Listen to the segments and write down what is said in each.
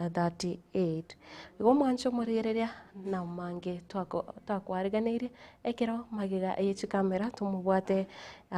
38. Igo omwancho omorigereria namange twakwariganeirie ekero magega ye chikamera tomobwate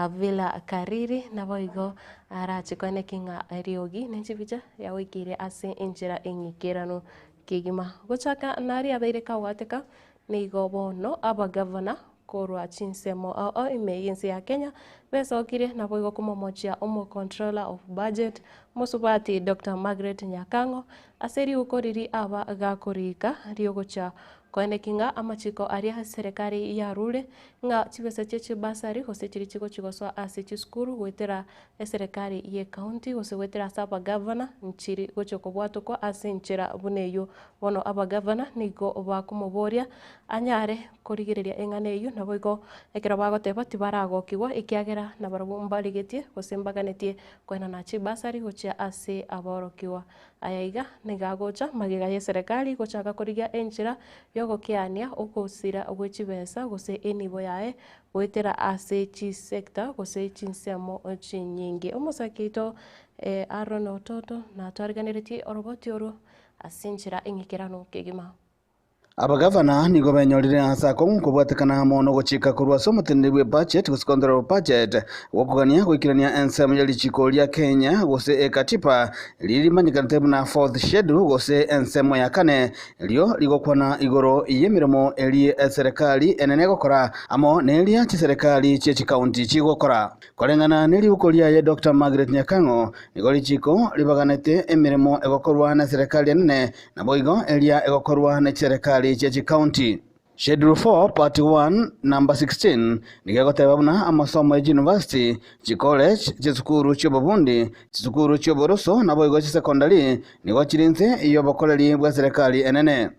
Villa Kariri naboigo arache koeneki ng'a eriogi ne chibicha yagoikeire ase enchera eng'ikeranu kegima. Gochaka naria abeire kagwateka nigo bono abagavana korwa chinsemo ao ao ime y'ense ya Kenya besokire naboigo komomochia omo-controller of budget mosubati Doctor Margaret Nyakang'o ase riuko riria aba gakorika riogocha koeneki ng'a amachiko aria eserekari yarure ng'a chibesa chie chibasari gose chiria chigochi gosoa ase chisukuru goetera eserekari ye county gose goetera ase abagavana nchiri gochia kobwatokwa ase enchera buna eyio. Bono abagavana nigo bakomoboria anyare korigereria eng'ana eyio, naboigo ekero bagoteba tibaragokigwa ekiagera nabarabwo mbarigetie gose mbaganetie koenana chibasari gochia ase aborokigwa. Aya iga nigo agocha magega y'eserekari gochaka korigia enchera y'ogokeania ogosira gwe chibesa gose enibo yaye goetera ase chisector gose chinsemo chinyinge. Omosake oito Aaron Ototo natwariganeretie oroboti orwo ase enchera eng'ikeranu kegima. Abagavana nigo benyorire ase akong'u kobwatekana amo nogochika korwa ase omoteneneri bw'ebudget gose controller of budget gw'okogania goikerania ensemo ye richiko ria Kenya gose ekatiba riria rimanyekanete buna fourth schedule gose ensemo ya kane erio rigokwana igoro y'emeremo eria eserekari enene egokora amo neria chiserekari chie chikaunti chigokora. Koreng'ana neriuko riaye Doctor Margaret Nyakang'o nigo richiko ribaganete emeremo egokorwa neserekari enene Naboigo eria egokorwa ne chiserekari chie chikaunti. Schedule 4 Part 1 Number 16 nigo egoteba buna amasomo ye chiuniversity, chicollege, chisukuru chi'obobundi, chisukuru chi'oboroso naboigo chisekondari nigo chire inse y'obokoreri bw'eserekari enene.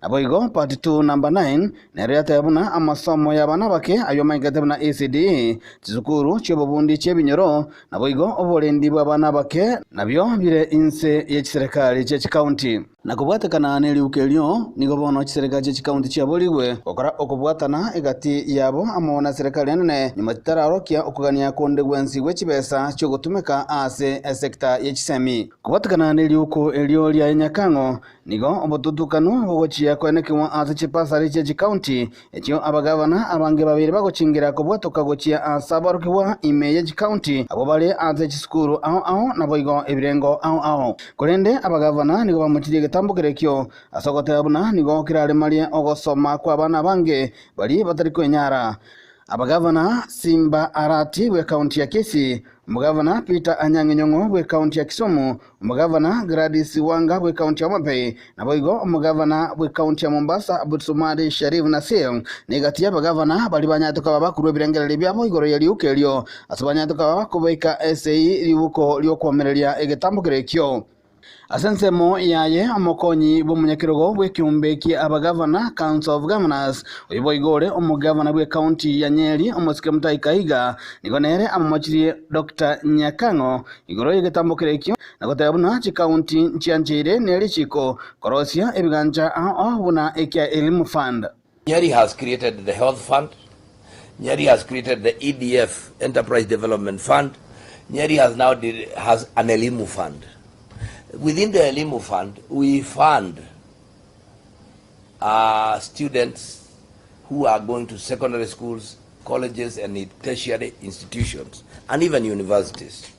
Naboigo Part 2 Number 9 nero yateba buna amasomo y'abana abake ayio amaikete buna ECDE, chisukuru chi'obobundi chi'ebinyoro, Naboigo oborendi bw'abana abake nabio bire inse ye chiserekari chie chikaunti. Na kobwatekana neriuko erio, nigo bono chiserekari chie chikaunti chiaborigwe gokora okobwatana egati yabo amo na eserekari enene nyuma chitaraorokia okogania konde gwensi gwe chibesa chiogotumeka ase esekta ye chisemi. Kobwatekana neriuko erio riaye Nyakang'o, Nigo obotutukanu bogochia koenekigwa ase chipasari chie chikaunti, echio abagavana abange babeire bagochingera kobwatoka gochia ase aborokigwa ime ye chikaunti abwo bare ase chisukuru ao ao naboigo ebirengo ao ao. Korende abagavana nigo bamochirie egetambokero ekio ase ogoteba buna nigo keraremarie ogosoma kw'abana abange baria batari kwenyara. Abagavana Simba Arati bw'ekaunti ya Kisii, Omogavana Peter Anyang'e Nyong'o bw'ekaunti ya Kisumu, Omogavana Gladys Wanga bw'ekaunti ya Homa Bay, naboigo omogavana bw'ekaunti ya Mombasa Abdulswamad Sharif Nassir negati y'abagavana baria banyarete koba bakorua ebirengererio biabo igoro ye riuko erio ase banyarete koba bakobeeka esegi riuko ri'okwomereria egetambokero ekio. Ase ensemo yaye omokonyi bw'omonyakerogo bw'ekeombe kia abagavana, Council of Governors, oyio boigo ore omogavana bw'ekaunti ya Nyeri omosike Mutahi Kahiga, nigo nere amomochirie Doctor Nyakang'o Igoro y'egetambokero ekio, na goteba buna chikaunti nchiancheire ne richiiko korosia ebigancha ao ao buna ekia Elimu Fund. Nyeri has created the Health Fund, Nyeri has created the EDF, Enterprise Development Fund, Nyeri has now has an Elimu Fund. Within the Elimu Fund, we fund uh, students who are going to secondary schools, colleges and tertiary institutions and even universities.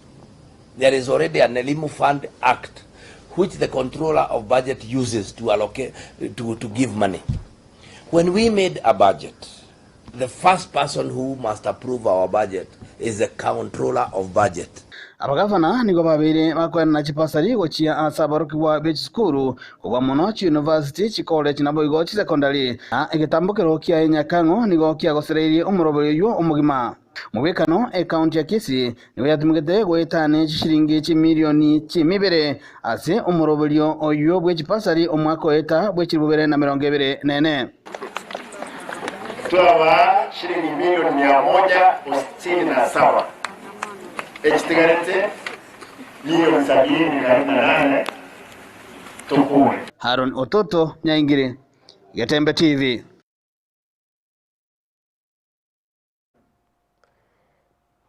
There is already an Elimu Fund Act which the controller of budget uses to allocate to, to give money. When we made a budget, the first person who must approve our budget is the controller of budget. Abagavana nigo babeire bakoenana chipasari gochia ase aborokigwa be chisukuru, kobua mono chiyunivasiti, chikoleji naboigo chisekondari, na egetambokero kiaye Nyakang'o nigo kiagosereirie omoroberio oyio omogima. Mobwekano, ekaunti ya Kisii nigo yatumegete goetania chishiringi chimilioni chimibere ase omoroberio oyio bwe chipasari omwaka oeta bwe chilifu bibere na emerongo ebere nene. Twabaa shilingi milioni mia moja sitini na saba echitigarete milioni sabini na nane tokure. Haron Ototo, Nyaingire, Getembe TV.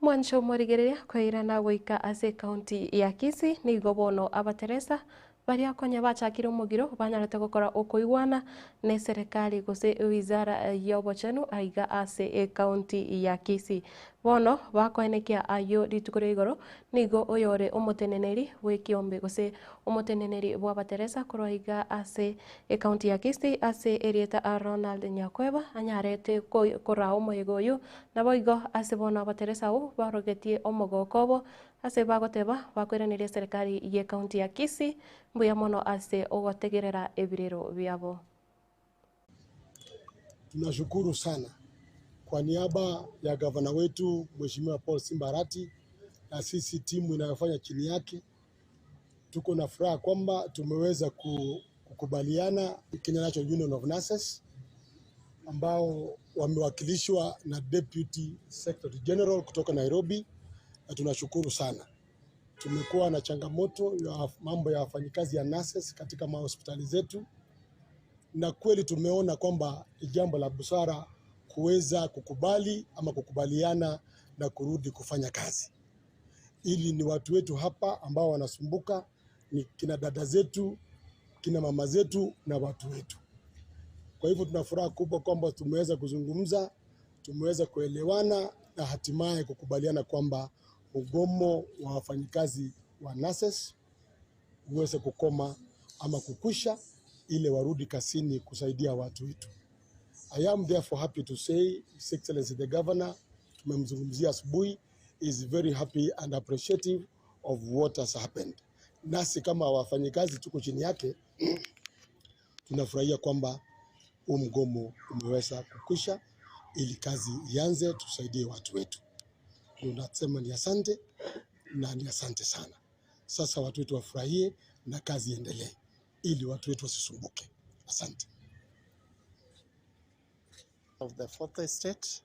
Mwanche omorigereria koirana goika ase ekaunti ya Kisii nigo bono abateresa Baria konya bachakire omogiro banyarete gokora okoigwana neserekari gose ewizara y'obochenu aiga ase ecounty ya Kisii. Bono bakoenekia ayio rituko ria igoro nigo oyore omoteneneri bw'ekiombe gose omoteneneri bw'abateresa korwa aiga ase ecounty ya Kisii ase erieta Ronald Nyakweba anyarete koraa omoyega oyio. Naboigo ase bono abateresa abwo barogetie omogoko obo Ase bagoteba, bakoiraneria eserekari y'ecounty ya Kisii mbuya mono ase ogotegerera ebirero biabo. Tunashukuru sana kwa niaba ya gavana wetu Mheshimiwa Paul Simba Arati na sisi timu inayofanya chini yake, tuko na furaha kwamba tumeweza kukubaliana Kenya National Union of Nurses ambao wamewakilishwa na Deputy Secretary General kutoka Nairobi, na tunashukuru sana. Tumekuwa na changamoto ya mambo ya wafanyikazi ya nurses katika mahospitali zetu, na kweli tumeona kwamba ni jambo la busara kuweza kukubali ama kukubaliana na kurudi kufanya kazi. Ili ni watu wetu hapa ambao wanasumbuka, ni kina dada zetu, kina mama zetu na watu wetu. Kwa hivyo tuna furaha kubwa kwamba tumeweza kuzungumza, tumeweza kuelewana na hatimaye kukubaliana kwamba mgomo wa wafanyikazi wa nurses uweze kukoma ama kukwisha, ili warudi kazini kusaidia watu wetu. I am therefore happy to say His Excellency the Governor, tumemzungumzia asubuhi, is very happy and appreciative of what has happened. Nasi kama wafanyikazi tuko chini yake, tunafurahia kwamba huu mgomo umeweza kukwisha ili kazi ianze, tusaidie watu wetu. Tunasema ni asante na ni asante sana. Sasa watu wetu wafurahie na kazi iendelee ili watu wetu wasisumbuke. Asante. Of the Fourth Estate,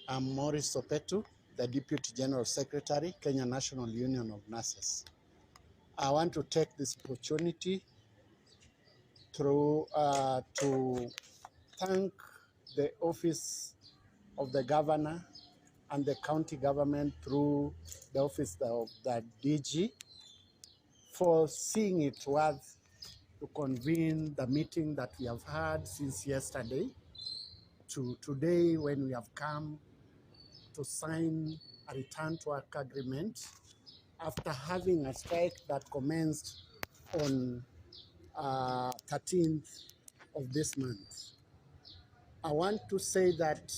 I'm Maurice Opetu, the Deputy General Secretary, Kenya National Union of Nurses. I want to take this opportunity to thank the office of the governor and the county government through the office of the DG for seeing it worth to convene the meeting that we have had since yesterday to today, when we have come to sign a return to work agreement after having a strike that commenced on 13th of this month. I want to say that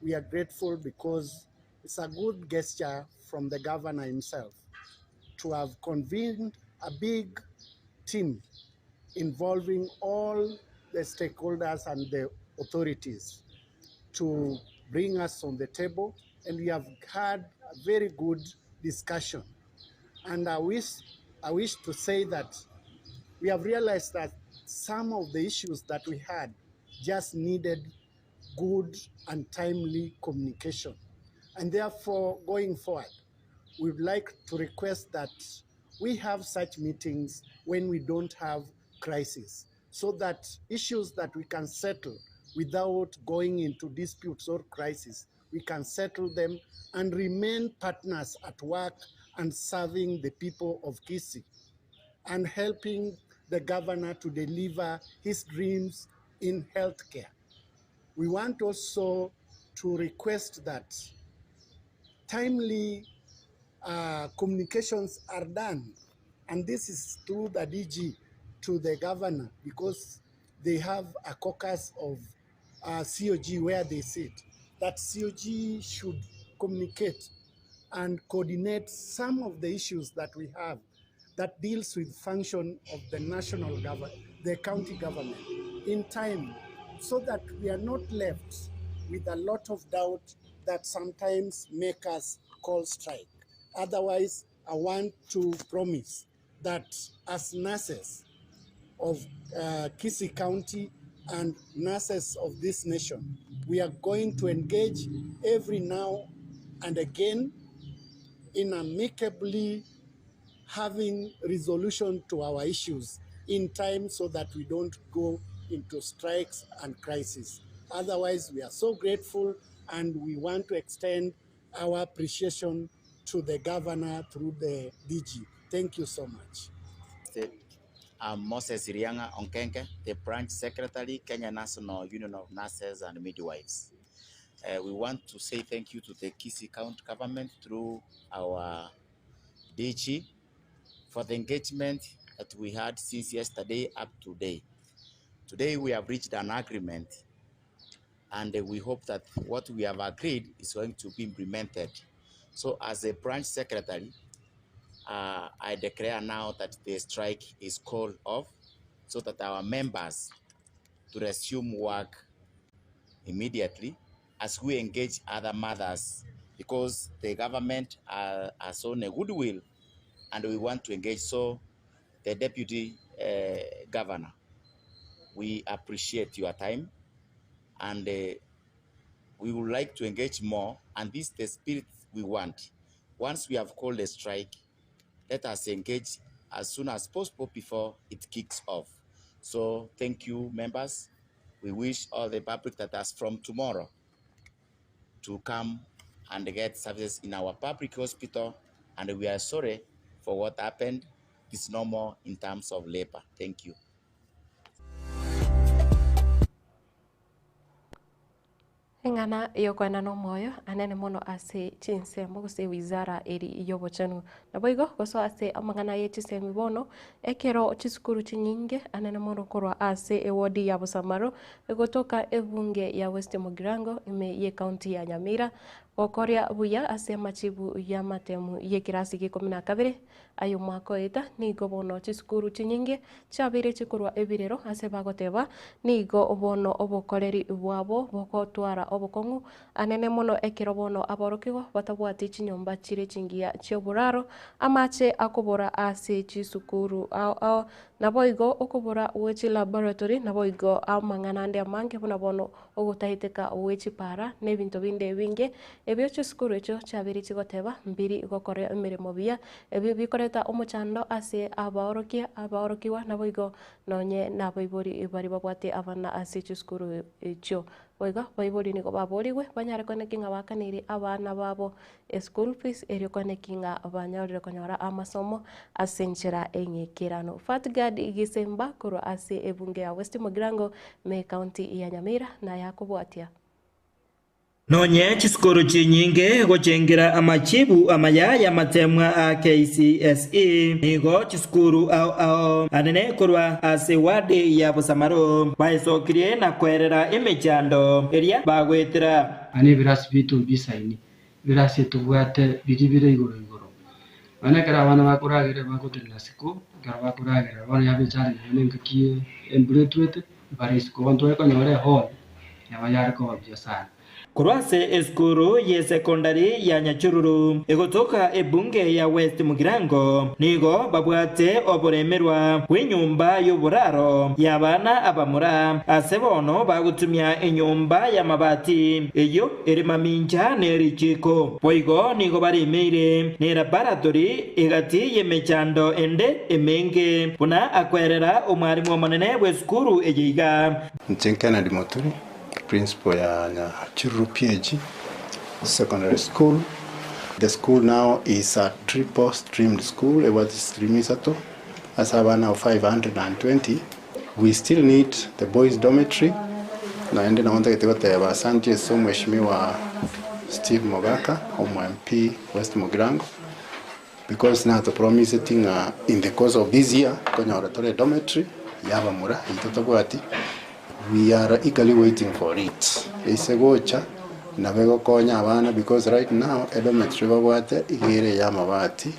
we are grateful because it's a good gesture from the governor himself to have convened a big team involving all the stakeholders and the authorities to bring us on the table, and we have had a very good discussion. And I wish to say that we have realized that some of the issues that we had just needed good and timely communication. And therefore, going forward, we would like to request that we have such meetings when we don't have crisis, so that issues that we can settle without going into disputes or crisis, we can settle them and remain partners at work and serving the people of Kisii and helping the governor to deliver his dreams in healthcare. We want also to request that timely communications are done, and this is through the DG to the governor, because they have a caucus of COG where they sit, that COG should communicate and coordinate some of the issues that we have that deals with function of the national government, the county government, in time, so that we are not left with a lot of doubt that sometimes make us call strike. Otherwise, I want to promise that as nurses of Kisii County and nurses of this nation, we are going to engage every now and again in amicably having resolution to our issues in time, so that we don't go into strikes and crisis. Otherwise, we are so grateful, and we want to extend our appreciation to the governor through the DG. Thank you so much. I'm Moses Rianga Onkenke, the branch secretary, Kenya National Union of Nurses and Midwives. We want to say thank you to the Kisii County government through our DG for the engagement that we had since yesterday up to today. Today we have reached an agreement and we hope that what we have agreed is going to be implemented. So as a branch secretary, I declare now that the strike is called off so that our members to resume work immediately as we engage other mothers, because the government are shown a goodwill and we want to engage. So the deputy governor, we appreciate your time and we would like to engage more, and this is the spirit we want. Once we have called a strike, let us engage as soon as possible before it kicks off. So thank you, members. We wish all the public that as from tomorrow to come and get services in our public hospital, and we are sorry for what happened. It's no more in terms of labor. Thank you. Eng'ana y'okoenana omoyo anene mono ase chinsemo gose ewizara eri y'obochenu. Naboigo gosoa ase amang'ana ye chisemi bono, ekero chisukuru chinyinge anene mono korwa ase ewodi ya Bosamaro egotoka ebunge ya West Mugirango ime y'ecounty ya Nyamira, gokoria buya ase amachibu y'amatemu y'ekerasi gia ikomi na kabere aye omwaka oeta, nigo bono chisukuru chinyinge chiabeire chikorwa ebirero ase bagoteba nigo bono obokoreri bwabo bogotwara obokong'u anene mono ekero bono aborokigwa batabwati chinyomba chire chingiya chioboraro, amache akobora ase chisukuru ao ao, naboigo okobora gwe chilaboratory, naboigo amang'ana ande amange buna bono ogotaeteka gwe chipara na ebinto binde ebinge ebio chisukuru echio chiabeire chigoteba mbiri gokora emeremo buya, ebio bikoreta omochando ase abaorokia abaorokigwa naboigo nonye na abaibori bari babwate abana ase chisukuru echio. Boigo baibori nigo baborigwe banyare kwaneki ng'a bakanire abana babo eschool fees erio kwaneki ng'a banyorire konyora amasomo ase enchera eng'ikeranu. Fatgard Gisemba korwa ase ebunge ya West Mugirango me county ya Nyamira naye akobwatia. Nonye chisukuru chinyinge gochengera amachibu amaya y'amatemwa a KCSE, nigo chisukuru ao ao anene korwa ase ward ya Bosamaro baesokirie na koerera emechando eria bagoetera. Ane ebirasi biaito mbisaini, ebirasi etobwate biria bire igoro igoro. Bono ekero abana bakoragera bagotenena isiko, ekero bakoragera bono yaba echallenge naende engaki embura etwete, bare isiko. Bono tware konyora ehall, yaba yare koba buya sana. Korwa ase esukuru y'esekondari ya Nyachururu egotoka ebunge ya West Mugirango, nigo babwate oboremerwa bw'enyomba y'oboraro y'abana abamura ase bono bagotumia enyomba y'amabati eyo ere mamincha na erichiko. Boigo nigo baremeire na elaboratory egati y'emechando ende emenge buna akwerera omwarimu omonene bw'esukuru eye iga. Nche Kennedy Moturi, principal ya Nyachururu PAG Secondary School. The school now is a triple streamed school, it was stream isato, as abana 520. We still need the boys dormitory. Naende naonda goteba asante so Mheshimiwa Steve Mogaka, omu MP West Mugirango, because now the promise thing in the course of this year konyora tore dormitory yabamura itotobwati. We are eagerly waiting for it. Isegocha nabego konya abana, because right now a dormitory babwate igere ya mabati,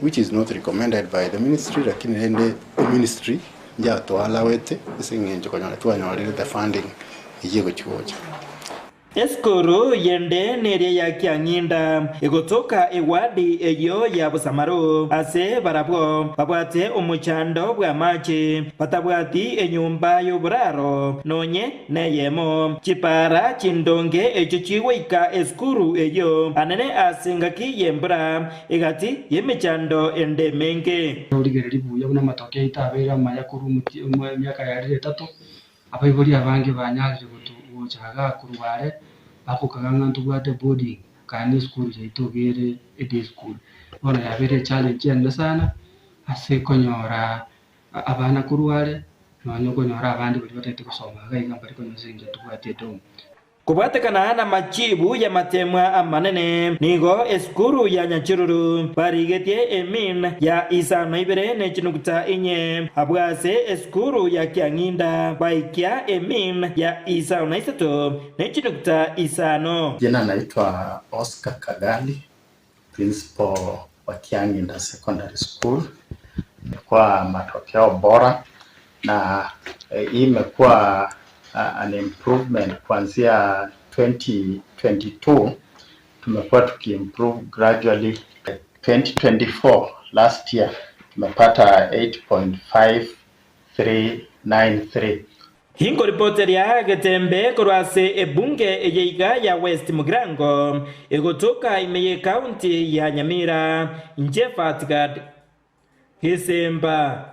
which is not recommended by the ministry, lakini rende ministry njatwalawete iseng'encho konyora twanyorire the funding iye gochigocha. Esukuru yende neria ya Kiang'inda egotoka ewadi eyo ya Bosamaro ase barabwo babwate omochando bw'amache batabwati enyomba y'oboraro nonye neyemo chipara chindonge echo chigoika esukuru eyo anene ase ngaki y'embura egati y'emechando ende menge. Origereri buya buna amatoke aito abeire amaya korwa emiaka yarire etato, abaibori abange banyarire gochaga korwa are bagokaga ng'a ntobwate boarding kandi esukuru yaito iga ere eday school. Bono yabeire echallenge enene sana ase konyora Abana korwa are, nonya okonyora abande baria batagete gosoma iga iga mbari konyora ase eng'encho tobwati edomu. Kobwatekana namachibu y'amateemwa amanene, nigo esukuru ya Nyachururu barigetie emean ya isano ibere ne chinuguta inye, abwo ase esukuru ya Kiang'inda baikia emean ya isano na isato ne chinuguta isano. Jina naitwa Oscar Kagali, principal wa Kiang'inda Secondary School. Imekuwa matokeo bora na hii imekuwa an improvement kuanzia 2022 tumekuwa tukiimprove gradually. 2024 last year tumepata 8.5393. Inkoripoteria getembe korwa ase ebunge eye iga ya West Mugirango, egotoka ime y'ecounty ya Nyamira, inche Fatgard Gesemba.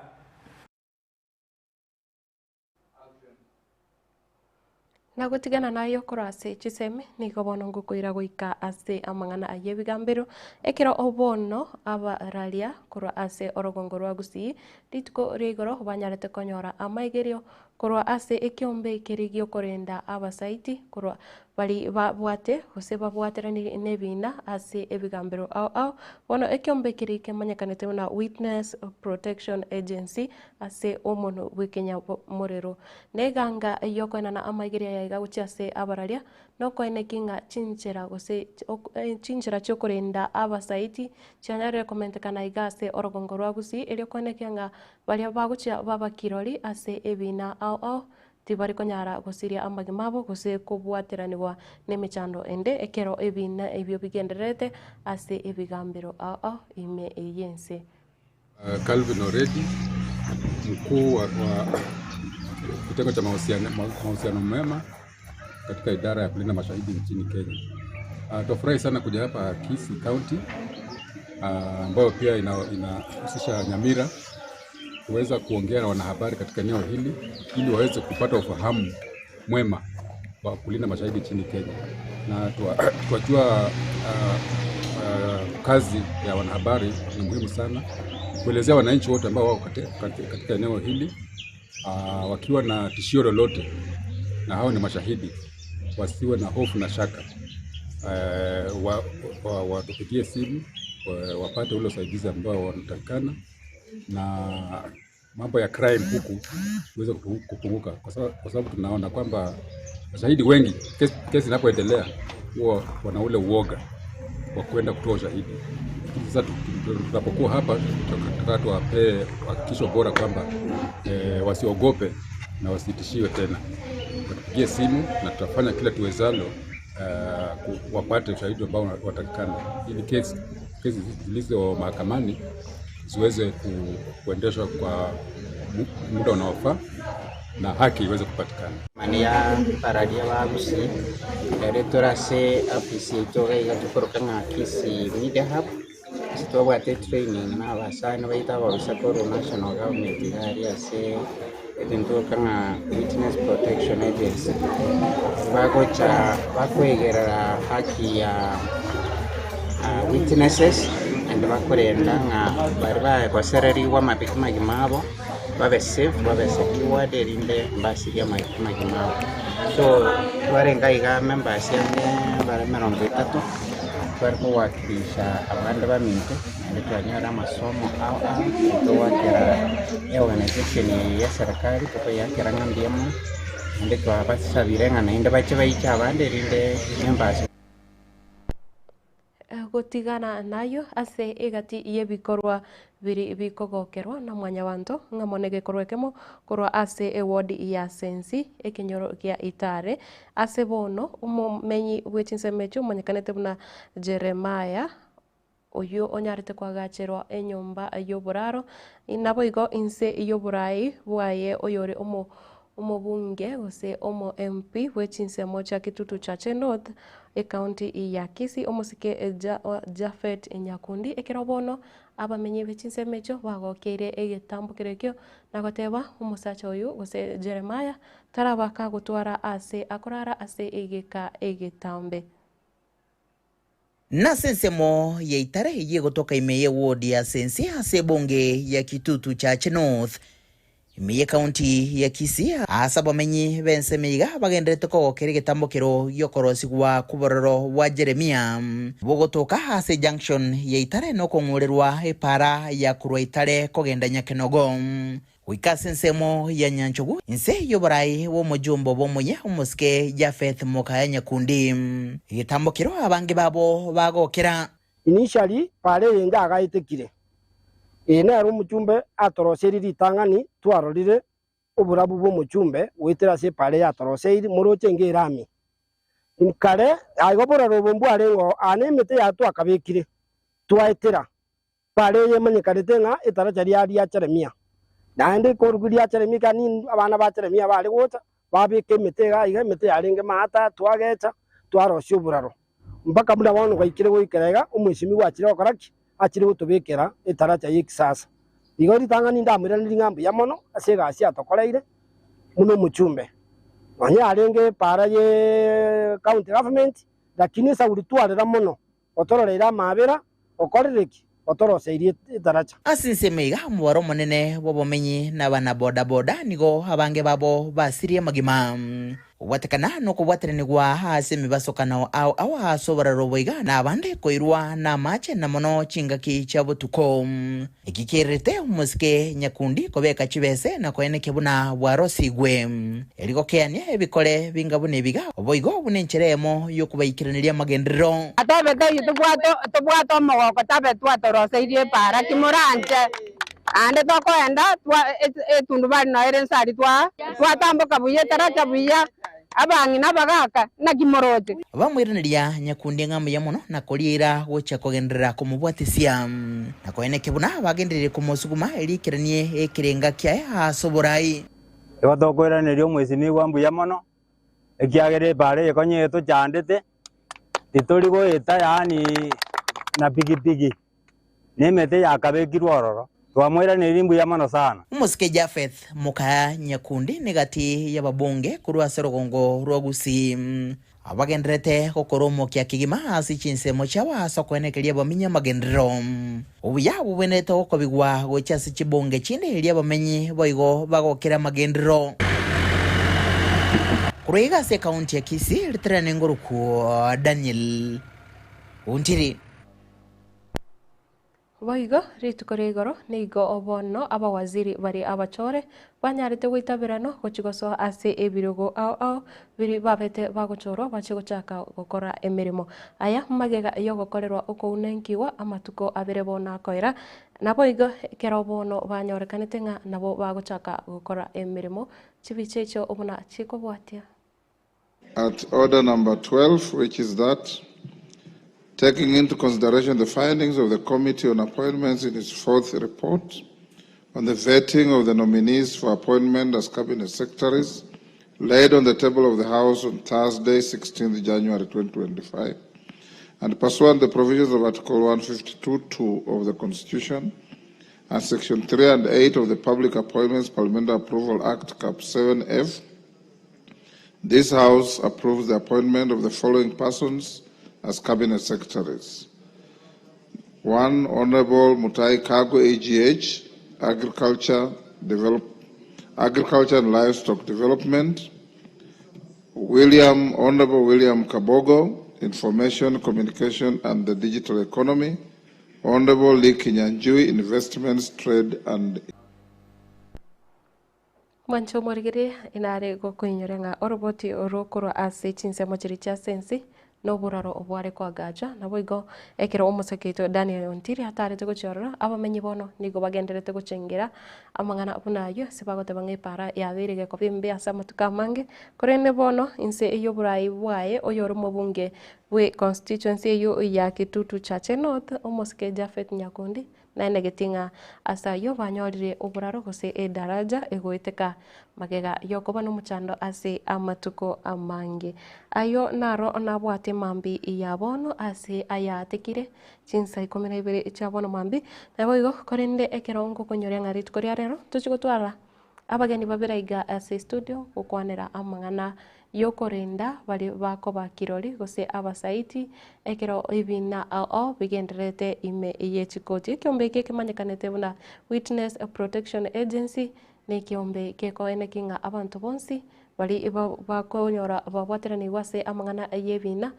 Na gotigana naye korwa ase chisemi, nigo bono ngokoira goika ase amang'ana ay'ebigambero, ekero bono abararia korwa ase orogongo rwa Gusii rituko ria igoro banyarete konyora amaigerio korwa ase ekeombe keria gi'okorenda abasaiti korwa baria babwate gose babwateranirie nebiina ase ebigambero ao ao. Bono ekeombe keria kemanyekanete buna Witness Protection Agency ase omonwe bw'ekenyamorero. Neganga y'okoenana amaigerio aya iga gochia ase abararia, nokoeneki ng'a chinchera gose chinchera chi'okorenda abasaiti chianyarire komentekana iga ase orogongo rwa Gusii, erio koenekia ng'a baria bagochia baba kirori ase ebiina ao ao tibari konyara gosiria amagima abo gose kobwateranigwa nemechando ende ekero ebiina ebio bigendererete ase ebigambero ao ao ime y'ense. Calvin Oredi, mkuu wa kitengo cha mahusiano mema katika idara ya kulinda mashahidi nchini Kenya. Twafurahi sana kuja hapa Kisii County ambayo pia inahusisha Nyamira kuweza kuongea na wanahabari katika eneo hili ili waweze kupata ufahamu mwema wa kulinda mashahidi nchini Kenya, na twajua kazi ya wanahabari ni muhimu sana kuelezea wananchi wote ambao wako katika eneo hili wakiwa na tishio lolote, na hao ni mashahidi, wasiwe na hofu na shaka, watupigie simu wapate ule usaidizi ambao wanatakikana na mambo ya crime huku iweze kupunguka, kwa sababu tunaona kwamba mashahidi wengi kesi inapoendelea huwa wana ule uoga wa kwenda kutoa ushahidi. Lakini sasa tunapokuwa hapa tunataka tuwapee hakikisho bora kwamba wasiogope na wasitishiwe tena, watupigie simu na tutafanya kila tuwezalo wapate ushahidi ambao watakikana ili kesi zilizo mahakamani ziweze kuendeshwa kwa muda unaofaa na haki iweze kupatikana. Mania bararia ba Gusii rero tore ase ofisi yaito iga iga tokoroka ng'a Kisii Media Hub ase twabwate training na abasani baito abaoisa korwa national government iga aria ase ebinto tokoroka ng'a Witness Protection Agency bagocha bakoegerera haki ya witnesses naende bakorenda ng'a baria bagosererigwe amagima abo babe safe babe secured erinde mbasirie amagima abo. So twarenge iga members ang'e bare emerongo etato tware kowakilisha abande baminto naende twanyora amasomo ao ao togoakera eorganization eye ya eserekari tokoyakera ng'a mbuya mono naende twabasabire ng'a naende bache baiche abande erinde members. Gotigana nayio ase egati y'ebikorwa biria bikogokerwa na Mwanyabanto, ng'amo negekorwa ekemo korwa ase eward ya Sensi, ekenyoro gia Itare. Ase bono omomenyi bwe chinsemo echio omanyekanete buna Jeremiah, oyio onyarete koagacherwa enyomba y'oboraro, naboigo inse y'oborai bwaye oyore omo Omobunge gose omo MP bwe chinsemo chia Kitutu Chache North, ecounty ya Kisii, omosike Japhet Nyakundi, ekero bono abamenyi be chinsemo echio bagokeire egetambokero ekio na goteba omosacha oyio gose Jeremiah taraba kagotwara ase akorara ase egeka egetambe. Nase ensemo ya Itare eyio egotoka ime ye ward ya Sense ase ebunge ya Kitutu Chache North. Ime y'Ekaunti ya Kisii, aase abamenyi b'ensemo iga bagendererete kogokera egetambokero gi'okorosigwa kw'obororo bwa Jeremia, bogotoka ase ejunction ya Itare na okong'orerwa epaara ya korwa Itare kogenda Nyakenogo goika ase ensemo ya Nyanchogu, inse y'oboraai bw'omojumbe bw'omoyia omosike Japheth Mokaya Nyakundi. Egetambokero abange babo bagokera. Initially paara eye njagaetekire, eye nero omochumbe atoroseiri ritang'ani twarorire oborabu bw'omochumbe goetera ase epaara eye atoroseiri moroche enga erami. Kare aiga obororo obo mbwarenge oo, aa nemete yaye twakabekire twaetera paara eye emanyekanete ng'a etaracha ria ria Jeremia. Naende korwa ria Jeremia ekero nindwe abana ba Jeremia bare gocha babeka emete iga iga, emete yarenge maata, twagecha, twarosia oboraro. Mpaka buna bono gwaikire goikera iga, omwesimigwa achire gokora ki? Achire gotobekera etaracha y'ekisasa. Igo ritang'ani ndamoiranerie ng'a mbuya mono ase egasi atokoreire buna omochumbe. Nonye yarenge epaara ye county government, lakini esauri twarera mono, otororeire amaabera, okorire ki? Otoroseirie etaracha. Ase ensemo iga omobaro omonene bw'obomenyi na abana-boda-boda nigo abange babo basirie amagima. Kobwatekana nokobwataranigwa ase emebasokano ao ao ase oboraro obo iga na abande koirwa namache na mono chingaki chia botuko. Eki kererete omosike nyakundi kobeka chibese na koenekia buna bwarosigwe. Erio gokeania ebikore binga buna ebiga, boigo buna enchera eyemo y'okobaikeraneria amagenderero. Atebete oyio tobwate tobwate omogoko tabe twatoroseirie epaara ki moranche, naende tokoenda twa etundubari noyo ere inse aria twa twatamboka buya etaracha buya, abang'ina abagaka, naki moroche? Bamoiraneria, Nyakundi ng'a mbuya mono na koriera gochia kogenderera komobwatisia, na koenekia buna bagenderire komosuguma erio aikeranie ekerenga kiaye ase oborai. Igo tokoiraneria omwesimigwa mbuya mono, ekiagera epaara eye konya etochandete, titori goeta yaani na pikipiki, na emete yakabekirwe ororo, twamoiraneiri mbuya mono sana. Omosike Japheth Mokaya Nyakundi negati y'ababunge korwa ase orogongo rwa Gusii, abagendererete gokora omokia kegima ase chinsemo chiabo ase okoenekeria abamenyi amagenderero. Obuya bobwenerete gokobigwa gochia ase chibunge chinde erio abamenyi boigo bagokere amagenderero. Korwa iga ase ekaunti ya Kisii, riterane ngorokwo Daniel Ontiri. Boigo rituko ria igoro nigo bono abawaziri baria abachore banyarete goitaberana gochia gosoa ase ebirogo ao ao biria babete bagochorwa bachie gochaka gokora emeremo. Aya magega yogokorerwa okounenkiwa amatuko abere bono akoera, naboigo ekero bono banyorekanete ng'a nabo bagochaka gokora emeremo chibicha echio buna chikobwatia. At order number 12, which is that taking into consideration the findings of the Committee on Appointments in its fourth report on the vetting of the nominees for appointment as Cabinet Secretaries, laid on the table of the House on Thursday, 16th January 2025, and pursuant the provisions of Article 152.2 of the Constitution and Section 3 and 8 of the Public Appointments Parliamentary Approval Act, Cap 7F, this House approves the appointment of the following persons as Cabinet Secretaries. One, Honorable Mutahi Kagwe, AGH, Agriculture, Develop, Agriculture and Livestock Development. William, Honorable William Kabogo, Information, Communication and the Digital Economy. Honorable Lee Kinyanjui, Investments, Trade and Mwanche omorigereria inare gokoinyora ng'a oroboti rokorwa ase chinsemo chiria chia sensi na oboraro bware koagachwa. Naboigo ekero omosake oito Daniel Ontiri atarete gochia ororo, abamenyi bono nigo bagendererete gochengera amang'ana buna ayio ase bagoteba ng'a epaara yabeire gekoba embe ase amatuko amange, korende bono inse y'oborai bwaye oyore omobunge bwe constituency eyio ya Kitutu Chache North, omosike Japhet Nyakundi, Naenegeti ng'a ase ayio banyorire oboraro gose edaraja egoeteka magega y'okoba nomochando ase amatuko amange. Ayio naro nabwate mambia ya bono ase ayatekire chinsa ikomi na ibere chia bono mambia. Naboigo korende ekero ngokonyoria ng'a rituko ria rero tochie gotwara Abageni babere aiga ase estudio gokwanera amang'ana y'okorenda baria bakoba kirori gose abasaiti ekero ebina ao ao bigendererete ime ye chikoti. Ekiombe eke kemanyekanete buna Witness Protection Agency. Na ekeombe gekoeneki ng'a abanto bonsi baria bakonyora babwateranigwe ase amang'ana y'ebiina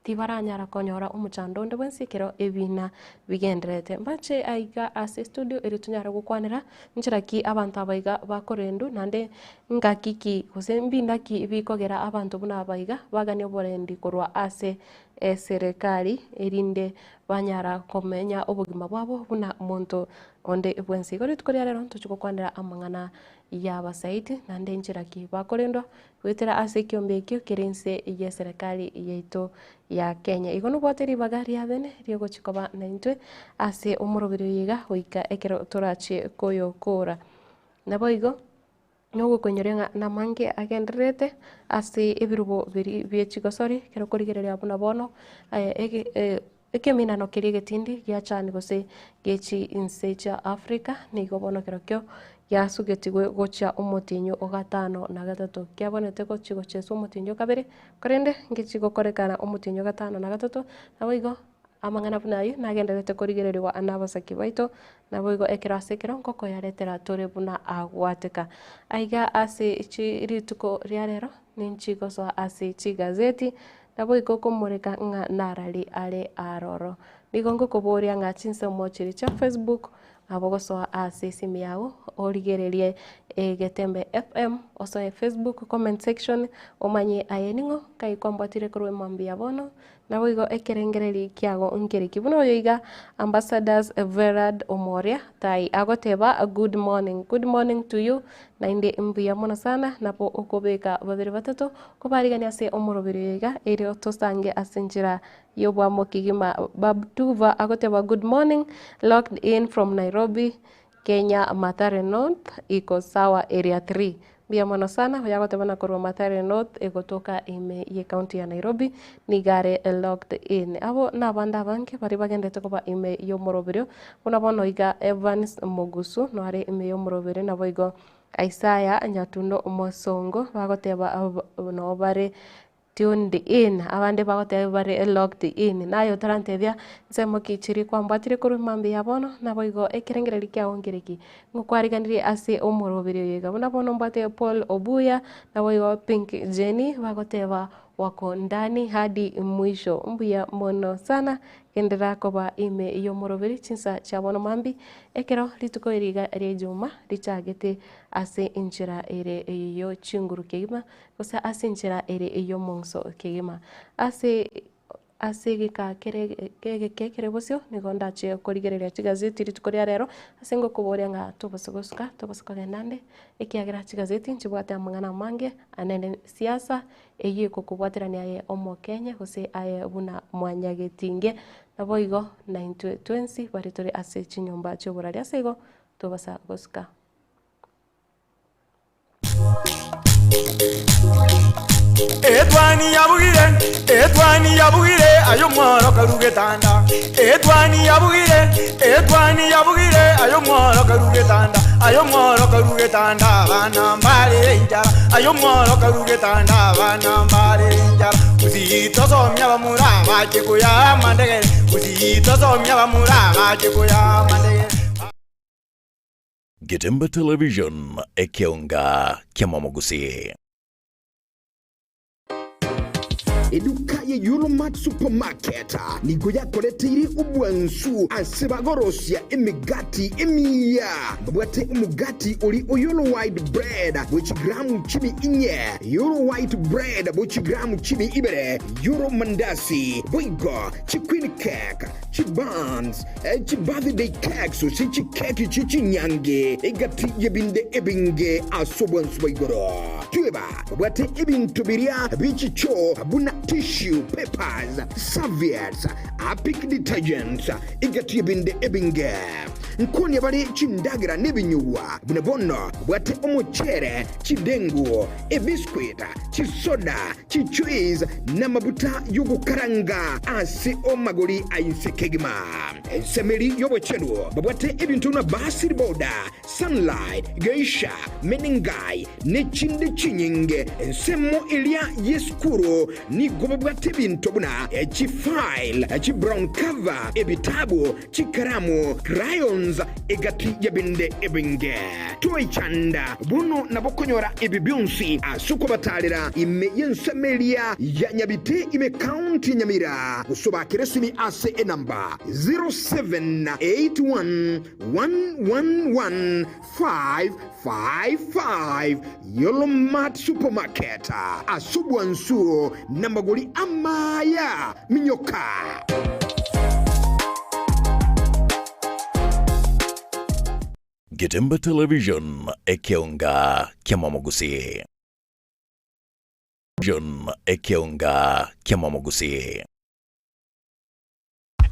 tibaranyara konyora omochando onde bwensi ekero ebiina bigendererete. Mbache aiga ase estudio erio tonyare gokwanera nchera ki abanto aba iga bakorendwa naende ngaki ki gose mbinda ki bikogera abanto buna aba iga baganie oborendi korwa ase eserekari erinde banyara komenya obogima bwabo buna monto onde bwensi. Igo rituko ria rero ntochie gokwanera amang'ana y'abasaiti naende enchera ki bakorendwa goetera ase ekiombe ekio kere inse y'eserekari yaito ya Kenya. Igo nobwate ribaga ria bene riogochia koba naintwe ase omoroberi oyo iga goika ekero torachie koyokora. Naboigo nogokoinyoria ng'a namange agendererete ase ebirubo biria bie chigosori ekero okorigereria buna bono ekeminano keria egetindi giachani gose gie chinse chia Africa nigo bono kerokio giasugetigwe gochia omotienyi o gatano na gatato. Kiabonete gochia gocheswa omotienyi o kabere, korende ngechi gokorekana omotienyi o gatano na gatato, naboigo amang'ana buna ayio nagendererete korigererigwa nabasaki baito, naboigo ekero ase ekero ngokoyaretera tore buna agwateka. Aiga ase chi rituko ria rero, ninchi gosoa ase chigazeti, naboigo komoreka ng'a narari are aroro. Nigo ngokoboria ng'a chinsemo chiria chia Facebook, Nabo gosoa ase esimi yago origererie Egetembe FM, osoe Facebook comment section omanye aye ning'o nkai kwambwatire korwa emambia bono, naboigo ekerengereri kiago nkereki. Buna oyo iga Ambassadors Verad Omoria Tai agoteba good morning, good morning to you naende mbuya mono sana nabo okobeka babere batato kobarigania ase omoroberi oyo iga erio tosange ase enchera Y'obwamo kegima Babtuva agoteba good morning locked in from Nairobi Kenya Mathare North iko sawa area 3 mbuya mono sana oyo agoteba na korwa Mathare North egotoka ime ye county ya Nairobi nigo are locked in abo nabande abange baria bagendete koba ime y'omoroberio buna bono iga Evans Mogusu noare ime y'omoroberio naboigo Isaiah Nyatundo Omosongo bagoteba noo bare Tuned in, abande bagoteba bare locked in. Naye otarantebia nsemo ki chiria kwambwatire korwa mambia ya bono, naboigo ekerengererio kiao nkere ki? Ng'o kwariganirie ase omoroberi oyo iga? Buna bono mbwate Paul Obuya, naboigo Pink Jenny bagoteba wako ndani hadi mwisho. Mbuya mono sana, genderera koba ime y'omoroberi chinsa chia bono mambia, ekero rituko eri iga ria ijuma richagete ase enchera ere yo chinguru kegima, gose ase enchera ere ey'omong'uso kegima. Ase ase egeka kere egeke kere bosio, nigo ndache korigereria chigazeti rituko ria rero, ase ngokoboria ng'a tobose gosuka, tobose kogenda ande, ekiagera chigazeti nchibwate amang'ana amange, naende siasa, eyio ekokobwaterania aye omokenya gose aye buna mwanyagetinge, naboigo naintwe twensi baria tore ase chinyomba chi'oborari. Ase igo, tobasa gosuka. Etwani yabugire, etwani yabugire, aye omworo karu getanda. Etwani yabugire, etwani yabugire, aye omworo karu getanda. Aye omworo karu getanda, abana mbare enchara. Aye omworo karu getanda, abana mbare enchara. Gusii tosomia abamura bache koyaa amandegere. Gusii tosomia abamura bache koyaa amandegere. Getembe Television, ekeonga ki'amamogusii. Eduka ye Euromart Supermarket nigo yakoreteire obwansu ase bagorosia emegati emiya. Babwate omogati ori o Euro White Bread bwe chigramu chimi inye, Euro White Bread bwe chigramu chimi ibere, Euro Mandasi, boigo chiqueen cake, chibuns, Chibirthday cakes gose chikeki chie chinyangi, egati y'ebinde ebinge ase obwansu bwa igoro. Tweba babwate ebinto biria bie chichoo buna tissue papers, serviettes, Harpic detergents, egati y'ebinde ebinge. Nkonia bare chindagera nebinyugwa buna bono babwate omochere, chidengu, ebiscuit, chisoda, Chichuis namabuta y'ogokaranga ase amagori a inse kegima. Ensemeri y'obochenu babwate ebinto buna Basil Boda, Sunlight, Geisha, Menengai, ne chinde chinyinge. Ensemo eria y'esukuru nigo babwate. Chibinto buna chifile, chibrown cover, ebitabu, chikaramu, crayons, egati y'ebinde ebinge. Toichanda bono nabo konyora ebi bionsi ase okobatarera ime y'ensemo eria ya Nyabite ime county ya Nyamira gose obakere esimi ase enamba 07811115 555 Yolo Mart Supermarket ase obwansu namagori amaya minyoka. Getembe Television, ekeonga ki'amamogusii. Vision, ekeonga ki'amamogusii.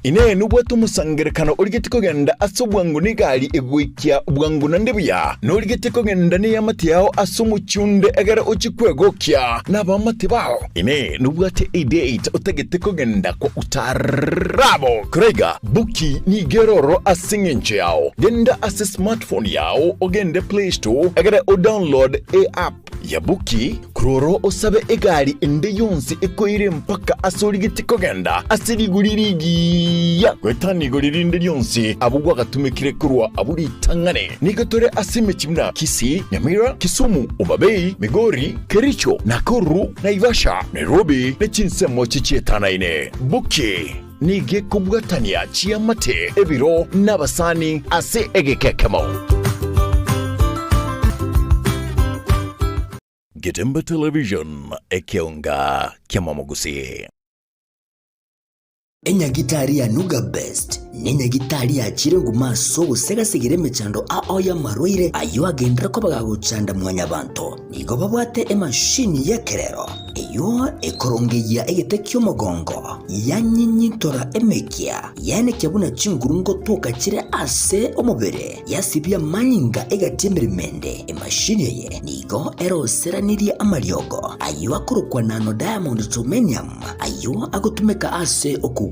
Inee, nobwate omosangererekano origetie kogenda ase obwango negari egoikia bwango naende buya? Norigetie kogenda neamate yao ase omochie onde egere ochie kwegokia nabaamate bao? Inee, nobwate edate otagete kogenda kwa utaarabo? Koraiga, Buki nigo ere ororo ase engencho yao. Genda ase smartphone yao ogende Play Store egere odownload eapp ya Buki, korwa ororo osabe egari ende yonsi ekoire mpaka ase origetie kogenda ase rigori rigiya goetania igori rinde rionsi abwo gwagatumekire korwa abwo ritang'ani. Nigo tore ase emechie buna Kisii, Nyamira, Kisumu, Homa Bay, Migori, Kericho, Nakuru, Naivasha, Nairobi ne chinsemo chichietanaine. Buki nigo ekobwatania chiamate, ebiro, na abasani ase egeka ekemo. Getembe Television, ekeonga ki'amamogusii. Enyagitari ya Nuga Best nenyagitari yachire nguma ase ogosegasegera emechando ao y'amarwaire ayio agenderere koba gagochanda mwanyabanto. Nigo babwate emashini y'ekerero eyio ekorongeyia egete ki'omogongo, yanyinyintora emekia, yaenekia buna chinguru ngotoka chire ase omobere, yasibia amanyinga egati emeremo ende. Emashini eye nigo eroseranirie amariogo ayio akorokwa nano diamond germanium ayio agotumeka ase okogwenia.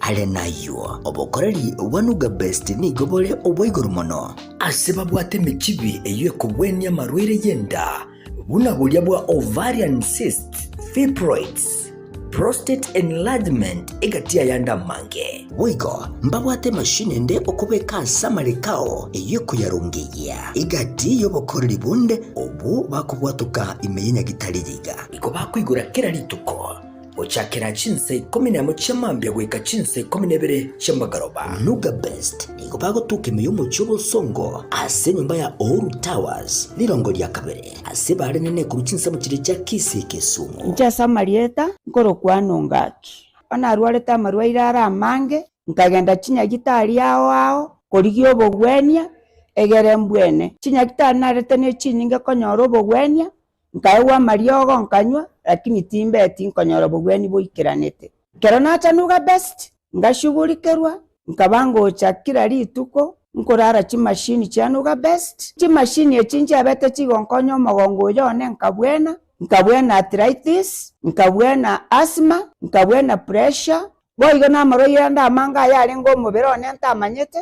Are nayio, obokoreri bwa Nuga Best nigo bore obwa igoro mono. Ase babwate emechibi eyio ekogwenia amarwaire y'enda, buna boria bwa ovarian cysts, fibroids, prostate enlargement egati y'ayande amange. Boigo mbabwate emashini ende okobeka ase amareko ao eyio ekoyarongeyia egati y'obokoreri bonde obwo bakobwatoka ime y'enyagitari yiga. Igo bakoigora kera rituko gochakera chinsa ikomi nemo chia mambia goika chinsa ikomi na ibere chi'amagoroba. Nuga Best nigo bagotuka ime y'omochie obosongo ase enyomba ya Uhuru Towers, rirongo ria kabere, ase bare nene korwa chinsemo chiria chia Kisii Kisumu. Inche ase amarieta nkorokwana ongaki. Onye narwarete amarwaire are amange, nkagenda chinyagitari ao ao korigia obogwenia, egere mbwene. Chinyagitari narete ne chinyinge konyora obogwenia, Nkaegwa amariogo nkanywa, lakini timbeti nkonyora obogwenia boikeranete. Ekero nacha Nuga Best, ngashugurikerwa, nkaba ngocha kila rituko nkorara chimashini chia Nuga Best. Chimashini echi nchiabete chigonkonya omogongo oyo one nkabwena, nkabwena arthritis, nkabwena asthma, nkabwena pressure, boigo namarwaire ande amange ayarenge omobere one ntamanyete,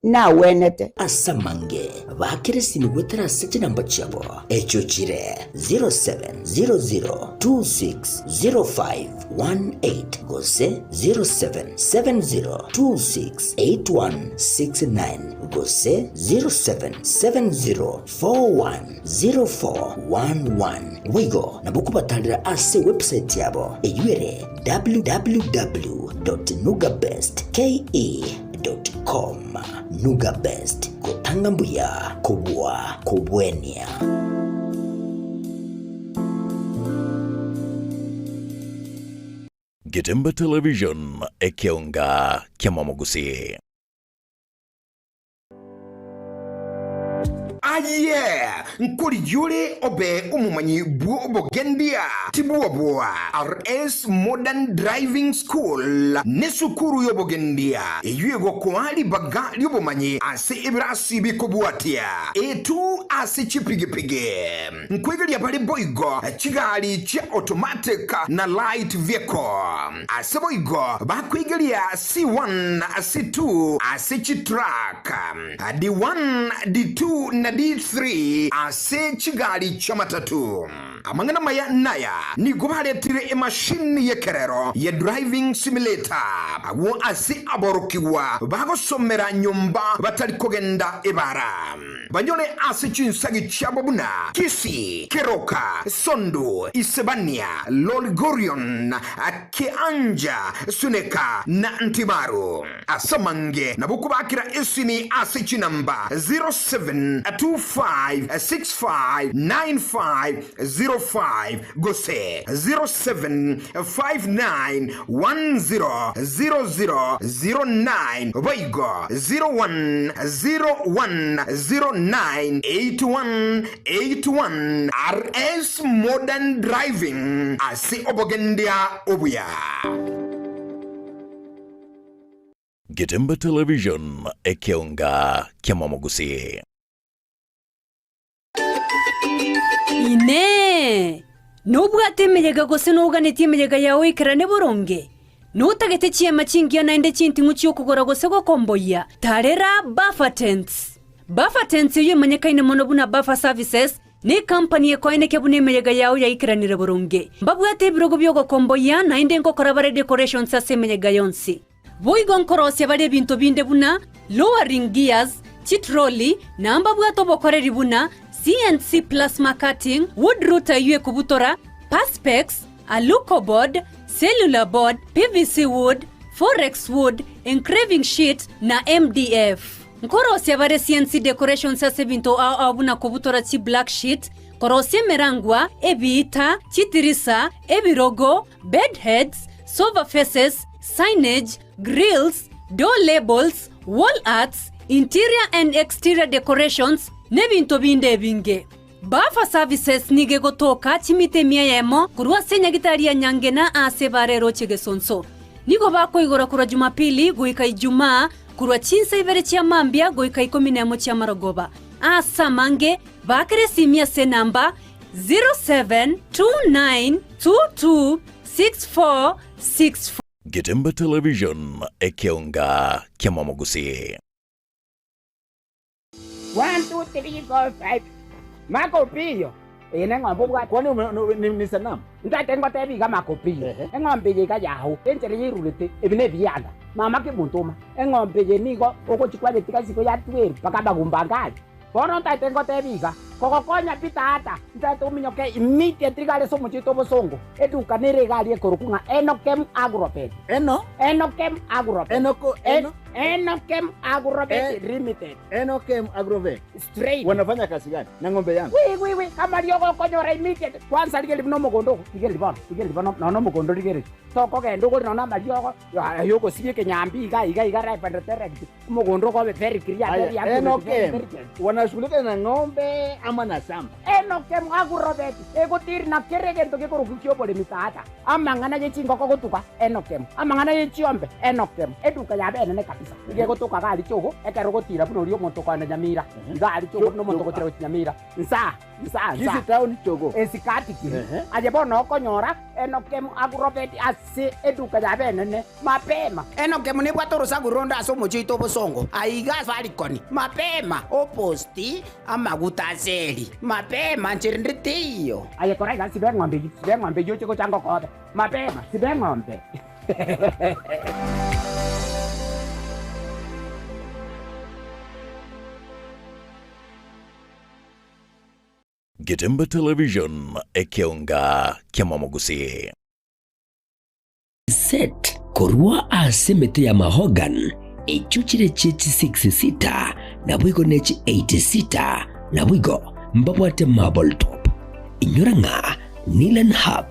nagwenete. Ase amange baakire esimi goetera ase chinamba chiabo, echio chire 0700260518 gose 0770268169 gose 0770410411. Boigo nabo kobatarera ase ewebsite yabo eyio ere www.nugabestke. Com. Nuga Best, gotanga mbuya kobua kobwenia. Getembe Television, ekeonga ki'amamogusii. Aye, nkorigia ore obe omomanyi bw'obogendia, tibwoboa. RS Modern Driving School nesukuru y'obogendia eyio egokoa ribaga ri'obomanyi ase ebirasi bikobwatia A2 ase chipigipigi. Nkoigeria bare boigo chigari chia automatic na light vehicle. Ase boigo bakoigeria C1, C2 ase chitruck. D1, D2 na D3 ase chigari chi'amatatu. Amang'ana maya naya, nigo baretire emashini y'ekerero ye driving simulator agwo ase aborokigwa bagosomera nyomba batari kogenda ebara. Banyore ase chinsagi chiabo buna Kisii, Keroka, Sondu, Isebania, Lolgorion, Kianja, Suneka, na Ntimaru. Ase amange nabo kobakera esimi ase chinamba 0725659505 gose 0759100009 boigo 0101098181 RS Modern Driving ase obogendia obuya. Getembe Television, ekeonga ki'Omomogusi. Inee! Nobwate emeyega gose noganetie emeyega yao ekerane boronge? Notagete chiema chingiya naende chinting'u chi'okogora gose gokomboyia? Tarera Buffer Tents! Buffer Tents eyio emanyekaine mono buna Buffer Services, Necompany ekoenekia buna emeyega yao yaikeranire boronge. Mbabwate ebirogo bi'ogokomboyia, naende nkokora bare decorations ase emeyega yonsi. Boigo nkorosia bare ebinto binde buna lowering gears, chitroli, na mbabwate obokoreri buna CNC plasma cutting, wood router eyio ekobutora, perspex, alucoboard, cellular board, PVC wood, forex wood, engraving sheet, na MDF. Nkorosia bare CNC decorations ase ebinto ao ao buna kobutora chi black sheet, korosia emerangwa, ebiita, chitirisa, ebirogo, bed heads, sofa faces, signage, grills, door labels, wall arts, interior and exterior decorations, n'ebinto binde ebinge. Buffer Services nigo egotoka chimita emia eyemo korwa ase enyagitari ya Nyangena aase ebara eroche Gesonso. Nigo bakoigora korwa Jumapili goika Ijumaa korwa chinsa ibere chia mambia goika ikomi nemo chia marogoba. Aase amange, baakera esimi ase enamba 0729226464. Getembe Television, ekeonga ki'Omomogusi. One, two, three, four, five. Maka Opiyo, eye neng'ombe obwate. Kwani ni sanamu? Ntagete ngotebi iga Maka Opiyo, eng'ombe eye iga yao, enchera yerurete, ebi nebianda. Mama kemontoma, eng'ombe eye nigo ogochia kwayetiga isiko ya tweri mpaka amagumba anga aria. Bono ntagete ngotebi iga, kogokonya pi tata, ntagete ominyoke immediately iga are ase omochie oito obosongo, eduka nere iga aria ekorokwa ng'a Enokem Agrovet. Eno? Enokem Agrovet. Enoko, eno? Enokem Agrovet Limited. Enokem Agrovet. Straight. Wanafanya kazi gani na ng'ombe yangu? Wi wi wi kama riogo okonyora immediate. Kwanza rigereria buna omogondo ogo, rigereria bono, rigereria bono nonya omogondo rigereria. Tokogenda ogore nonya amariogo aye ogosibia ekenyambi iga iga iga right and direct. Omogondo okobe very clear, very Haya, accurate, very Enokem very clear. wanashughulika na ng'ombe ama na shamba? Enokem Agrovet egotiri na kera egento gekorokwa ki'oboremi tata. Amang'ana ye chingoko gotuga, Enokem. Amang'ana ye chiombe, Enokem. Eduka yabe enene kabisa. Iga egotoka iga aria chogo, ekero ogotira buna oria omonto okoenda Nyamira. Iga aria chogo buna omonto ogotira gochia Nyamira. Nsaa, nsaa, nsaa. Kisii town chogo. Esikati kiri. Aye bono okonyora Enokem Agrovet ase eduka yabe enene. Mapema. Enokem nebwate orosaku ronde ase omochie oito obosongo, aiga Safaricon. Mapema, oposti amaguta ase eri. Mapema, nchera ende teiyo. Aye kora iga, siba eng'ombe eyio, siba eng'ombe eyio oche gocha ngokobe. Mapema, siba eng'ombe. Getembe Television, ekeonga ki'Omomogusi. Set korwa ase emete ya mahogan, echio chire chie chi-six seater, naboigo ne chi-eight seater, naboigo mbabwate marble top. Inyora ng'a Nilan Hub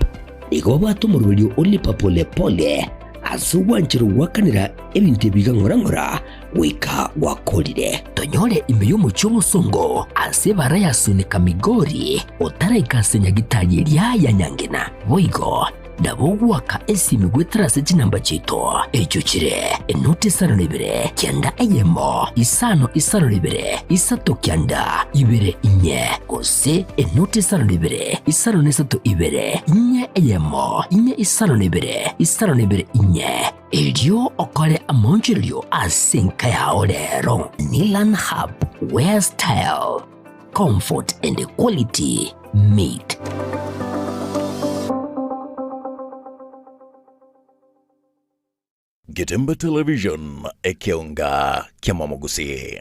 nigo babwate omoroberio o lipa pole pole ase ogwancherwa goakanera ebinto ebi iga ng'ora ng'ora goika gwakorire. Tonyore ime y'omochie omosongo ase ebara ya Sunika Migori otaraika ase nyagitari eria ya Nyangena. Boigo Nabo ogoaka esimi goetera ase chinamba chiaito, echio chire, enoti isano na ibere, kianda eyemo, isano isano na ibere, isato kianda, ibere inye, gose enoti isano na ibere, isano na isato ibere, inye eyemo, inye isano na ibere, isano na ibere inye. Erio okore amaonchorerio ase enka yao rero. Nilan Hub, where style, comfort and quality meet. Getemba Television, ekeonga ki'amamogusii.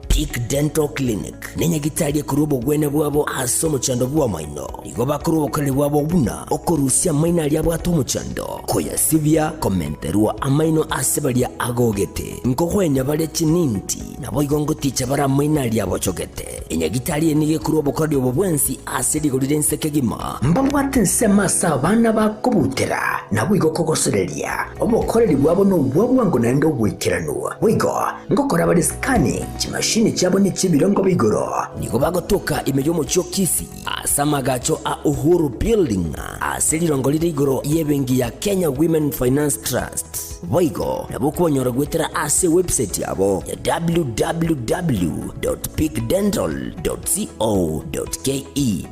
Peak Dental Clinic nenyagitari ekorwa obogwenia bwabo ase omochando bw'amaino. Nigo bakorwa obokoreri bwabo buna okorusia amaino aria abwate omochando, koyasibia, komenterwa amaino ase baria agogete, nkogoenya bare chininti, naboigo ngoticha bare amaino aria abochogete. Enyagitari eye nigo ekorwa obokoreri obo bwensi ase rigori ri'ense kegima. Mbabwate ensemo ase abana bakobutera, naboigo kogosereria. Obokoreri bwabo nobwa bwango naende oboikeranu. Boigo, ngokora bare scanning, chimashini chiabo nechi'ebirengo bia igoro. Nigo bagotoka ime y'omochie o Kisii, ase amagacho a Uhuru Building, ase rirongo rire igoro y'ebenki ya Kenya Women Finance Trust. Boigo, nabo okobanyora goetera ase ewebsite yabo ya www.peakdental.co.ke.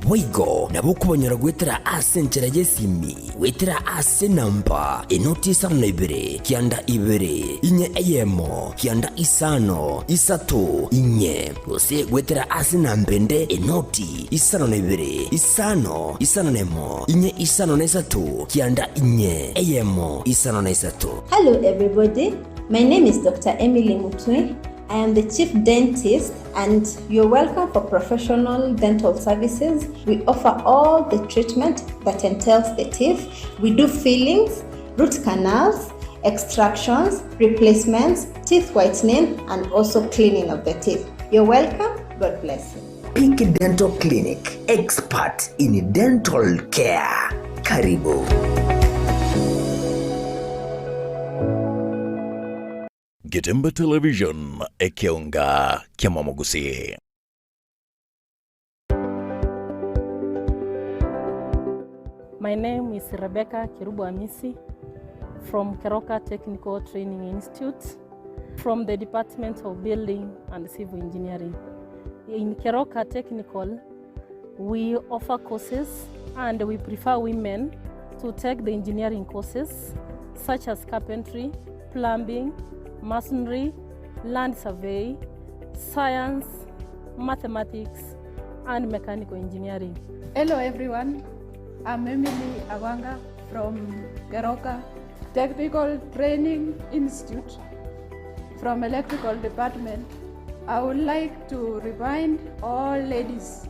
Boigo, nabo okobanyora goetera ase enchera y'esimi goetera ase enamba enoti isano na ibere kianda ibere inye eyemo kianda isano isato inye gose goetera ase enamba ende enoti isano na ibere isano isano na emo inye isano na isato kianda inye eyemo isano na isato. Hello everybody, my name is Dr. Emily Mutwe. I am the chief dentist and you're welcome for professional dental services. We offer all the treatment that entails the teeth. We do fillings, root canals, extractions, replacements, teeth whitening, and also cleaning of the teeth. You're welcome. God bless you. Peak Dental Clinic, expert in dental care. Karibu. Getemba Television, ekeonga kiamamogusii. My name is Rebecca Kerubo Amisi from Keroka Technical Training Institute from the Department of Building and Civil Engineering. In Keroka Technical, we offer courses and we prefer women to take the engineering courses such as carpentry, plumbing, masonry, land survey, science, mathematics, and mechanical engineering. Hello everyone, I'm Emily Awanga from Keroka Technical Training Institute from Electrical Department. I would like to remind all ladies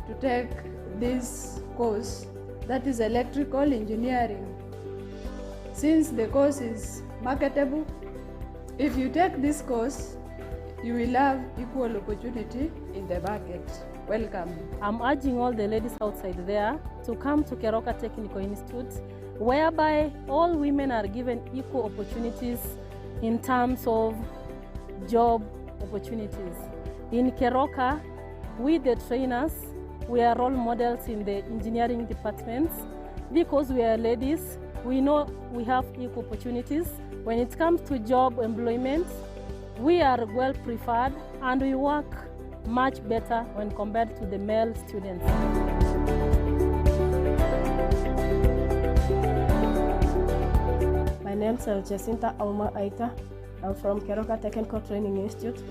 to take this course, that is electrical engineering. Since the course is marketable, if you take this course, you will have equal opportunity in the market. Welcome. I'm urging all the ladies outside there to come to Keroka Technical Institute, whereby all women are given equal opportunities in terms of job opportunities. In Keroka, we the trainers, we are role models in the engineering departments. Because we are ladies, we know we have equal opportunities. When it comes to job employment, we are well preferred and we work much better when compared to the male students. My name is Jacinta Auma Aita. I'm from Keroka Technical Training Institute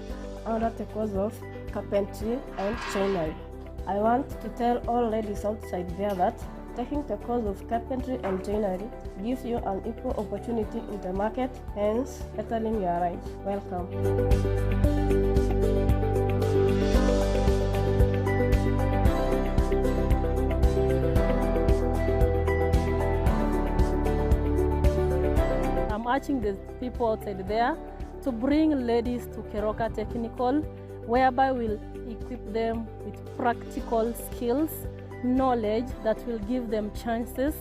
under the course of carpentry and joinery. I want to tell all ladies outside there that taking the course of carpentry and joinery gives you an equal opportunity in the market, hence bettering your life. Welcome. I'm urging the people outside there to bring ladies to Keroka Technical, whereby we'll equip them with practical skills, knowledge that will give them chances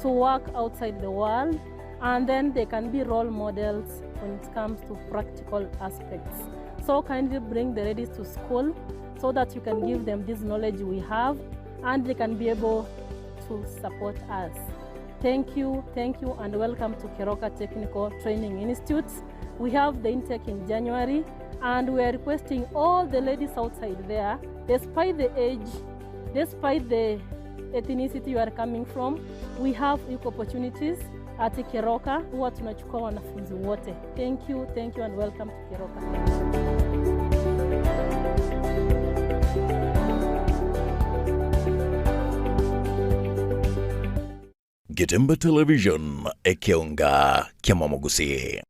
to work outside the world, and then they can be role models when it comes to practical aspects. So kindly bring the ladies to school so that you can give them this knowledge we have and they can be able to support us. Thank you, and welcome to Keroka Technical Training Institute. We have the intake in January, and we are requesting all the ladies outside there, despite the age, despite the ethnicity you are coming from, we have equal opportunities at Keroka. Huwa tunachukua wanafunzi wote. Thank you, thank you, and welcome to Keroka. Getembe Television, ekeonga kiamamogusii.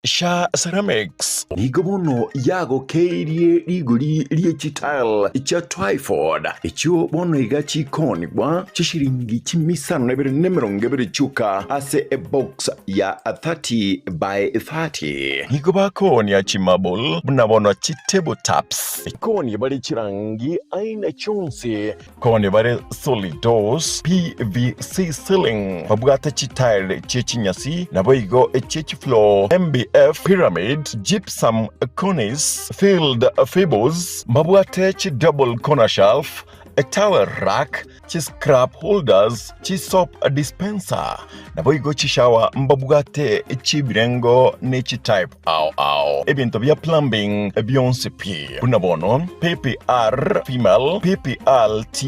Sha Ceramics nigo bono yagokeirie rigori rie chitile chia Twyford, echio bono iga chikoonigwa chishiringi chimisano na ibere na emerongo ebere chioka ase ebox ya 30 by 30. Nigo bakoonia chimarble buna bono chitable tops. Koonia bare chirangi aina chionsi. Koonia bare solid doors, PVC ceiling, babwate chitile chie chinyasi, naboigo echie chifloor, MDF, pyramid, gypsum, cornice, filled fables, mbabwate chi double corner shelf, etowel rack, chiscrap holders, chisoap dispenser, naboigo chishower mbabwate chibirengo ne chitype ao ao. Ebinto bia plumbing bionsi pi, buna bono PPR female, PPRT,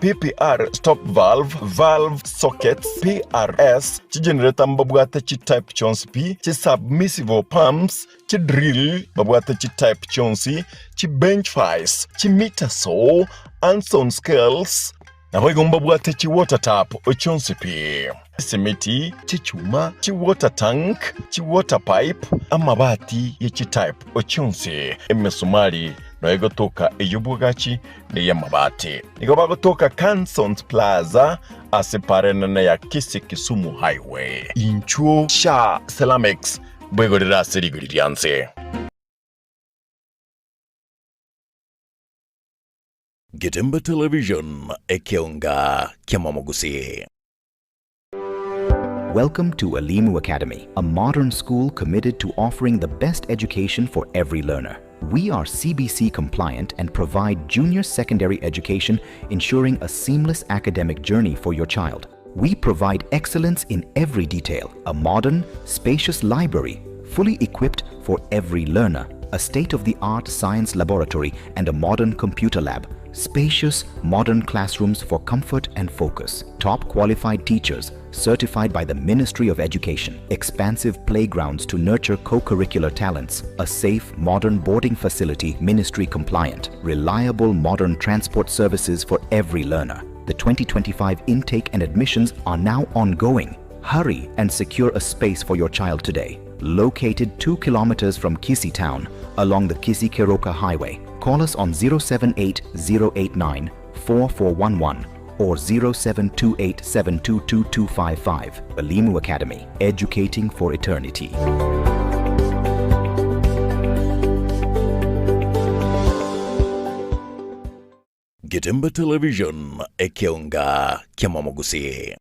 PPR stop valve, valve sockets, PRS, chigenerator mbabwate chitype chionsi pi, chisubmersible pumps, chidrill babwate chitype chionsi, chibench vice, chimeter saw, Anson scales, naboigo mbabwate chiwater tap chionsi pi, chisimiti, chichuma, chiwater tank, chiwater pipe, amabati ye chitype chionsi, emesumari noyo egotoka ey'obwagachi na ey'amabati. Nigo bagotoka Cansons Plaza ase para enene ya Kisii Kisumu Highway. Inchuo Sha Ceramics bwegorere ase rigori ria nse. Getembe Television, ekeonga kiamamogusii. Welcome to Elimu Academy, a modern school committed to offering the best education for every learner. We are CBC compliant and provide junior secondary education, ensuring a seamless academic journey for your child. We provide excellence in every detail a modern, spacious library, fully equipped for every learner, a state of the art science laboratory, and a modern computer lab. Spacious, modern classrooms for comfort and focus. Top qualified teachers certified by the Ministry of Education. Expansive playgrounds to nurture co curricular talents. A safe, modern boarding facility, ministry compliant. Reliable modern transport services for every learner. The 2025 intake and admissions are now ongoing. Hurry and secure a space for your child today. Located 2 kilometers from Kisii town along the Kisii Keroka Highway. Call us on 078 089 4411 or 0728722255. Elimu Academy, educating for eternity. Getembe Television, ekeonga kiamamogusii.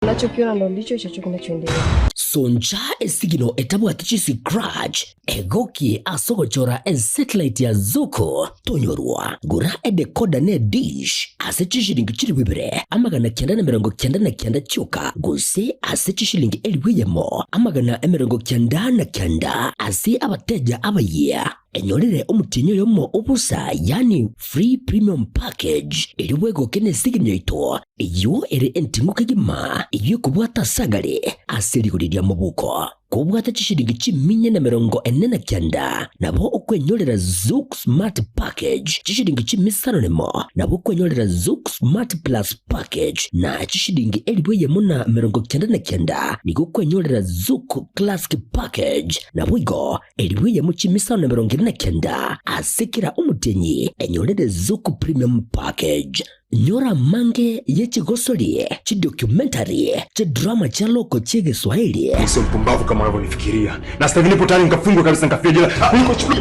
Unachokiona ndo ndicho hicho kinachoendelea. Soncha esigino etabwati chiscratch egokie ase ogochora esatellite ya Zuku tonyorwa. Gora edecoder ne edish ase chishilingi chilifu ibere 999 chioka gose ase chishilingi 1000 999 ase abateja abayia. Enyorere omotienyi oyomo o bosa, yaani free premium package, erio bwegoke nesigini yaito, eyio ere enting'u kegima, eyio ekobwata ase agare ase rigori ri'amabuko. Kobwate chishilingi chiminya na 49, nabo okwenyorera Zuku Smart Package, chishilingi chimisano nemo, nabo okwenyorera Zuku Smart Plus Package, na chishilingi 1099 nigo okwenyorera Zuku Classic Package, naboigo Elifu chimisano na 49 ase kera omotienyi enyorere Zuku Premium Package. Nyora amange ye chigosori, chidocumentary, chidrama chia loko chi'Egeswahili. Mimi sio mpumbavu kama unavyonifikiria. Na sasa hivi nipo tayari nikafungwe kabisa nikafia jela. Niko chini.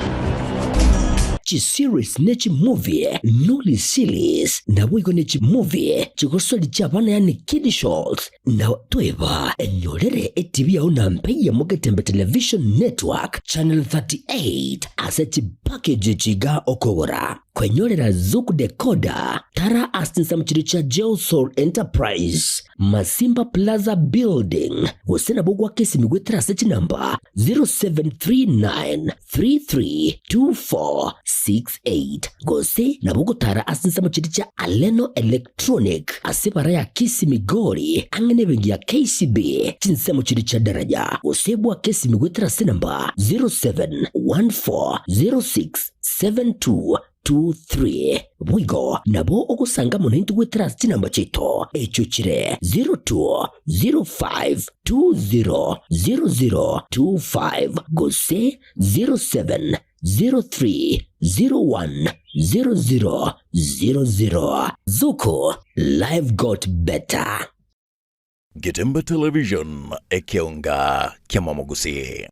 Chiseries ne chimovie noli series naboigo ne chimovie chigosori chi'abana yaani kiddie shows Na toeba enyorere etibi yao na mpeiya Mugetembe Television Network Channel 38 ase chipackage chiga okogora. Kwenyorera Zuku Decoder tara ase ensemo chiria chia Geosol Enterprise, Masimba Plaza Building, gose nabo gwaka esimi goetera ase chinamba 0739 332468 gose nabo ogotara ase ensemo chiria chia Aleno Electronic ase ebara ya Kisii Migori ang'e nebenki ya KCB chinsemo chiria chia Daraja gose bwake esimi goetera ase enamba 07140672. 023. Boigo nabo ogosanga amo naintwe goetera ase chinamba chiaito, echio chire 0205 200025 gose 0703 010000. Zuku, life got better. Getembe Television, ekeonga kiamamogusii.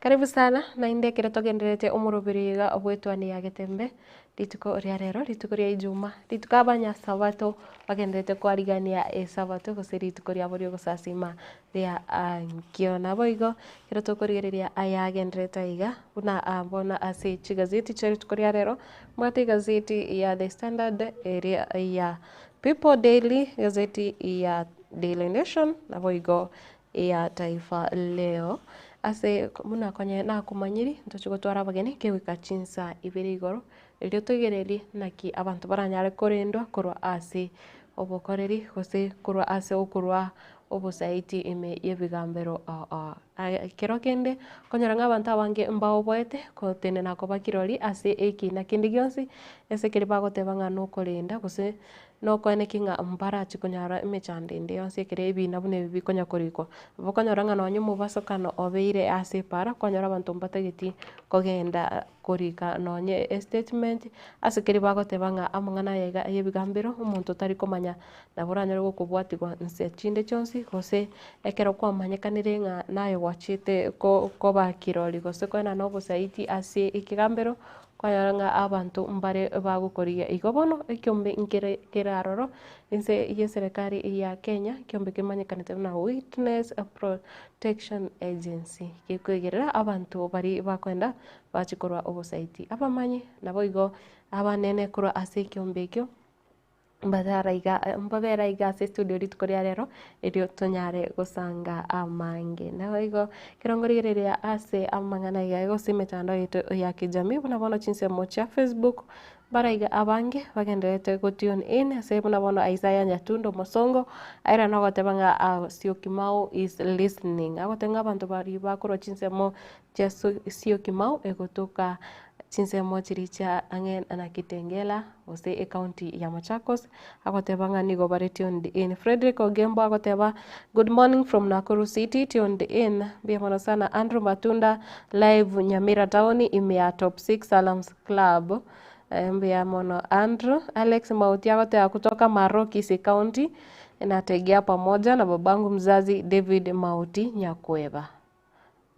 Karibu sana naende ekero togendererete omoroberi iga bw'etwani ya Getembe, rituko ria rero, rituko ria ijuma, rituko abanyasabato bagendererete kwarigania esabato gose rituko riabo riogosasima ria ankio. Naboigo ekero tokorigereria ayagendererete aiga buna bono ase chigazeti chia rituko ria rero, mbwate egazeti ya The Standard, eria ya People Daily, egazeti ya Daily Nation, naboigo ya Taifa Leo. Ase buna konye nakomanyiri, ntoche gotwara abageni kegoika chinsa ibere igoro, erio toigererie naki abanto baranyare korendwa korwa ase obokoreri gose korwa ase okorwa obosaiti ime y'ebigambero ao ao. Aye ekero kende, okonyora ng'a abanto abange mbaoboete kotenena koba kirori ase ekina kende gionsi, ase ekeri bagoteba ng'a nokorenda gose Nokoeneki ng'a mbarache konyora emechando ende yonsi ekero ebina buna ebi bikonya korikwa. Nabo okonyora ng'a nonye omobasokano obeire ase epaara, kwanyora abanto mbatageti kogenda korika nonye estatement, ase keria bagoteba ng'a amang'ana aya iga ya ebigambero, omonto otari komanya nabo oranyore gokobwatigwa nse chinde chionsi, gose ekero kwamanyekanire ng'a naye gwachete ko koba kirori gose koenana obosaiti ase ekegambero, Kwanyora ng'a abanto mbare bagokorigia igo bono, ekiombe nkere kere aroro inse y'eserekari ya Kenya, ekiombe kemanyekanete buna Witness Protection Agency, gekoigerera abanto baria bakoenda bachia korwa obosaiti. Abamanyi naboigo abanene korwa ase ekiombe ekio. Mbatara iga mbabere aiga ase estudio rituko ria rero, erio tonyare gosanga amange. Naboigo ekero nkorigereria ase amang'ana iga gose emetandao yaito ya kijamii buna bono chinsemo chia Facebook, mbaraiga abange bagendererete go tune in ase buna bono Isaiah Nyatundo omosongo, aye nogoteba ng'a Syokimau is listening. Agoteba ng'a abanto baria bakorwa chinsemo chia Syokimau egotoka chinsemo chiria chia ang'e na Kitengela gose ecounty ya Machakos, agoteba ng'a nigo bare tuned in. Fredrick Ogembo agoteba good morning from Nakuru city tuned in, mbuya mono sana. Andrew Matunda live Nyamira town ime ya Top 6 Salams Club, mbuya mono Andrew. Alex Mauti agoteba kutoka Maroo Kisii county, nategea pamoja na babangu mzazi David Mauti Nyakweba.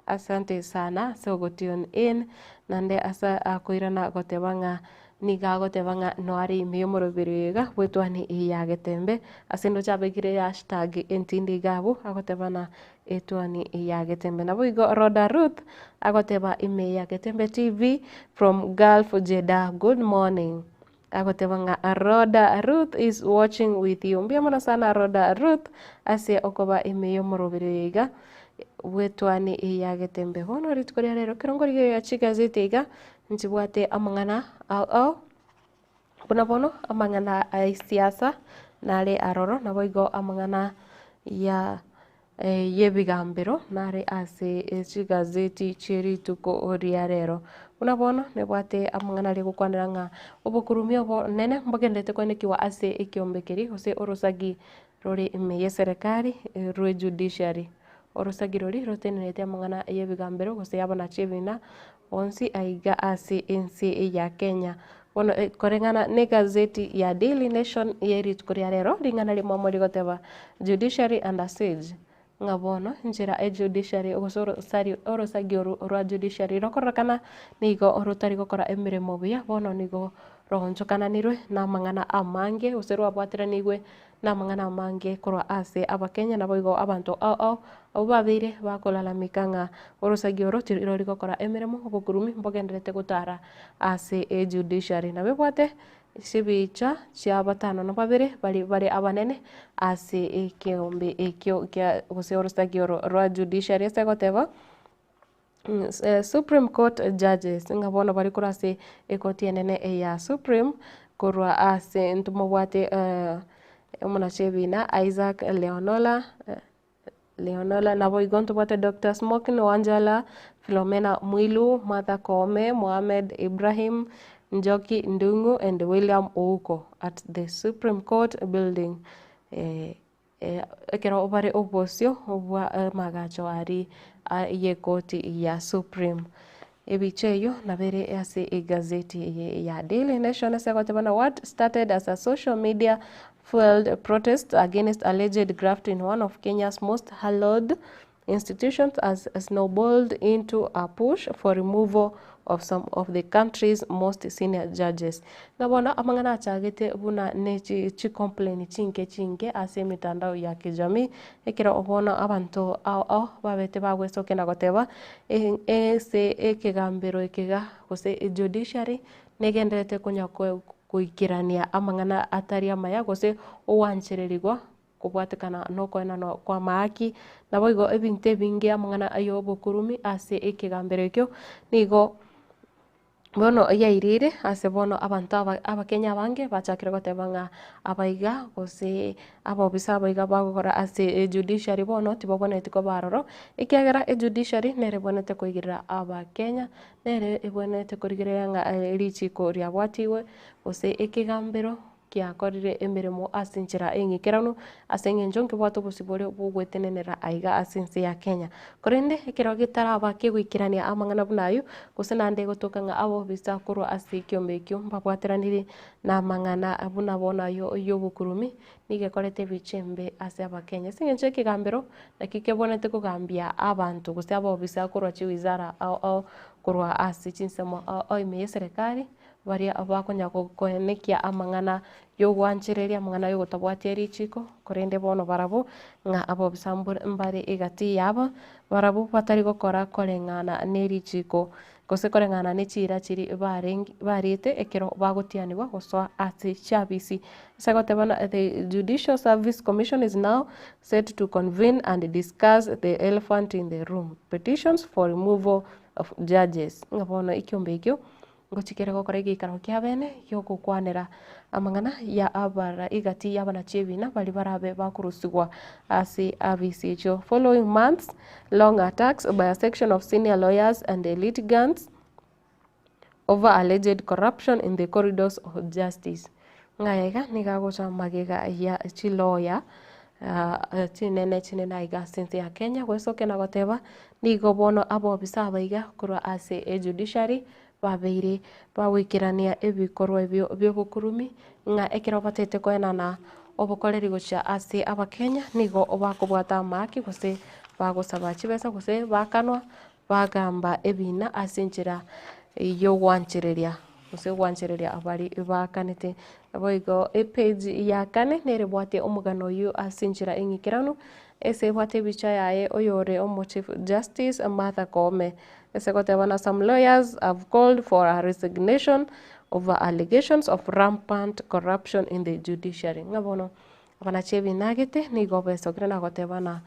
Asante sana ase ogo tune in, naende ase akoirana goteba ng'a nigo agoteba ng'a noare ime y'omoroberi oyo iga bw'etwani eye ya Getembe, ase ndoche abekire hashtag entindi iga abwo agoteba ng'a etwani eye ya Getembe. Naboigo Rhoda Ruth agoteba ime ya Getembe TV from Gulf Jeddah good morning. Agoteba ng'a Rhoda Ruth is watching with you. Mbuya mono sana Rhoda Ruth ase okoba ime y'omoroberi oyo iga bw'etwani ya Getembe. Bono rituko ria rero ekero nkorigereria chigazeti iga, nchibwate amang'ana ao ao, buna bono amang'ana a siasa nare aroro, naboigo amang'ana ya y'ebigambero nare ase chigazeti chie rituko ria rero. Buna bono nebwate amang'ana aria gokwanera ng'a obokurumi obonene mbogenderete koenekigwa ase ekiombe keria gose orosagi rore ime y'eserekari rwe judiciary. Orosagi roria rotenenerete amang'ana y'ebigambero gose abanachi ebina bonsi aiga ase ense ya Kenya. Bono koreng'ana negazeti ya Daily Nation ye rituko ria rero, ring'ana rimwamo rigoteba Judiciary under siege, ng'a bono enchera e judiciary gose orosari orosagi oru rwa judiciary rokororekana nigo rotari gokora emeremo buya, bono nigo. Roonchokananirwe namang'ana amange, gose rwabwateranigwe namang'ana amange korwa ase Abakenya, naboigo abanto ao ao abwo babeire bakolalamika ng'a orosagi oro tirori gokora emeremo, obokurumi mbogendererete gotara ase ejudiciary. Nabo ebwate chibicha chia batano na babere baria bare abanene ase ekeombe ekio kia gose orosagi oro rwa judiciary ase egoteba. Supreme Court Judges, ng'a bono bare korwa ase ekoti enene eya Supreme, korwa ase ntomobwate omonachi ebina Isaac Leonola, Leonola naboigo ntobwate Doctor Smokin Wanjala, Philomena Mwilu, Martha Koome, Mohamed Ibrahim, Njoki Ndung'u and William Ouko at the Supreme Court building. Ekero bare obosio bwa amagacho aria y'ekoti ya Supreme. Ebicha eyio nabo ere ase egazeti eye ya Daily Nation ase egoteba ng'a what started as a social media fuelled protest against alleged graft in one of Kenya's most hallowed institutions has snowballed into a push for removal of some of the country's most senior judges. Ng'a bono amang'ana achagete buna ne chicomplain chinke chinke ase emitandao ya kijamii, ekero bono abanto ao ao babete bagwesokia na goteba ase ekegambero eke iga gose ejudiciary negendererete konya goikerania amang'ana atari amaya gose ogwanchererigwa Kobwatekana nokoenanwa kw'amaaki, naboigo ebinto ebinge amang'ana ay'obokurumi ase ekegambero ekio nigo bono yairire ase bono abanto aba abakenya abange bachakire goteba ng'a abaiga gose abobisa abaiga bagokora ase ejudiciary bono tibabwenereti koba aroro, ekiagera ejudiciary nere ebwenerete koigerera abakenya, nere ebwenerete korigereria ng'a richiko riabwatigwe gose ekegambero Giakorire emeremo ase enchera eng'ikeranu, ase engencho nkebwate obosibore bw'ogwetenenera aiga ase ense ya Kenya. Korende ekero getaraba kegoikerania amang'ana buna ayio, gose naende egotoka ng'a abobisa korwa ase ekiombe ekio mbabwateranire namang'ana buna bono ayio y'obokurumi, nigo ekorete ebicha embe ase Abakenya. Ase engencho y'ekegambero, naki kebwenerete kogambia abanto gose abobisa korwa chiwizara ao ao korwa ase chinsemo ao ao ime y'eserekari, Baria bakonya koenekia amang'ana y'ogwanchereria, amang'ana y'ogotabwatia richiiko, korende bono barabwo ng'a abobisa mbare egati yabo, barabwo batari gokora koreng'ana ne richiiko, gose koreng'ana ne chiira chiria barenge bariete ekero bagotianigwa gosoa ase chiabisi. Ase agoteba ng'a the Judicial Service Commission is now set to convene and discuss the elephant in the room, petitions for removal of judges. Ng'a bono ekiombe ekio Ngochia kere gokora egeikaro kia bene gi'ogokwanera amang'ana ya abara egati y'abanachi ebina baria barabe bakorusigwa ase abisi echio. Following months long attacks by a section of senior lawyers and litigants over alleged corruption in the corridors of justice. Ng'a iga nigo agocha magega ya chiloya chinene chinene aiga ase ense ya Kenya gwesokia na goteba nigo bono abobisa aba iga korwa ase ejudiciary babeire bagoikerania ebikorwa ebio bi'obokurumi, ng'a ekero batete koenana obokoreri gochia ase Abakenya, nigo bakobwata amaaki gose bagosaba chibesa gose bakanwa bagamba ebina ase enchera y'ogwanchereria gose gwanchereria baria bakanete. Naboigo epage ya kane nere ebwate omogano oyio ase enchera eng'ikeranu, ase ebwate ebicha yaye oyore omo Chief Justice Martha Koome. Ase goteba na some lawyers have called for her resignation over allegations of rampant corruption in the judiciary. Ng'a bono abanachi ebinagete nigo besokire na goteba na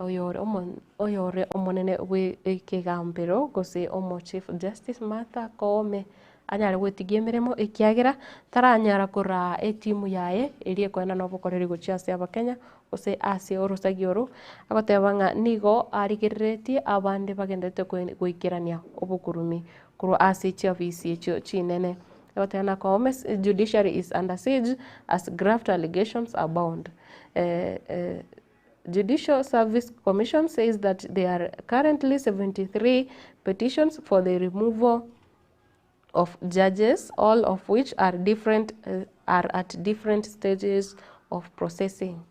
oyore omo oyore omonene bwe ekegambero gose omo Chief Justice Martha Koome anyare gwetigia emeremo ekiagera taranyara koraa etimu yaye eria ekoenana obokoreri gochia ase abakenya gose ase orosagi oro, agoteba ng'a nigo arigereretie abande bagendererete goikerania obokurumi korwa ase chiofisi echio chinene. Agoteba ng'a Koome judiciary is under siege as graft allegations abound. Judicial Service Commission says that there are currently 73 petitions for the removal of judges, all of which are different are at different stages of processing.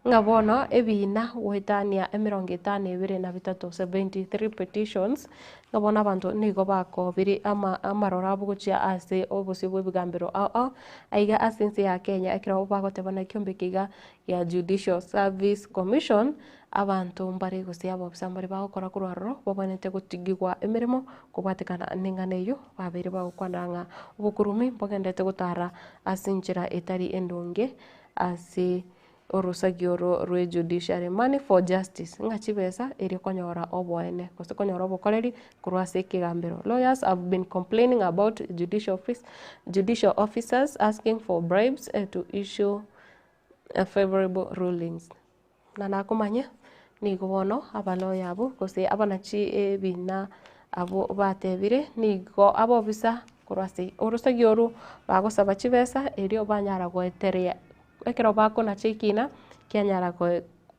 Ng'a bono ebiina goetania emerongo etano ebere na bitato, 73 petitions, ng'a bono abanto nigo bakobire ama amaroro abo gochia ase obosio bwa ebigambero ao ao, aiga ase ense ya Kenya ekero bagoteba naki ombeke iga ya Judicial Service Commission, abanto mbare gose abobisa mbare bagokora korwa aroro babwenerete gotigigwa emeremo kobwatekana neng'ana eyio babeire bagokwanera ng'a obokurumi mbogenderete gotara ase enchera etari endonge ase Orosagi oro rwe judiciary, money for justice, ng'a chibesa erio konyora oboene gose konyora obokoreri korwa ase ekegambero. Lawyers have been complaining about judicial office, judicial officers asking for bribes to issue favourable rulings. Na nakomanya nigo bono abalawyer abwo gose abanachi ebina abwo batebire nigo abobisa korwa ase orosagi orwo bagosaba chibesa erio banyara goeteria Ekero bakonacha ekina, kianyara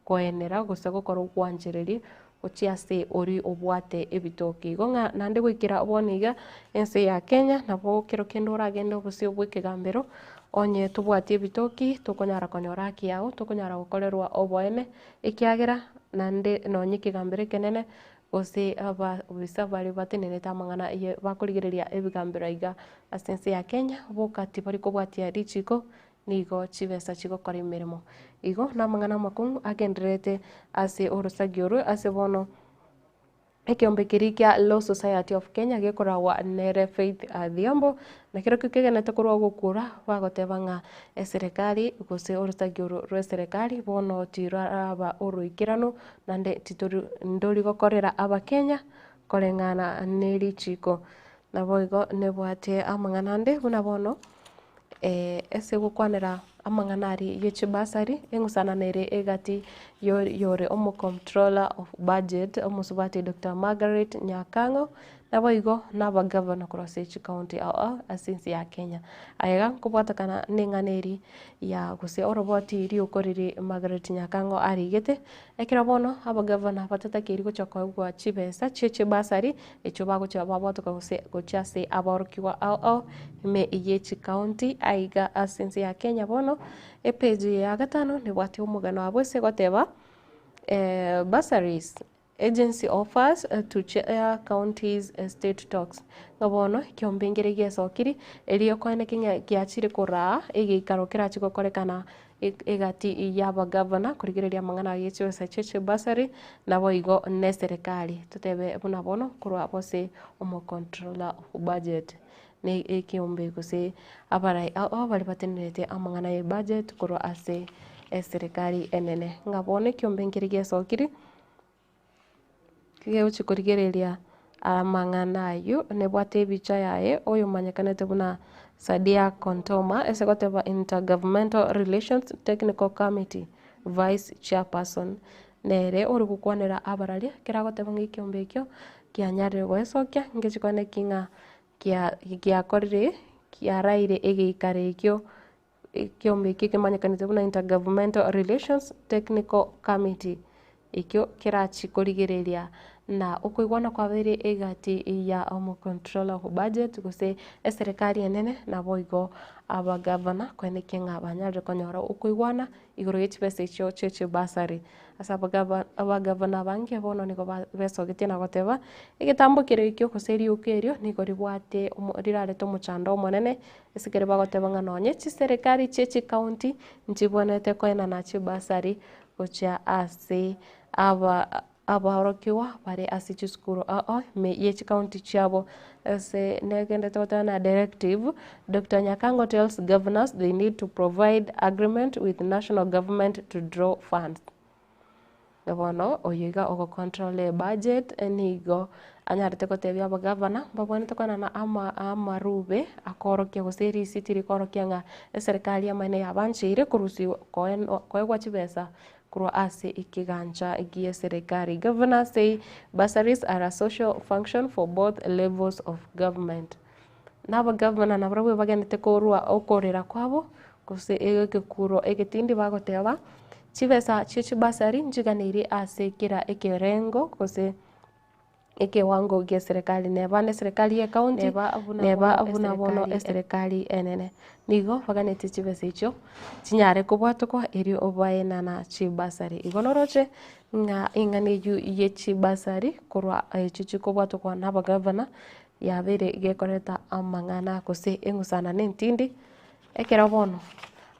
koenera gose gokora ogwanchereria gochia ase oria obwate ebitoki. Igo ng'a naende goikera bono iga, ense ya Kenya nabo kero kende oragende obosio bwa ekegambero, onye tobwati ebitoki, tokonyara konyora haki yago, tokonyara gokorerwa oboene, ekiagera naende nonye ekegambero ekenene, gose ababisa baria batenenete amang'ana aye bakorigereria ebigambero aiga ase ense ya Kenya, boka tibari kobwatia richiko Nigo chibesa chigokora emeremo. Igo namang'ana amakong'u agendererete ase orosagi orwo ase bono ekeombe keria kia Law Society of Kenya gekoragwa nere Faith Adhiambo, na kerokio kegenete korwa ogokura bagoteba ng'a eserekari gose orosagi oro rwa eserekari bono tirwaraba oroikeranu naende titori ndori gokorera abakenya koreng'ana ne richiko. Naboigo nebwate amang'ana ande buna bono. Ase gokwanera amang'ana aria ye chibasari, eng'usanana ere egati yore omo-comptroller of budget omosubati Doctor Margaret Nyakang'o, naboigo na abagavana korwa ase chicounty ao ao ase ense ya Kenya. Aiga nkobwatekana na eng'ana eria ya gose oroboti riuko riria Margaret Nyakang'o arigete, Ekero bono abagavana batatakeiri gochia koegwa chibesa chie chibasari, echio bagochia babwatoka gose gochia ase aborokigwa ao ao ime ye chikaunti aiga ase ense ya Kenya bono, epage ya gatano nebwate omogano abwo ase egoteba bursaries agency offers to chair counties state talks. Ng'a bono ekiombe nkere giesokiri, erio koeneki ng'a giachire koraa egeikaro kerachie gokorekana Egati y'abagavana korigereria amang'ana aye chibesa chie chibasari, naboigo neserekari. Totebe buna bono korwa gose omocontroller of budget ne ekeombe gose abarai ao baria batenenerete amang'ana ye budget korwa ase eserekari enene. Ng'a bono ekeombe nkeri gesokire. Kegochia korigereria amang'ana ayio, nebwate ebicha yaye oyomanyekanete buna Sadia Kontoma ase goteba Intergovernmental Relations Technical Committee Vice Chairperson, nere ore gokwanera abararia ekero agoteba ng'a ekeombe ekio kianyarire goesokia ngechi koeneki ng'a kia giakorire kiaraire egeikaro ekio Ekeombe ekio kemanyekanete buna Intergovernmental Relations Technical Committee, ekio kerachie korigereria na okoigwana kwabeire egati ya omocontroller of budget gose eserekari enene naboigo abagavana koenekia ng'a banyarire konyora okoigwana igoro ye chibesa echio chie chibasari. Ase abagava abagavana abange bono nigo ba besogetie na goteba, egetambo keria ekio gose erioka erio nigo ribwate omo rirarete omochando omonene Ase ekero bagoteba ng'a nonye chiserekari chie chikaunti nchibwenerete koenana chibasari gochia ase aba abaorokigwa bare ase chisukuru ao ao ime ye chikaunti chiabo. Ase negenderete goteba na directive, Doctor Nyakang'o tells governors they need to provide agreement with national government to draw funds. Na bono oyo iga ogocontrol ebudget nigo anyarete gotebia abagavana mbabwenerete koenana ama amarube akorokia gose erisiti rikorokia ng'a eserekari amaene yabancheire korusiwa koenwa koegwa chibesa korwa ase ekegancha gie eserekari. Governors say bursaries are a social function for both levels of government. Na abagavana nabarabwo bagenderete korua okorera kwabo, gose egekuro egetindi bagoteba, chibesa chie chibasari nchiganeirie ase kera ekerengo gose. Ekewango gie serikali neba ne serikali ye county neba buna bono eserikali enene. Nigo baganetie chibesa echio chinyare kobwatokwa erio baenana chibasari. Igo noroche ng'a eng'ana eywo ye chibasari korwa echio chikobwatokwa na abagavana yabeire gekoreta amang'ana gose eng'usana na entindi, ekero bono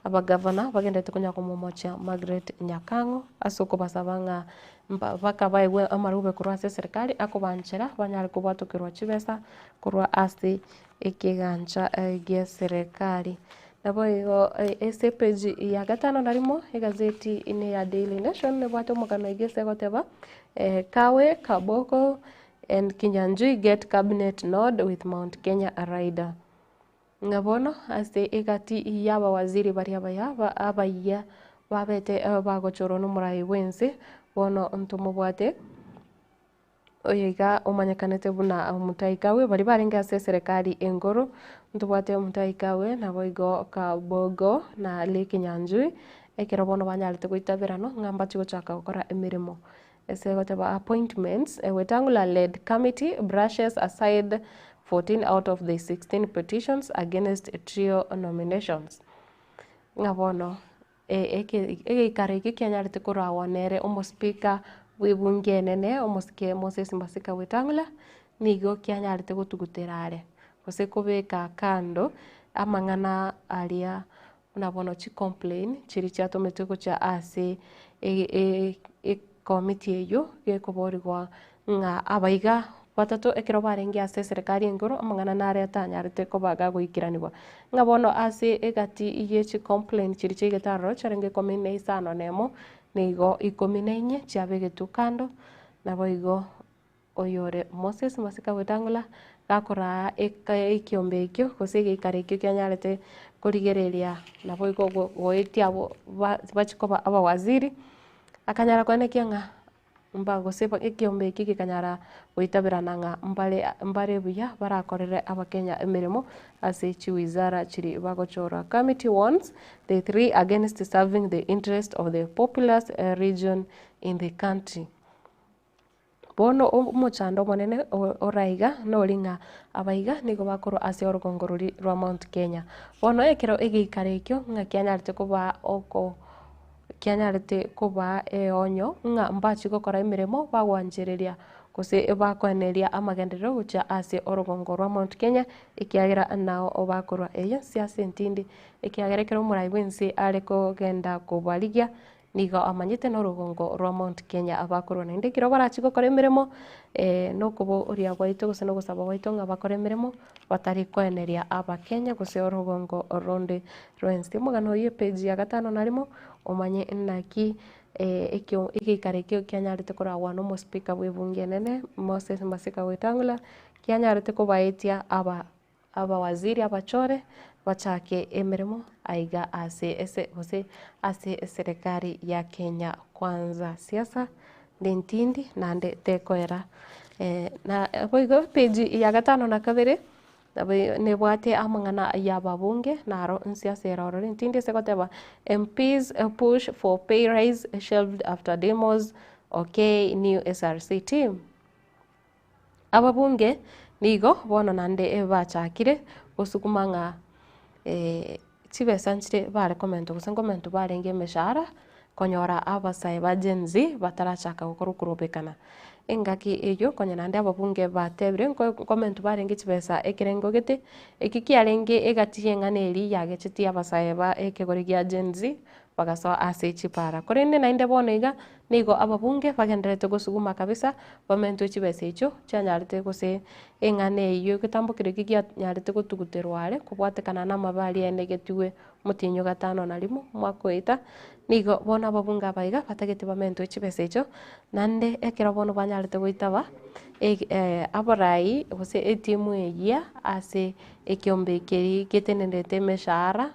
abagavana bagenderete konya komomochia Margaret Nyakang'o ase okobasaba ng'a mba baka baegwe amarube korwa ase eserikali akobanchera banyare kobwatokerwa chibesa korwa ase ekegancha gie eserekari. Naboigo ase epage ya gatano na rimo egazeti ime ya Daily Nation nebwate omogano iga ase egoteba Kawe, Kaboko and Kinyanjui get cabinet nod with Mount Kenya rider. Ng'a bono ase egati y'abawaziri baria abaya abayia babete bagochorwa nomorai bw'ense, bono ntomobwate oyo iga omanyekanete buna Mutahi Kagwe, baria barenge ase eserekari enkoro, ntobwate Mutahi Kagwe naboigo Kabogo na Lee Kinyanjui, ekero bono banyarete goitaberana ng'a mbachi gochaka gokora emeremo. Ase egoteba appointments, Wetangula led committee brushes aside 14 out of the 16 petitions against trio nominations. Ng'a bono egeikaro ekio kianyarete koragwa nere omospeaker bw'ebunge enene omosike Moses Masika Wetangula, nigo kianyarete gotugutera are, gose kobeka kando amang'ana aria buna bono chicomplain chiria chiatometwe gochia ase ecommittee eywo gekoborigwa ng'a abaiga batato ekero barenge ase eserekari enkoro amang'ana nare atanyarete koba gagoikeranigwa. Ng'a bono ase egati ye chicomplain chiria chiaigete aroro chiarenge ikomi na isano na emo, nigo ikomi na inye chiabegetwe kando, naboigo oyore Moses Masika Wetangula gakoraa ekiombe ekio gose egeikaro ekio kianyarete korigereria naboigo goetia abwo bachia koba abawaziri, akanyara koenekia ng'a mba gose ekiombe ekio gekanyara goitaberana ng'a mbare mbare buya barakorere abakenya emeremo ase chiwizara chiria bagochora. Committee warns the three against serving the interest of the populous region in the country. Bono omochando omonene ore aiga nori ng'a abaiga nigo bakorwa ase orogongo roria rwa Mount Kenya. Bono ekero egeikaro ekio ng'a kianyarete kobaa oko kianyarete kobaa eonyo ng'a mbachie gokora emeremo bagwanchereria gose bakoeneria amagenderero gochia ase orogongo rwa Mount Kenya ekiagera nao bakorwa. Eye nsiasa entindi ekiagera ekero omorai bwense are kogenda kobarigia Nigo amanyete norogongo rwa Mount Kenya abakorwa naende ekero barachie gokora emeremo nokoboria gwaito gose nogosaba gwaito ng'a bakore emeremo batari koeneria abakenya gose orogongo ronde rwensi. Omogano oyio epage ya gatano na rimo omanye naki ekio egeikaro ekio kianyarete koragwa na omospeaker bwa ebunge enene Moses Masika Wetangula kianyarete kobaetia aba Abawaziri abachore bachake emeremo aiga ase ese gose ase eserekari ya Kenya Kwanza. Siasa nentindi naende tekoera. Na boigo page ya gatano na kabere nabo nebwate amang'ana ya ababunge naro nsiasa ere ororo entindi ase egoteba MPs push for pay rise shelved after demos okay new SRC team. Ababunge nigo bono naende bachakire gosukuma ng'a chibesa nchire bare komentwa gose nkomentwa barenge emeshahara konyora abasae ba Gen Z batarachaka gokora okorobekana. Engaki eywo konya naende ababunge batebire nko nkomentwa barenge chibesa ekerengo gete, eki kiarenge egati y'eng'ana eria yagechetie abasae ba ekegori gia Gen Z bagasoa ase chipara. Korende naende bono iga, nigo ababunge bagendererete gosuguma kabisa, bamentwe chibesa echio chianyarete gose eng'ana eyio egetambo keria kianyarete gotuguterwa are kobwatekana namabe aria aenegetigwe omotienyi o gatano na rimo omwaka oeta, nigo bono ababunge aba iga batagete bamentwe chibesa echio, naende ekero bono banyarete goitaba abarai gose etimu eyia ase ekiombe keria getenenerete emeshahara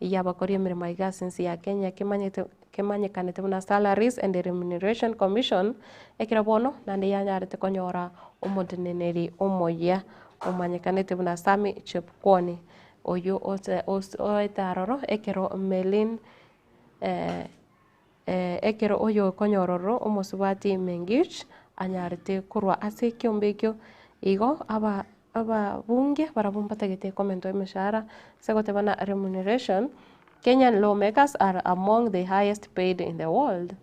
y'abakori emeremo aiga ase ense ya Kenya kemanyete kemanyekanete buna Salaries and Remuneration Commission, ekero bono naende yanyarete konyora omoteneneri omoyia omanyekanete buna Sammy Chepkwony, oyio ote os oete aroro ekero Mellin ekero oyo okonyora ororo omosubati Mengich. anyarete korwa ase ekiombe ekio. Igo aba ababunge barabwo mbatagete komentwa emeshahara ase goteba na remuneration, Kenyan lawmakers are among the highest paid in the world.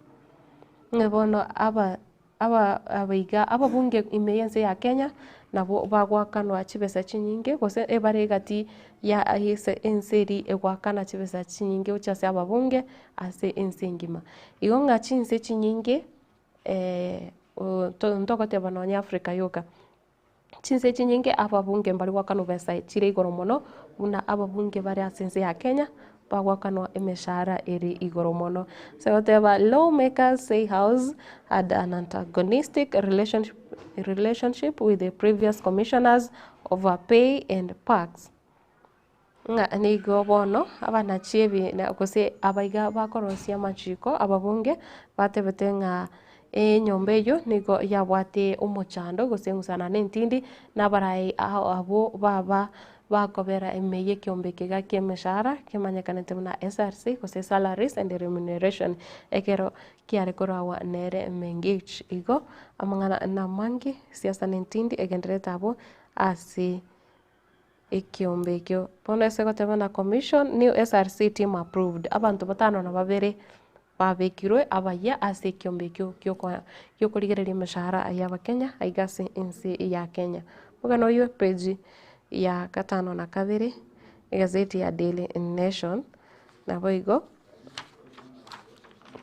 Ng'a bono aba aba abaiga ababunge ime y'ense ya Kenya, nabwo bagoakanwa chibesa chinyinge gose ebare egati ya ase ense eria egoakana chibesa chinyinge gochia ase ababunge ase ense engima. Igo ng'a chinse chinyinge ntogoteba nonye Africa yoka. Chinse chinyinge ababunge mbari goakanwa besa chire igoro mono, buna ababunge bare ase ense ya Kenya, bagoakanwa emeshahara ere igoro mono. Ase goteba lawmakers say House had an antagonistic relationship relationship with the previous commissioners over pay and perks. Ng'a nigo bono abanachi ebi gose abaiga bakorosia amachiko ababunge batebete ng'a enyomba eyio nigo yabwate omochando gose eng'usana na entindi, na abarai ao abwo baba bakobera ime y'ekeombe eke iga kia emeshahara kemanyekanete buna SRC gose Salaries and Remuneration ekero kiare koragwa nere Mengich. Igo amang'ana namange, siasa na entindi egendererete abwo ase. Ekiombe ekio. Bono ase goteba na commission, new SRC team approved, abanto batano na babere babekirwe abayia ase ekiombe ekio gioko giokorigereria emeshahara ya abakenya aiga ase ense ya Kenya. Omogano oywo epage ya gatano na kabere, egazeti ya Daily Nation, naboigo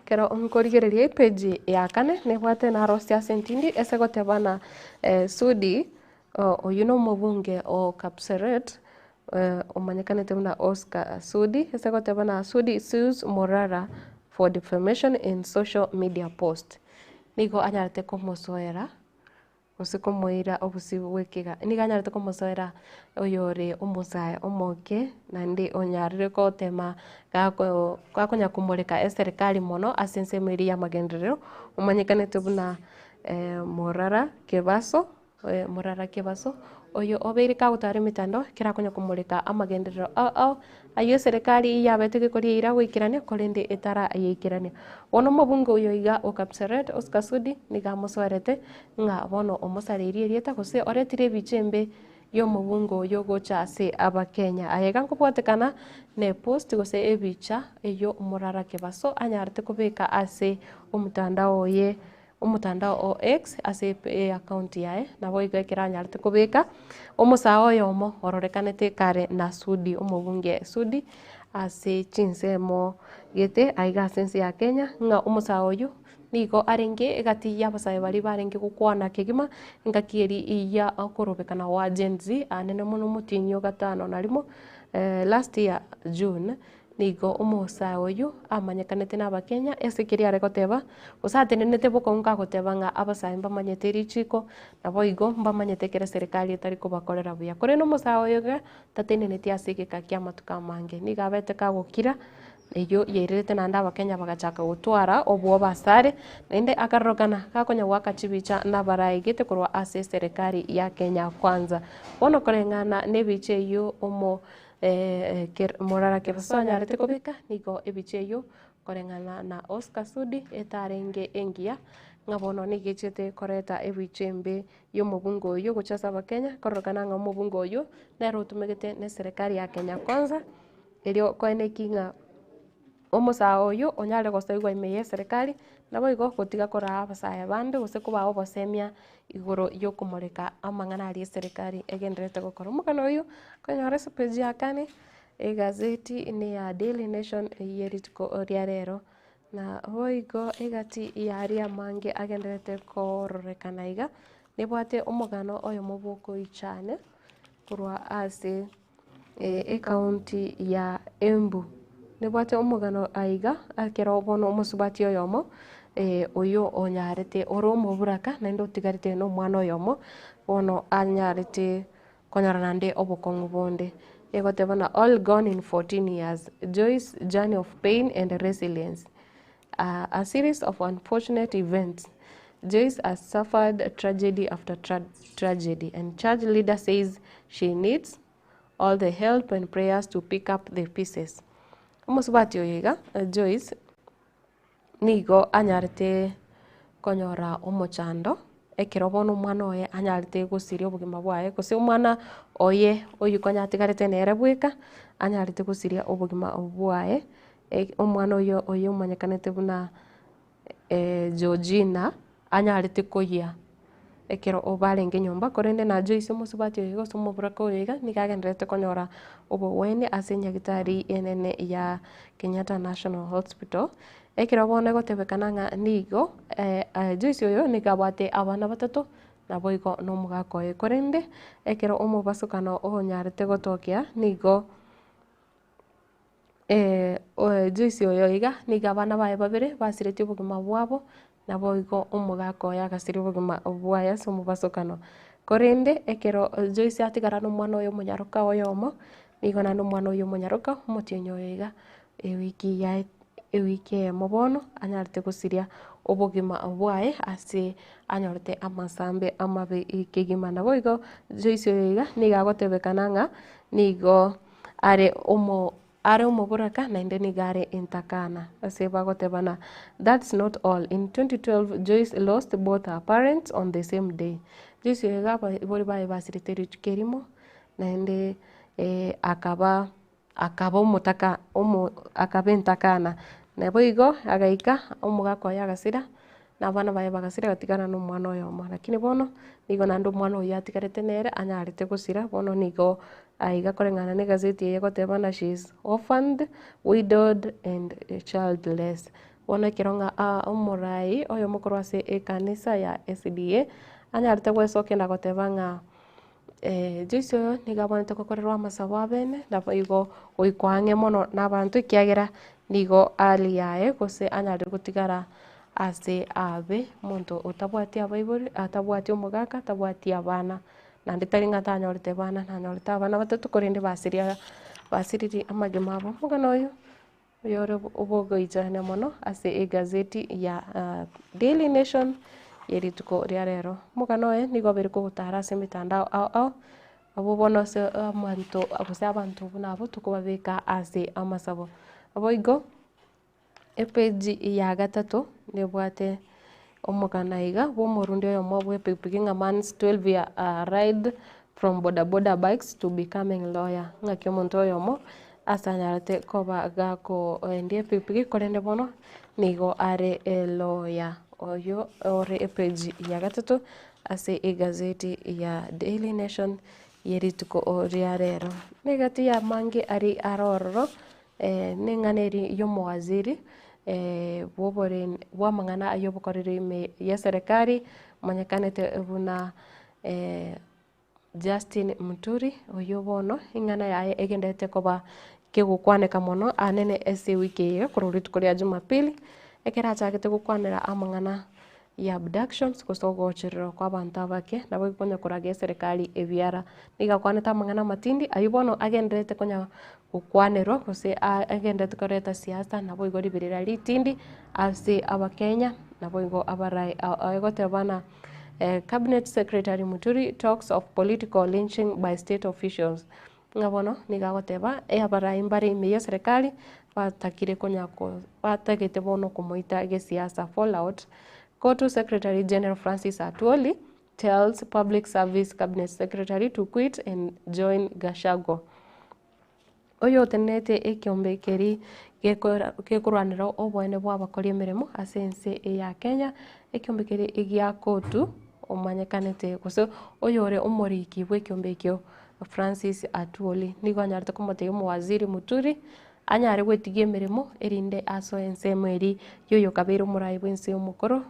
ekero nkorigereria epage ya kane nebwate narosie ase entindi ase goteba na Sudi. Oyio nomobunge o Kapseret omanyekanete buna Oscar Sudi, ase goteba na Sudi sues Morara for defamation in social media post. Nigo anyarete komosoera gose komoira obosio bw'ekega, nigo anyarete komosoera oyore omosae omoke naende onyarire gotema gako gakonya komoreka eserekari mono ase ensemo eria y'amagenderero, omanyekanete buna Morara Kebaso. Morara Kebaso, oyo obeire kagotara emetandao ekero akonya komoreka amagenderero ao ao ayio eserekari yabete gekoria eira goikerania korende etara yaikerania. Bono omobunge oyo iga o Kapseret Oscar Sudi nigo amosoerete ng'a bono omosareirie erieta gose oretire ebicha embe y'omobunge oyo gocha ase abakenya. Aye iga nkobwatekana ne post gose ebicha eyio Morara Kebaso anyarete kobeka ase omotandao oye Omotandao o X ase eakaunti yaye, naboigo ekero anyarete kobeka omosae oyomo ororekanete kare na Sudi omobunge Sudi ase chinsemo gete aiga ase ense ya Kenya, ng'a omosae oyio nigo arenge egati y'abasae baria barenge gokwana kegima engaki eria ya okorobekana gwa Gen Z anene mono omotienyi o gatano na rimo last year June. Nigo omosae oyio amanyekanete n'Abakenya ase keria are goteba, gose atenenete bokong'u kagoteba ng'a abasae mbamanyete richiko, naboigo mbamanyete ekero eserekari etari kobakorera buya. Korende omosae oyo iga tateneneti ase egeka ki'amatuko amange, nigo abete kagokira, eyio yairerete naende Abakenya bagachaka gotwara obwoba asare, naende akarorokana gakonya goaka chibicha nabaraegete korwa ase eserekari ya Kenya Kwanza. Bono koreng'ana na ebicha eyio omo. Morara Kebaso anyarete kobeka nigo ebicha eyio koreng'ana na Oscar Sudi etarenge engiya, ng'a bono nigo echete koreta ebicha embe y'omobunge oyio gochia ase abakenya, kororekana ng'a omobunge oyio nere otumegete na eserekari ya Kenya Kwanza, erio koeneki ng'a Omosae oyio onyare gosoigwa ime y'eserekari, naboigo gotiga koraa abasae bande gose kobaa obosemia igoro y'okomoreka amang'ana aria eserekari egendererete gokora. Omogano oyio okonyora ase page ya kane, egazeti ne ya Daily Nation ye rituko ria rero. Na boigo egati y'aria amange agendererete kororekana iga, nebwate omogano oyomo bwokoichania korwa ase. Ekaunti ya Embu. Nebwate omogano aiga ekero bono omosubati oyomo oyio onyarete ore omoburaka naende otigarete na omwana oyomo, bono anyarete konyora naende obokong'u bonde. Egoteba buna all gone in 14 years, Joyce journey of pain and resilience, a series of unfortunate events, Joyce has suffered tragedy after tragedy and church leader says she needs all the help and prayers to pick up the pieces. Omosubati oyo iga Joyce nigo anyarete konyora omochando. Ekero bono omwana oye anyarete gosiria obogima bwaye, gose omwana oye oywo konya atigarete nere bweka, anyarete gosiria obogima bwaye, omwana oywo oyo omanyekanete buna Georgina, anyarete koyia ekero barenge nyomba, korende na Joyce omosubati oyo iga gose omoburaka oyo iga, nigo agendererete konyora obogwenia ase enyagitari enene ya Kenyatta National Hospital. Ekero bono egotebekana ng'a nigo Joyce oyo nigo abwate abana batato, naboigo na omogaka oye, korende ekero omobasokano onyarete gotokea nigo Joyce oyo iga nigo abana baye babere basiretie obogima bwabo, naboigo omogaka oye agasiria obogima bwaye ase omobasokano. Korende ekero Joyce atigara na omwana oye omonyaroka oyomo, nigo naende omwana oye omonyaroka omotienyi oyo iga ewiki yaye ewiki eyemo bono anyarete gosiria obogima bwaye ase anyorete amasambe amabe kegima. Naboigo Joyce oyo iga nigo agotebekana ng'a nigo are omo are omoboraka naende nigo are entakana ase bagotebana that's not all in 2012 Joyce lost both her parents on the same day. Joyce oyo iga abaibori baye basirete rituko erimo naende akaba akaba omotaka omo akaba entakana. Naboigo agaika omogaka oye agasira, na abana baye bagasira agatigana na omwana oyomo. Lakini bono, nigo naende omwana oyio atigarete nere anyarete gosira, bono nigo aiga koreng'ana na egazeti eye egoteba buna she is orphaned, widowed and childless. Bono ekero ng'a omorai oyomo korwa ase ekanisa ya SDA, anyarete gwesokia na goteba ng'a Joyce oyo nigo abwenerete gokorerwa amasabo abene, naboigo goikwa ang'e mono na abanto ekiagera nigo hali yaye gose anyare gotigara ase abe omonto otabwati abaibori, atabwati omogaka, atabwati abana, naende tari ng'a tanyorete bana, nanyorete abana batato korende basiria basiririe amagima abo. Omogano oyo, Oyore obogoichania mono ase egazeti ya Daily Nation ye rituko ria rero. Omogano oye nigo obeire kogotara ase emetandao ao ao, abwo bono ase amanto gose abanto buna abwo tokobabeka ase amasabo. Naboigo epage ya gatato nebwate omogano iga bwa omorundi oyomo bwa epikipiki ng'a man's 12 year ride from bodaboda bikes to becoming lawyer, ng'aki omonto oyomo Ase anyarete koba gakoendia epikipiki korende bono nigo are elawyer oyio ore epage ya gatato ase egazeti ya Daily Nation ye rituko ria rero. Negati y'amange aria are ororo neng'ana eria y'omowaziri bw'oboren bw'amang'ana ay'obokoreri ime y'eserekari omanyekanete buna. Justin Muturi, oyio bono eng'ana yaye egendererete koba kegokwaneka mono anene ase ewiki eye korwa rituko ria jumapili, ekero achagete gokwanera amang'ana ya abductions gose ogochererwa kwa abanto abake nabo konya koraga eserekari ebiara. Nigo akwanete amang'ana amatindi aywo bono agendererete konya gokwanerwa gose agendererete koreta siasa naboigo riberera ritindi ase abakenya naboigo abarayi egoteba buna. Cabinet Secretary Muturi talks of political lynching by state officials. Ng'a bono nigo agoteba abarai mbare ime ye serikali batakire konya ko batagete bono komoita gesiasa fallout. Cotu Secretary General Francis Atwoli tells Public Service Cabinet Secretary to quit and join Gachagua. Oyotenenerete ekeombe keria gekorwanera oboene bw'abakori emeremo ase ense eye ya Kenya, ekeombe keria egia COTU, omanyekanete gose oyore omoriki bw'ekeombe ekio Francis Atwoli, nigo anyarete komotebia omowaziri Muturi, anyare gwetigia emeremo erinde asoe ensemo eria ya oyokabeire omorai bw'ense omokoro.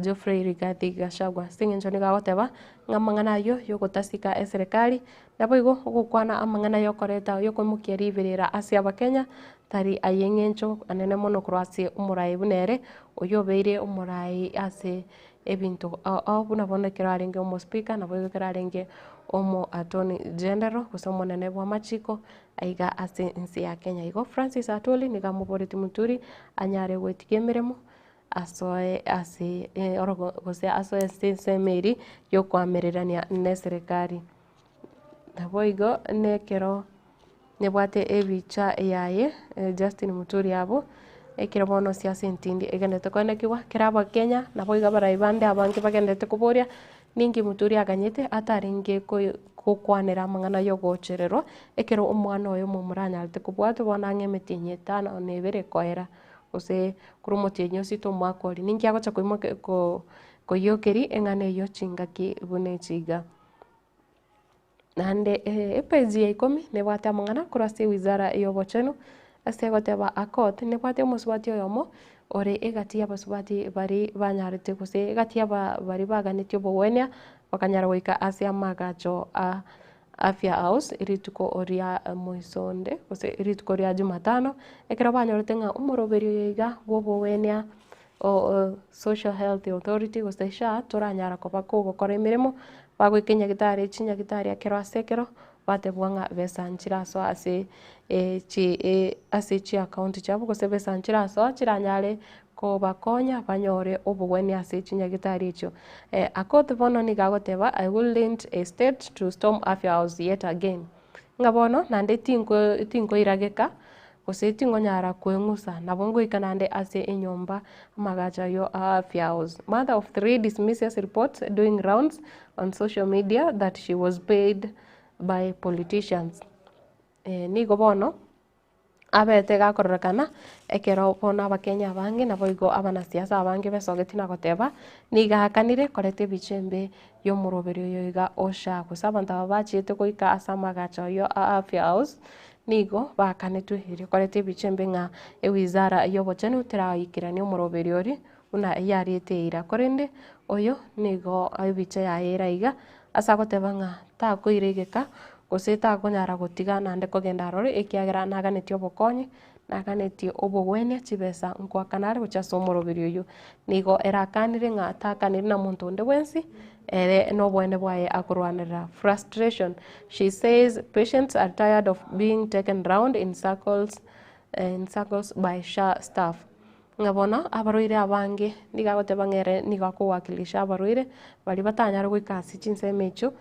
Geoffrey Rigathi Gachagua ase eng'encho nigo agoteba ng'a amang'ana ayio yogotasika eserekari, naboigo ogokwana amang'ana yokoreta yokoimokia riberera ase abakenya tari ay'eng'encho anene mono korwa ase omorai buna ere, oyio obeire omorai ase ebinto ao ao buna bono ekero arenge omospeaker naboigo ekero arenge omo attorney general gose omonene bw'amachiko aiga ase ense ya Kenya. Igo Francis Atwoli nigo amoboretie Muturi anyare goetiga emeremo. Asoe ase orogo gose asoe ase ensemo eria y'okoamererania neserekari. Naboigo nekero nebwate ebicha yaye Justin Muturi abwo, Ekero bono siasa entindi egenderete koenekigwa, ekero abakenya nabo iga abarai bande abange bagenderete koboria, ninki Muturi aganyete atarenge koyo gokwanera amang'ana ya ogochererwa, ekero omwana oye omomura anyarete kobwatwa bono ang'e emetienyi etano na ebere koera, gose korwa omotienyi osita omwaka oria. Ninki agocha koimoka ko koyokeria eng'ana eywo chingaki buna echi iga. Naende epeji ya ikomi nebwate amang'ana korwa ase ewizara ya obochenu, ase egoteba Akoth nebwate omosubati oyomo ore egati y'abasubati baria banyarete gose egati y'aba baria baganetie obogwenia, bakanyara goika ase amagacho a Afya House rituko ria moisonde gose rituko ria jumatano, ekero banyorete ng'a omoroberi oyo iga bwa obogwenia o Social Health Authority gose SHA toranyara koba kogokora emeremo, bagoika enyagitari chinyagitari ekero ase ekero, batebwa ng'a besa nchirasoa ase chi ase chiakaunti chiabo gose besa nchirasoa chiranyare kobakonya banyore obogwenia ase chinyagitari echio. Akoth bono nigo agoteba, I wouldn't hesitate to storm Afya House yet again. Ng'a bono naende tinko tinkoirageka gose tingonyara kweng'usa, nabo ngoika naende ase enyomba amagacho ayio a Afya House. Mother of three dismisses reports doing rounds on social media that she was paid by politicians. Nigo bono abete gakororekana ekero bono abakenya abange naboigo abanasiasa abange besogetie na goteba, nigo aakanire koreta ebicha embe y'omoroberi oyo iga o SHA gose abanto aba bachiete goika ase amagacho ayio a Afya House, nigo baakanetwe erio koreta ebicha embe ng'a ewizara y'obochenu teraikerania omoroberi oria buna yariete eira. Korende oyo nigo ebicha yaye ere aiga ase agoteba ng'a takoira egeka gose takonyara gotiga naende kogenda aroro ekiagera naganetie obokonyi, naganetie obogwenia chibesa nkoakana are gochia ase omoroberi oyio. Nigo erakanire ng'a takaniri na monto onde bwensi, ere na oboene bwaye akorwanerera. Frustration, she says patients are tired of being taken round in circles in circles by SHA staff. Ng'a bono abarwaire abange nigo agoteba ng'a ere nigo akowakilisha abarwaire baria batanyare goika ase chinsemo echio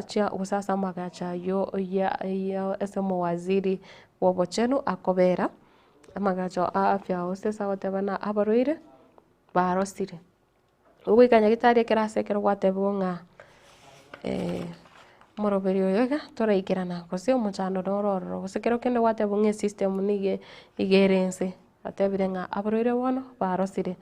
chia gose ase amagacho aywo ya ya ase omowaziri bwa obochenu akobera, amagacho a afya gose ase agoteba ng'a abarwaire barosire. Ogoika nyagetari ekero ase ekero gwatebiwa ng'a omoroberi oyo iga toraikerana gose omochando noro ororo, gose kero kende gwatebiwa ng'a esystem nigo iga ere inse, batebire ng'a abarwaire bono barosire.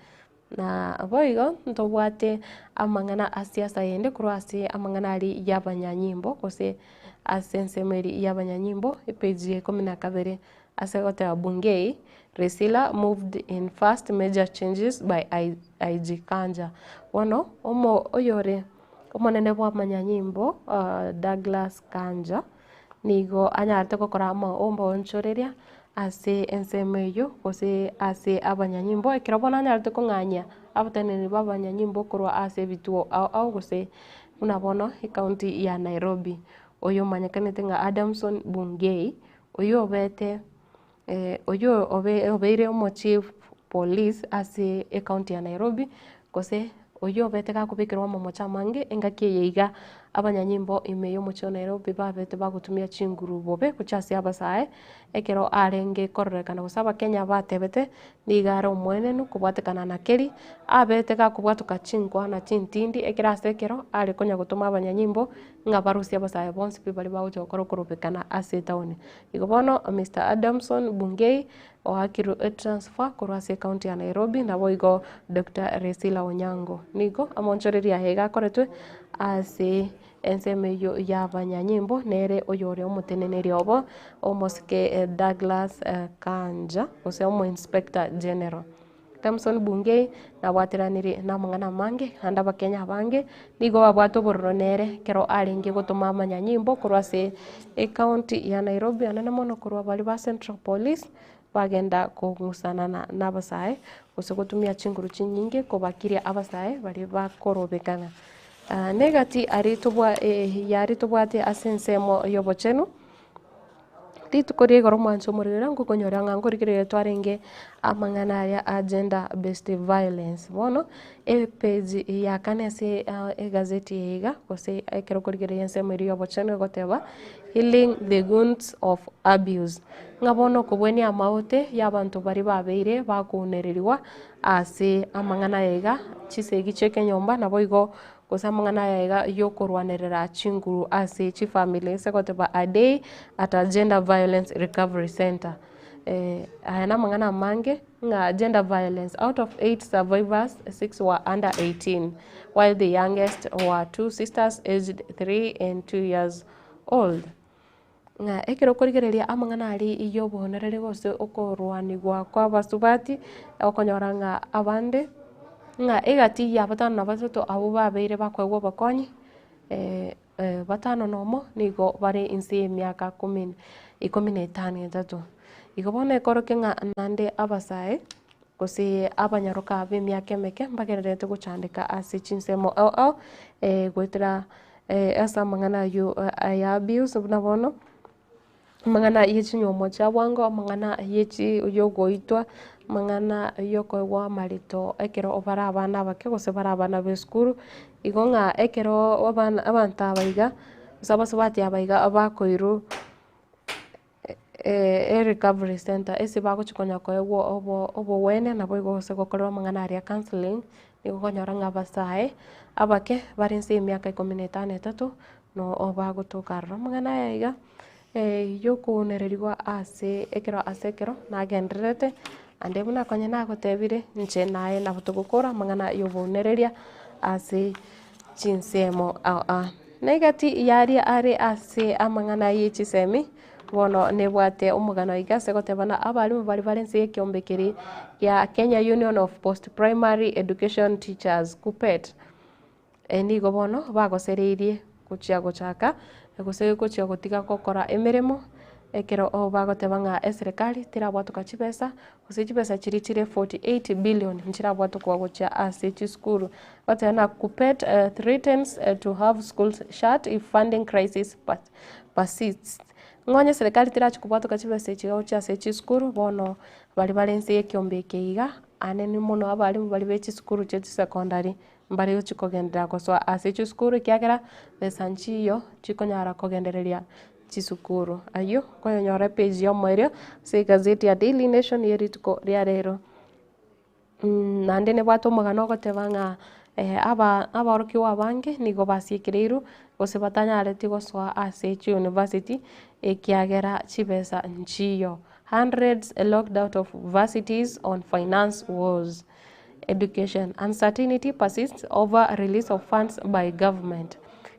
Na boigo ntobwate amang'ana a siasa yende korwa ase amang'ana aria ya abanyanyimbo gose ase ensemo eria ya abanyanyimbo epage ya ikomi na kabere. Ase goteba Bungei, Resila moved in first major changes by IG Kanja. Bono omo oyore omonene bw'amanyanyimbo Douglas Kanja nigo anyarete gokora oboonchoreria ase ensemo eyio gose ase abanyanyimbo ekero bono anyarete kong'anyia abateneneri ba abanyanyimbo korwa ase ebituo ao ao gose buna bono ecounty ya Nairobi. Oyo omanyekanete ng'a Adamson Bungei. Oyio obete oyio obeire omochief police ase ecounty ya Nairobi, gose oyio obete gakobekerwa amamocho amange engaki eye iga abanyanyimbo ime y'omochie o Nairobi babete bagotumia chinguru bobe gochia ase abasae, ekero arenge kororekana gose abakenya batebete nigo are omoenenu kobwatekana na keri, abete gakobwatoka chinkwana chintindi ekero ase ekero are konya gotoma abanyanyimbo ng'a barusie abasae bonsi pi baria bagocha gokora okorobekana ase etaoni. Igo bono Mister Adamson Bungei oakirwe etransfer korwa ase ecounty ya Nairobi naboigo Doctor Resila Onyango. Nigo amonchoreria aye iga akoretwe ase ensemo eyio ya abanyanyimbo nere oyore omoteneneri obo omosike Douglas Kanja gose omo inspector general. Tamson Bungei nabwateranirie namang'ana amange, naende abakenya abange nigo babwate obororo nere ekero arenge gotoma amanyanyimbo korwa ase ecounty ya Nairobi anene mono korwa baria ba Central Police bagenda kong'usanana na abasae gose gotumia chinguru chinyinge kobakiria abasae baria bakorobekana. Negati aria tobwa yaria tobwate ase ensemo ya obochenu. Rituko ria igoro omwancho omorero ngokonyora ng'a nkorigereria twarenge amang'ana aya a gender based violence. Bono, epage ya kane ase egazeti eye iga, gose ekero okorigereria ensemo eria ya obochenu egoteba, Healing the Wounds of Abuse. Ng'a bono okobwania amaote y'abanto baria babeire bakounererigwa ase amang'ana aya iga, chisegi chi'ekenyomba naboigo gose amang'ana aya iga yokorwanerera chinguru ase chifamiri ase goteba a day at a gender violence recovery centre. Aya namang'ana amange ng'a gender violence, out of 8 survivors, 6 were under 18, while the youngest were two sisters aged 3 and 2 years old. Ng'a ekero okorigereria amang'ana aria y'obonereri gose okorwanigwa kwa abasubati, okonyora ng'a abande, ng'a egati ya batano na batato abwo babeire bakoegwa obokonyi, batano na omo nigo bare inse y'emiaka kumi ikomi na etano etato. Igo bono ekorokia ng'a naende abasae, gose abanyaroka b'emiaka emeke mbagendererete gochandeka ase chinsemo ao ao, goetera ase amang'ana aywo aya abuse buna bono, amang'ana ye chinywomo chia bwango, amang'ana ye chi ya ogoitwa, amang'ana ya okoegwa amarito ekero bare abana abake gose bare abana ba esukuru, igo ng'a ekero abana abanto aba iga, gose abasubati aba iga bakoirwa erecovery center ase bagochi konya koegwa obo obogwenia naboigo gose gokorerwa amang'ana aria counselling, nigo okonyora ng'a abasae abake bare inse ya emiaka ikomi na etano etato, no bagotoka aroro. Amang'ana aya iga yokounererigwa ase ekero ase ekero nagendererete, naende buna konya nagotebire, inche naye nabo togokora amang'ana ya obounereria ase chinsemo ao ao. Na egati yaria are ase amang'ana ye chisemi, bono nebwate omogano iga ase goteba na abalimu baria bare inse y'ekeombe keria gia Kenya Union of Post Primary Education Teachers, KUPPET, nigo bono bagosereirie gochia gochaka gose gochia gotiga gokora emeremo, ekero bagoteba ng'a eserekari terabwatoka chibesa, gose chibesa chiria chire 48 billion nchirabwatokwa gochia ase chisukuru. Bagoteba ng'a KUPPET threatens to have schools shut if funding crisis persists. Ng'a onye eserekari terachi kobwatoka chibesa echi gochia ase chisukuru, bono baria bare inse ya ekeombe eke iga, anene mono abalimu baria be chisukuru chia chisecondary, mbare gochia kogenderera gosoa ase chisukuru ekiagera besa nchiyo chikonyara kogendereria chisukuru. Ayio nkoyonyora epage ya omoerio ase egazeti ya Daily Nation ya rituko ria rero. Naende nebwate omogano ogoteba ng'a aba abaorokigwa abange nigo basiekereirwe gose batanyareti gosoa ase chiuniversity ekiagera chibesa nchiyo. Hundreds locked out of varsities on finance woes. Education, Uncertainty persists over release of funds by government.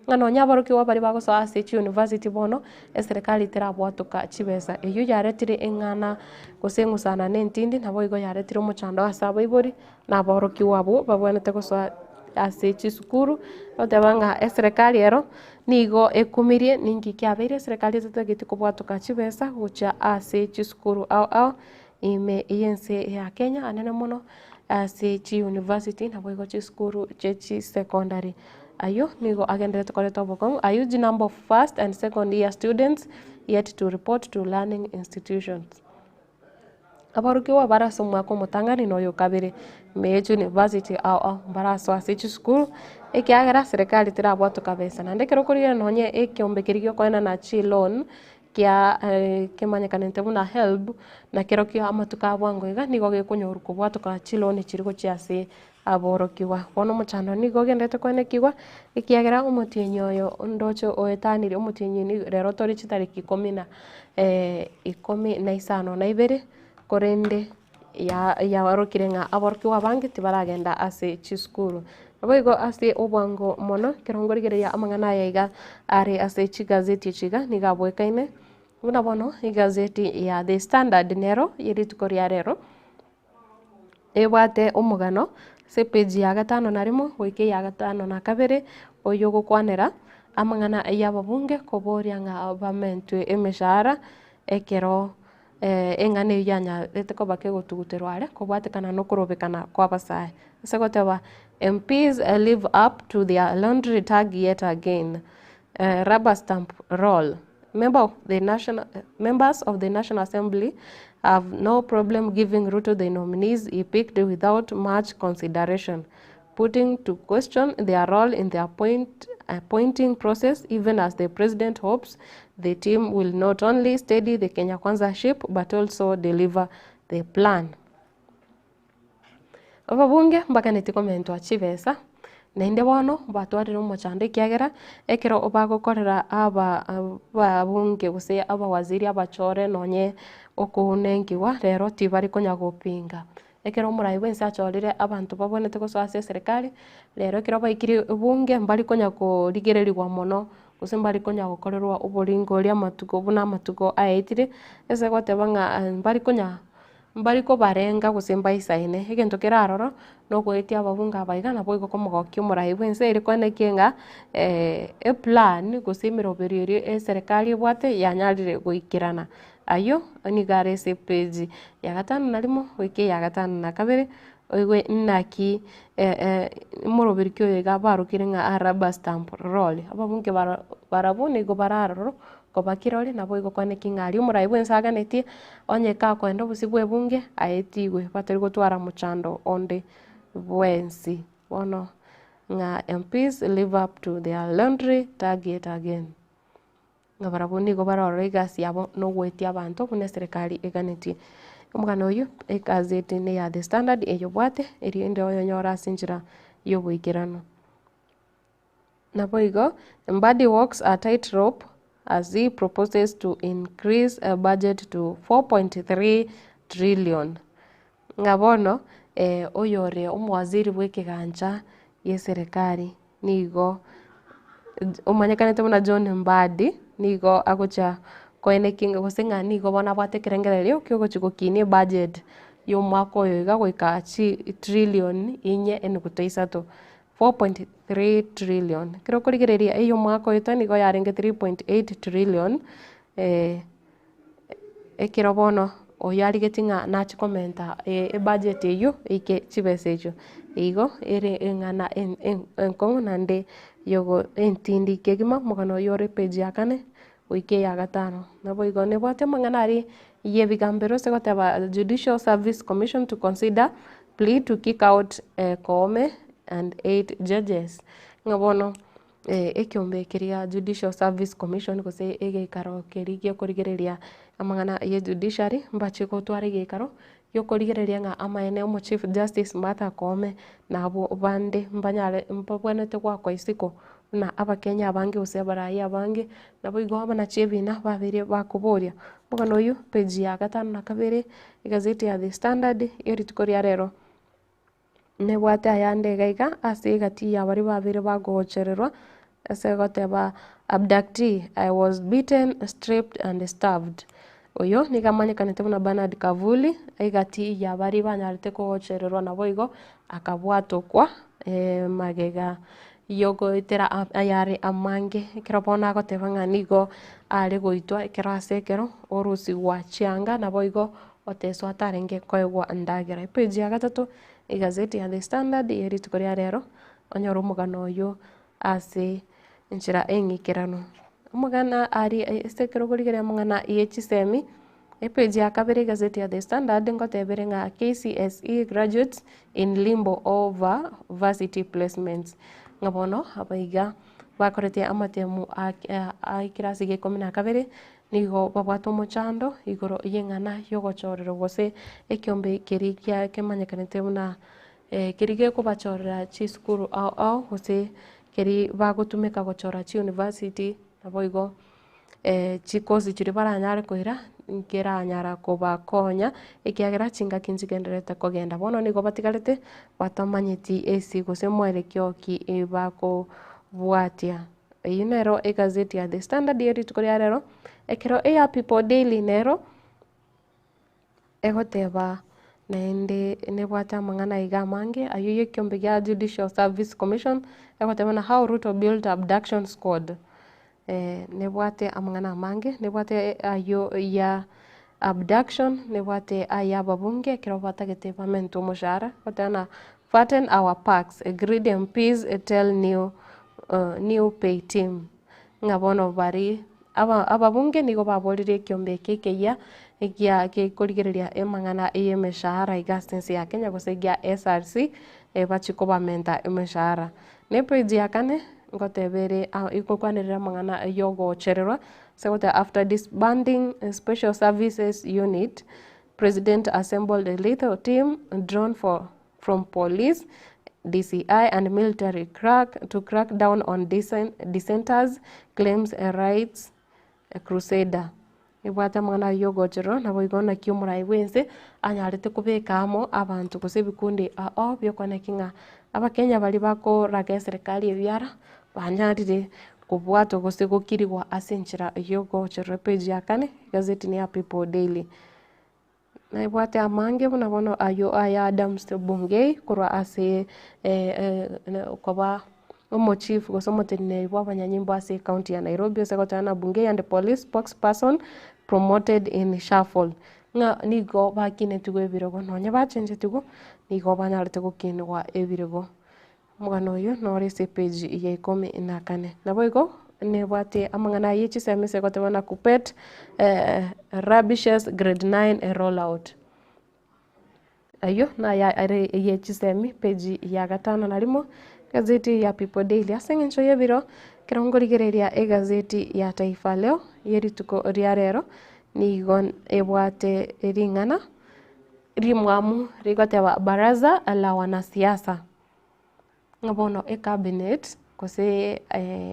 Ng'a nonya aborokigwa baria bagosoa ase chiuniversity bono, eserekari terabwatoka chibesa. Eyio yaretire eng'ana gose eng'usana na entindi, naboigo yaretire omochando ase abaibori na aborokigwa abwo babwenerete gosoa ase chisukuru, goteba ng'a eserekari ero nigo ekumirie ninki kiabeire eserekari etatageti kobwatoka chibesa gochia ase chisukuru ao ao. Ime y'ense ya Kenya anene mono ase chiuniversity naboigo chisukuru chie chisecondary. Ayio nigo agendererete koreta obokong'u, a huge number of first and second year students yet to report to learning institutions. Aborokigwa bare ase omwaka omotang'ani na oyo kabere ime ye chiuniversity ao ao mbarasoe ase chisukuru ekiagera serikali terabwatoka besa. Naende ekero okorigereria nonye ekeombe keria giokoenana chiloan kia kemanyekanete buna HELB, na kerokio amatuko a bwango iga nigo gekonyorwa kobwatoka chiloni chiria gochia ase aborokigwa. Bono omochando nigo ogenderete koenekigwa, ekiagera omotienyi oyo ndoche oetanirie omotienyi nigo rero tore chitariki ikomi na ikomi na isano na ibere, korende ya yaorokire ng'a aborokigwa abange tibaragenda ase chisukuru. Naboigo ase obwango mono, ekero nkorigereria amang'ana aya iga are ase chigazeti echi iga, nigo abwekaine, buna bono egazeti ya The Standard nero ye rituko ria rero, ebwate omogano ase epage ya gatano na rimo goika eya gatano na kabere, oywo ogokwanera amang'ana ya ababunge koboria ng'a bamentwe emeshahara ekero Eng'ana eyio yanyarete koba kegotuguterwa are kobwatekana na okorobekana kw'abasae. Ase goteba, MPs live up to their laundry tag yet again, rubber stamp role. Member of the national, members of the National Assembly have no problem giving Ruto the nominees he picked without much consideration. putting to question their role in the appoint, appointing process even as the president hopes the team will not only steady the Kenya Kwanza ship but also deliver the plan. Ababunge mbaganeti komentwa chibesa, naende bono batwarire omochando ekiagera ekero bagokorera aba ababunge gose abawaziri abachore nonye okounenkiwa rero tibari konya gopinga. Ekero omorai bwensi achorire abanto babwenerete gosoa ase eserekari, rero ekero baikire ebunge mbari konya korigereriwa mono gose mbari konya gokorerwa oboringori amatuko buna amatuko aetire, ase goteba ng'a mbari konya mbari kobarenga gose mbaisaine. Egento kere aroro, na ogoetia ababunge aba iga nabo igo komogokia omorai bwa ense ere koenekia ng'a eplan gose emeroberio eria eserekari ebwate yanyarire goikerana. Ayio nigo are ase epage ya gatano na rimo goika eya gatano na kabere, oigwe naki omoroberi ki oyo iga barokire ng'a a rubber stamp role. Ababunge baro barabwo nigo bare aroro koba kirori nabo igo kwaneki ng'a aria omorai bwa ense aganetie, onye kakoenda obosio bwa ebunge aetigwe batari gotwara mochando onde bwensi. Bono ng'a MPs live up to their laundry target again. Ng'a barabwo nigo barorore egasi yabo na ogoetia abanto buna eserekari eganetie. Omogano oyio egazeti neya The Standard eyobwate erinde oyonyore ase enchera ya oboikeranu. Naboigo, Mbadi walks a tightrope as he proposes to increase a budget to 4.3 trillion. Ng'a bono oyore omowaziri bw'ekegancha gi'eserekari nigo omanyekanete buna John Mbadi, nigo agocha koenekia ng'a gose ng'a nigo bono abwate ekerengererio kia ogochia gokinia ebudget ya omwaka oyo iga goika chitrillion inye enuguta isato. 4.3 trillion. Ekero okorigereria eye omwaka oito nigo yarenge 3.8 trillion, ekero bono oyo arigetie ng'a nachie komenta ebudget eywo eike chibesa echio. Igo ere eng'ana enkong'u naende yogo entindi kegima omogano oywo ore epage ya kane goika eya gatano. Naboigo nebwate amang'ana aria ya ebigambero ase goteba Judicial Service Commission to consider plea to kick out Koome and 8 judges. Ng'a bono ekiombe keria Judicial Service Commission gose egeikaro keria giokorigereria amang'ana ya ejudiciary mbache gotwara egeikaro giokorigereria ng'a amaene omo Chief Justice Martha Koome na abwo bande mbanyare mbabwenerete goakwa isiko buna abakenya abange gose abarai abange, naboigo abanachi ebina babeire bakoboria. Omogano oyio page ya gatano na kabere, egazeti ya The Standard ya rituko ria rero, nebwate ayande iga iga ase egati ya baria babeire bagochererwa ase goteba abductee, I was beaten, stripped and starved. Oyo nigo amanyekanete buna Bernard Kavuli, egati ya baria banyarete kogochererwa naboigo akabwatokwa magega yogoetera ayare amange, ekero bono agoteba ng'a nigo are goitwa ekero ase ekero, orusigwa chianga naboigo oteswa atarenge koegwa endagera. Epage ya gatato, egazeti ya The Standard ya rituko ria rero, onyore omogano oywo ase enchera eng'ikeranu. Omogana aria ase ekero okorigereria amang'ana ya chisemi, epage ya kabere egazeti ya The Standard ngotebere ng'a KCSE graduates in limbo over varsity placements. Ng'a bono abaiga bakorete amatemu a a ekerasi gia ikomi na kabere, nigo babwate omochando igoro y'eng'ana yogochorerwa gose ekiombe keria kia kemanyekanete buna keria gekobachorera chisukuru ao ao gose keria bagotumeka gochora chiuniversity, naboigo chikosi chiria baranyare koira nkeranyara kobakonya ekiagera chingaki nchigendererete kogenda. Bono nigo batigarete batamanyeti esi gose mwerekeo ki bakobwatia. Eyio nero egazeti ya The Standard ya rituko ria rero, ekero eya People Daily nero. Egoteba naende nebwate amang'ana aiga amange, ayio ya ekiombe gia Judicial Service Commission, egoteba buna how Ruto built abduction squad. Nebwate amang'ana amange, nebwate ayio ya abduction, nebwate aya ababunge ekero batagete bamentwe omoshahara, egoteba buna fatten our parks, greedy MPs tell new new pay team. Ng'a bono baria aba ababunge nigo baborire ekiombe eke ekeyia Egia gekorigereria emang'ana y'emeshahara iga ase ense ya Kenya gose egia SRC bachie kobamenta emeshahara. Na epage ya kane ngoteba ere egokwanerera amang'ana yogochererwa ase goteba after disbanding special services unit, president assembled a lethal team drawn for from police, DCI and military crack to crack down on dissenters, claims a rights crusader. Ebwate amang'ana ayio y'ogochererwa, naboigo naki omorai bw'ense anyarete kobeka amo abanto gose ebikundi ao biokwaneki ng'a abakenya baria bakoraga eserekari ebiara banyarire kobwatwa gose gokirigwa ase enchera y'ogochererwa. Epage ya kane, egazeti ne ya People Daily. Naebwate amange buna bono ayio aya Adams Bungei korwa ase koba omochief gose omoteneneri bw'abanyanyimbo ase ecounty ya Nairobi ase goteba ng'a Bungei and police spokesperson promoted in shuffle. Ng'a nigo bakinetigwe ebirogo nonye bachenchetigwe nigo banyarete gokinigwa ebirogo. Omogano oyo nore ase epage ya ikomi na kane. Naboigo nebwate amang'ana aye chisemi ase goteba na Kuppet rubbishes grade 9 rollout. Ayio naya are ye chisemi page ya gatano na rimo egazeti ya People Daily. Ase eng'encho y'ebiro ekero nkorigereria egazeti ya Taifa Leo ye rituko ria rero nigo ebwate ring'ana rimwamu rigoteba baraza la wanasiasa. Ng'a bono ecabinet gose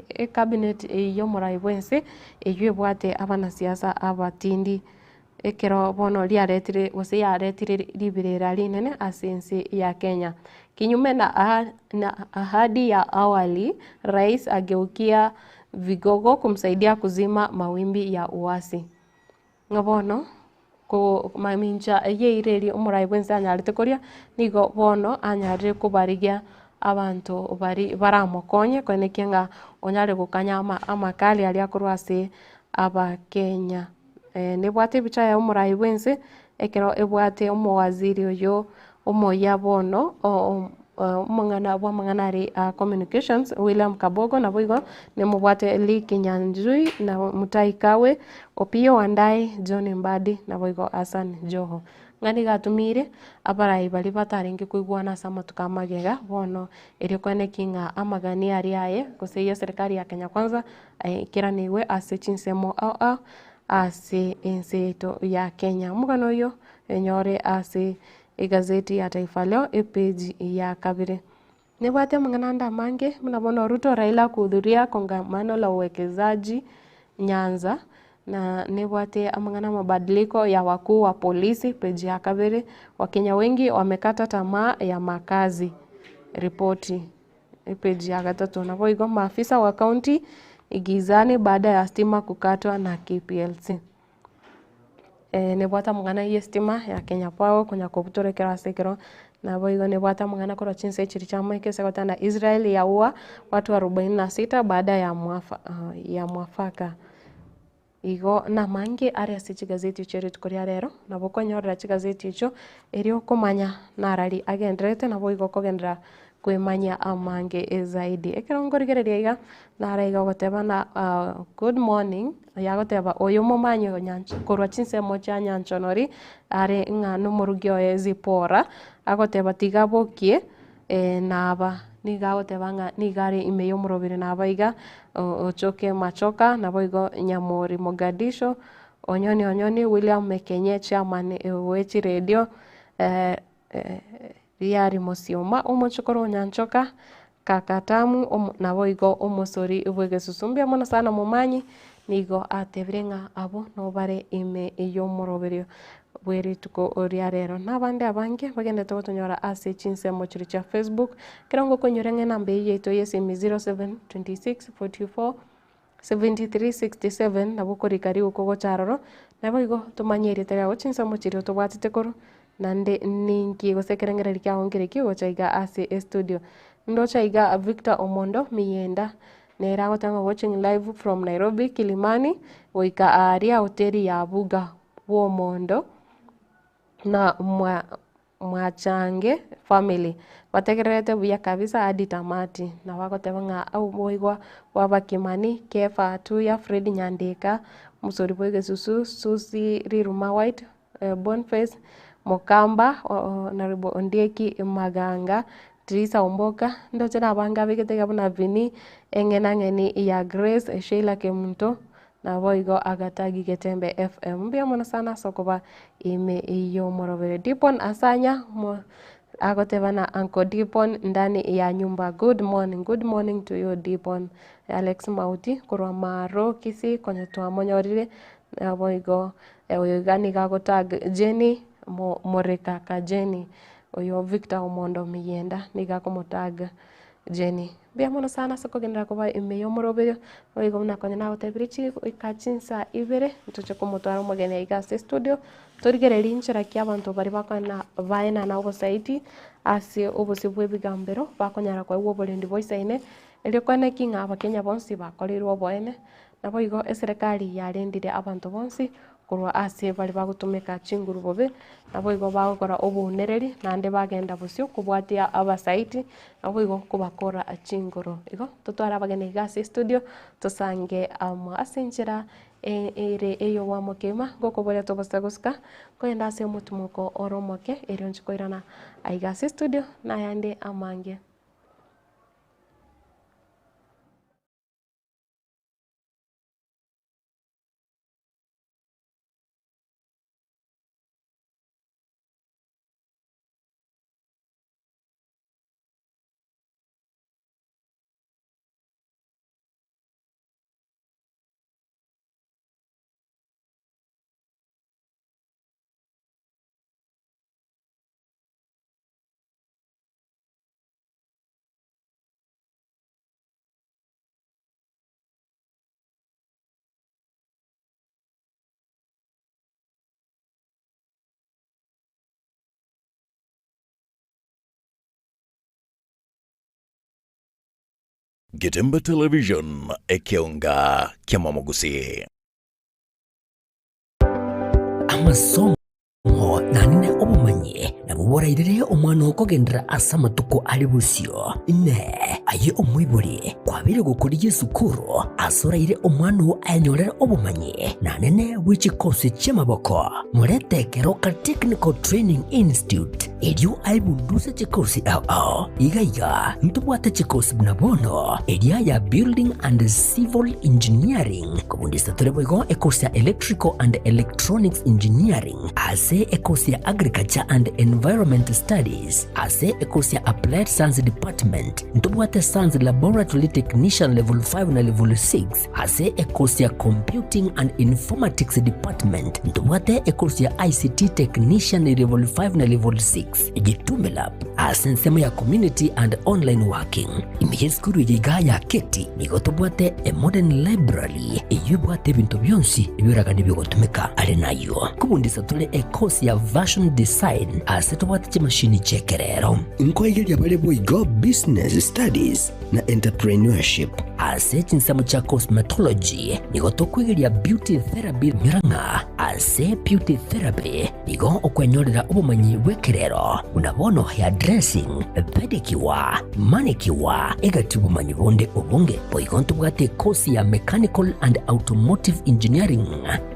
ecabinet eyio y'omorai bwense eyio ebwate abanasiasa abatindi ekero bono riaretire gose yaretire riberera rinene ase ense ya Kenya. Kinyume na na ahadi ya awali, rais ageukia vigogo kumsaidia kuzima mawimbi ya uasi. Ng'a bono mamincha y'eira eria omorai bwense anyarete koria, nigo bono anyarire kobarigia abanto baria baramokonye koenekia ng'a onyare gokanya amakali aria akorwa ase abakenya. Nebwate ebicha ya omorai bwense, ekero ebwate omowaziri oyo omoyia bono omong'ana bwa amang'ana aria a communications William Kabogo naboigo nemobwate Lee Kinyanjui na Mutahi Kagwe, Opiyo Wandayi, John Mbadi naboigo Hassan Joho. Ng'a nigo atumiire abarai baria batarenge koigwana ase amatuko amagega bono erio koeneki ng'a amagani aria aye gose ya eserekari ya Kenya Kwanza aikeranigwe ase chinsemo ao ao ase ense yaito ya Kenya. Omogano oyo enyore ase Egazeti ya Taifa Leo epage ya kabere. Nebwate amang'ana ande amange buna bono Ruto Raila kuhudhuria kongamano la uwekezaji Nyanza na nebwate amang'ana mabadiliko ya wakuu wa polisi page ya kabere, Wakenya wengi wamekata tamaa ya makazi ripoti epage ya gatato. Naboigo maafisa wa county gizani baada ya stima kukatwa na KPLC. Nebwate amang'ana y'estima ya Kenya Power konya kobutora ekero ase ekero, naboigo nebwate amang'ana korwa chinse echiria chia America ase goteba na Israel yaua watu arobaini na sita baada ya mwafa ya mwafaka. Igo namange are ase chigazeti echio rituko ria rero, nabo okonyorera chigazeti echio erio okomanya narari agendererete naboigo okogenderera kwemanyia amange zaidi. Ekero nkorigereria iga, naro iga ogoteba ng'a good morning, oyo agoteba oyo omomanyi o nyancha korwa chinsemo chia nyanchonori, are ng'a nomorugi oye Zipporah, agoteba tiga bokie naba. Nigo agoteba ng'a nigo are ime y'omorobiri naba iga, ochoke machoka, naboigo Nyamori Mogadishu, Onyoni Onyoni, William Mekenye chairman bwe chiredio. Riari mosioma omochokoro o Nyanchoka, Kakatamu naboigo omosori bw'egesusu. Mbuya mono sana Momanyi, nigo atebire ng'a abwo nobare ime y'omoroberio bwe rituko ria rero. Na abande abange bagenderete gotonyora ase chinsemo chiria chia Facebook, ekero ngokonyora ng'a enamba eyio yaito y'esimi 07 26 44 73 67 nabo okorika riguko gocha aroro, naboigo tomanye erieta riago chinsemo chiria otobwatete korwa, naende ninki gose ekerengererio kiago nkere ki gocha iga ase estudio. Ndoche iga Victor Omondo Miyenda, nere agoteba ng'a watching live from Nairobi Kilimani, goika aaria hoteli ya Buga bw'Omondo na mwa Mwachange family, bategererete buya kabisa hadi tamati. Nabo agoteba ng'a oboigwa bwa Abakimani, Kefa Atuya, Fred Nyandika, Omosori bwa egesusu, Susi Riruma White, Boniface Mokamba, Honourable Ondieki Maganga, Teresa Omboka, ndoche na abange abegete iga buna Vinny, eng'enang'eni ya Grace, Sheila Kemunto, naboigo agatagi Getembe FM. Mbuya mono sana ase okoba ime y'omorobere. Dipon Asanya, mo agoteba na Uncle Dipon ndani ya nyumba good morning, good morning to you Dipon. Alex Mauti korwa Maro Kisii konya twamonyorire naboigo oyo iga nigo agotag Jenny Moreka ka Jenny oyo Victor Omondo Miyenda nigo akomotag Jenny. Mbuya mono sana ase okogenderera koba ime y'omoroberio, naboigo buna konya nagotebirie chigoika chinsa ibere ntoche komotwara omogeni aiga ase estudio, torigererie inchera ki abanto baria bakoena baenana obosaidi ase obosio bwa ebigambero bakonyara koegwa oborendi boisaine, erio kwane ki ng'a abakenya bonsi bakoreirwe oboene, Naboigo eserekari yarendire abanto bonsi korwa ase baria bagotumeka chinguru bobe, naboigo bagokora obounereri, naende bagenda bosio kobwatia abasaiti, naboigo kobakora chinguru. Igo totware abageni iga ase estudio, tosange amo ase enchera ere ey'obwamokima, ngokoboria tobasa gosika, kogenda ase omotimoko ore omoke, erio inche koirana aiga ase estudio, nayande amange. Getembe Television, ekeonga ki'amamogusii. Amasomo naende obomanyi nabwo borairere omwana oo kogenderera ase amatuko are bosio. Inee! Aye omoibori, kwabeire gokorigia esukuru ase oraire omwana oo ayenyorere obomanyi naende bwe chikosi chi'amaboko? Morete Keroka Technical Training Institute erio aebunduse chikosi ao ao. Iga iga ntobwate chikosi buna bono eria ya Building and Civil Engineering, Kobundisa tore boigo ekosi ya Electrical and Electronics Engineering, ase ekosi ya Agriculture and Environment Studies, ase ekosi ya Applied Science Department, ntobwate Science Laboratory Technician Level 5 na Level 6, ase ekosi ya Computing and Informatics Department, ntobwate ekosi ya ICT Technician Level 5 na Level 6. Gitume Lab, ase ensemo ya Community and Online Working. Ime y'esukuru eye igaa ya Keti nigo tobwate a modern library eyio ebwate ebinto bionsi ebioragani biogotumeka. Are nayio nkobundisa tore e course ya Fashion Design ase tobwate chimashini chi'ekerero. Nkoigeria bare boigo Business Studies na Entrepreneurship. Ase chinsemo chia Cosmetology nigo tokwegeria Beauty Therapy nyora ng'a ase Beauty Therapy Nigo okwenyorera obomanyi bw'ekerero, buna bono hairdressing, pedicure, manicure, egati obomanyi bonde obonge. Boigo ntobwate ekosi ya Mechanical and Automotive Engineering.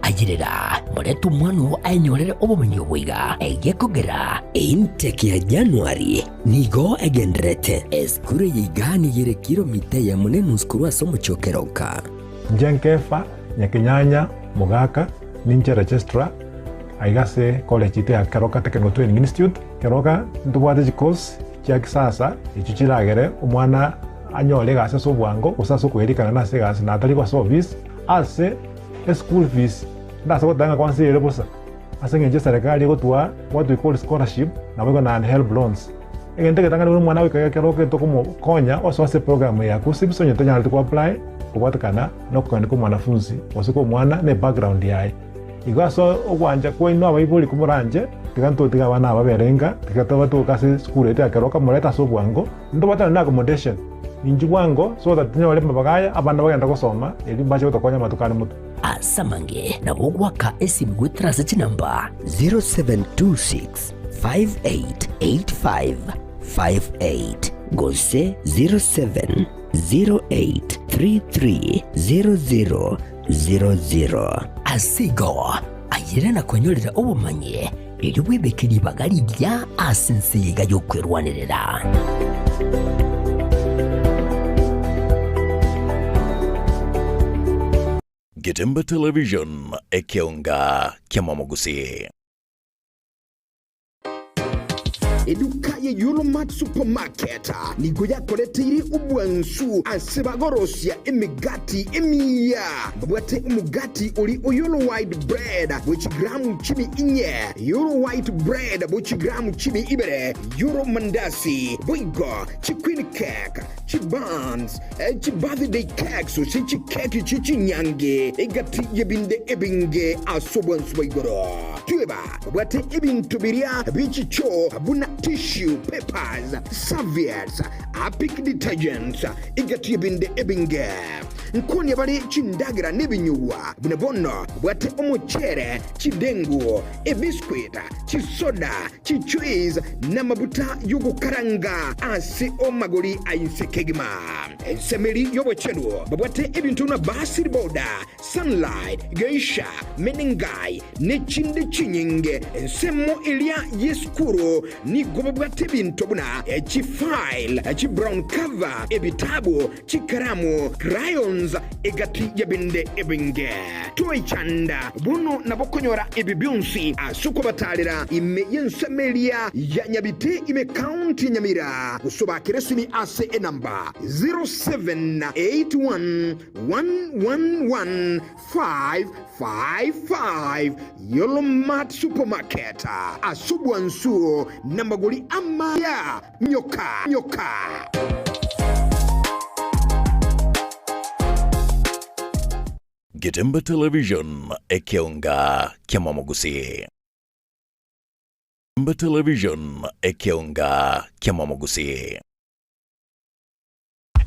Ayerera, morete omwana oo aenyorere obomanyi obo iga, egekogera. Intake ya January nigo egendererete. Esukuru eye iga nigo ere kilomita eyemo na enusu korwa ase omochie o Keroka. Inche Nkefa, Nyakenyanya, Mogaka, ninche registrar aiga ase college yaito ya Keroka Technical Training Institute. Keroka ntobwate chicourse chia kisasa echio chiragere omwana anyore egasi ase obwango gose ase okoerikana nase egasi na atari ase office. Ase eschool fees ndase goteba ng'a kwansa ere bosa ase eng'encho eserekari egotwaa what we call scholarship naboigo naende helb loans. Egento egetang'ani buna omwana goika Keroka tokomokonya osoa ase eprogram eye ya KUCCPS onye tonyareti ko apply kobwatekana nokogenda kwa omwanafunzi gose kwa omwana na ebackground yaye. Igo ase ogwancha kwaino abaibori komoranche, tiga ntotige abana aba babere inka, tiga tobatoke ase esukuru yaito ya Keroka morete ase obwango, ntobwate na accommodation. Inchuo bwango so that tonyore amabaga aya abana bagende gosoma erio mbache gotokonya amatuko are motwe. Ase amange nabo ogoaka esimi goetera ase chinamba 0726 588558 gose 0708330000. Ase igo, ayere na kwenyorera obomanyi, erio bwebeke ribaga rigiya ase ense eye iga y'okwerwanerera. Getembe Television, ekeonga ki'amamogusii. Eduka ye Yulmart Supermarket nigo yakoreteire obwansu ase bagorosia emegati emiya. Babwate omogati ori o Yolo White Bread bwe chigramu chimi inye, Yolo White Bread bwe chigramu chimi ibere, Yolo Mandasi, boigo chiqueen cake, chibuns, chibirthday cakes gose chikeki chie chinyangi, egati y'ebinde ebinge ase obwansu bwa igoro. Tweba Babwate ebinto biria bie chichoo buna tissue papers, serviettes, Harpic detergents, egati y'ebinde ebinge. Nkonia bare chindagera nebinyugwa buna bono babwate omochere, chidengu, ebiscuit, chisoda, chijuice, namabuta yogokaranga ase omagori a inse kegima. Ensemeri y'obochenu babwate ebinto buna basil powder, Sunlight, Geisha, Menengai, ne chinde chinyinge. Ensemo eria y'esukuru nigo babwate ebinto buna chifile, chibrown cover, ebitabu, chikaramu, crayons, egati y'ebinde ebinge. Toichanda bono nabo konyora ebi bionsi ase okobatarera ime y'ensemo eria ya Nyabite ime County ya Nyamira gose obakere esimi ase enamba 0781 111555 Yolo Mart Supermarket ase obwansu namagori amaya nyoka nyoka. Getembe Television, ekeonga ki'amamogusii. Getembe Television, ekeonga ki'amamogusii.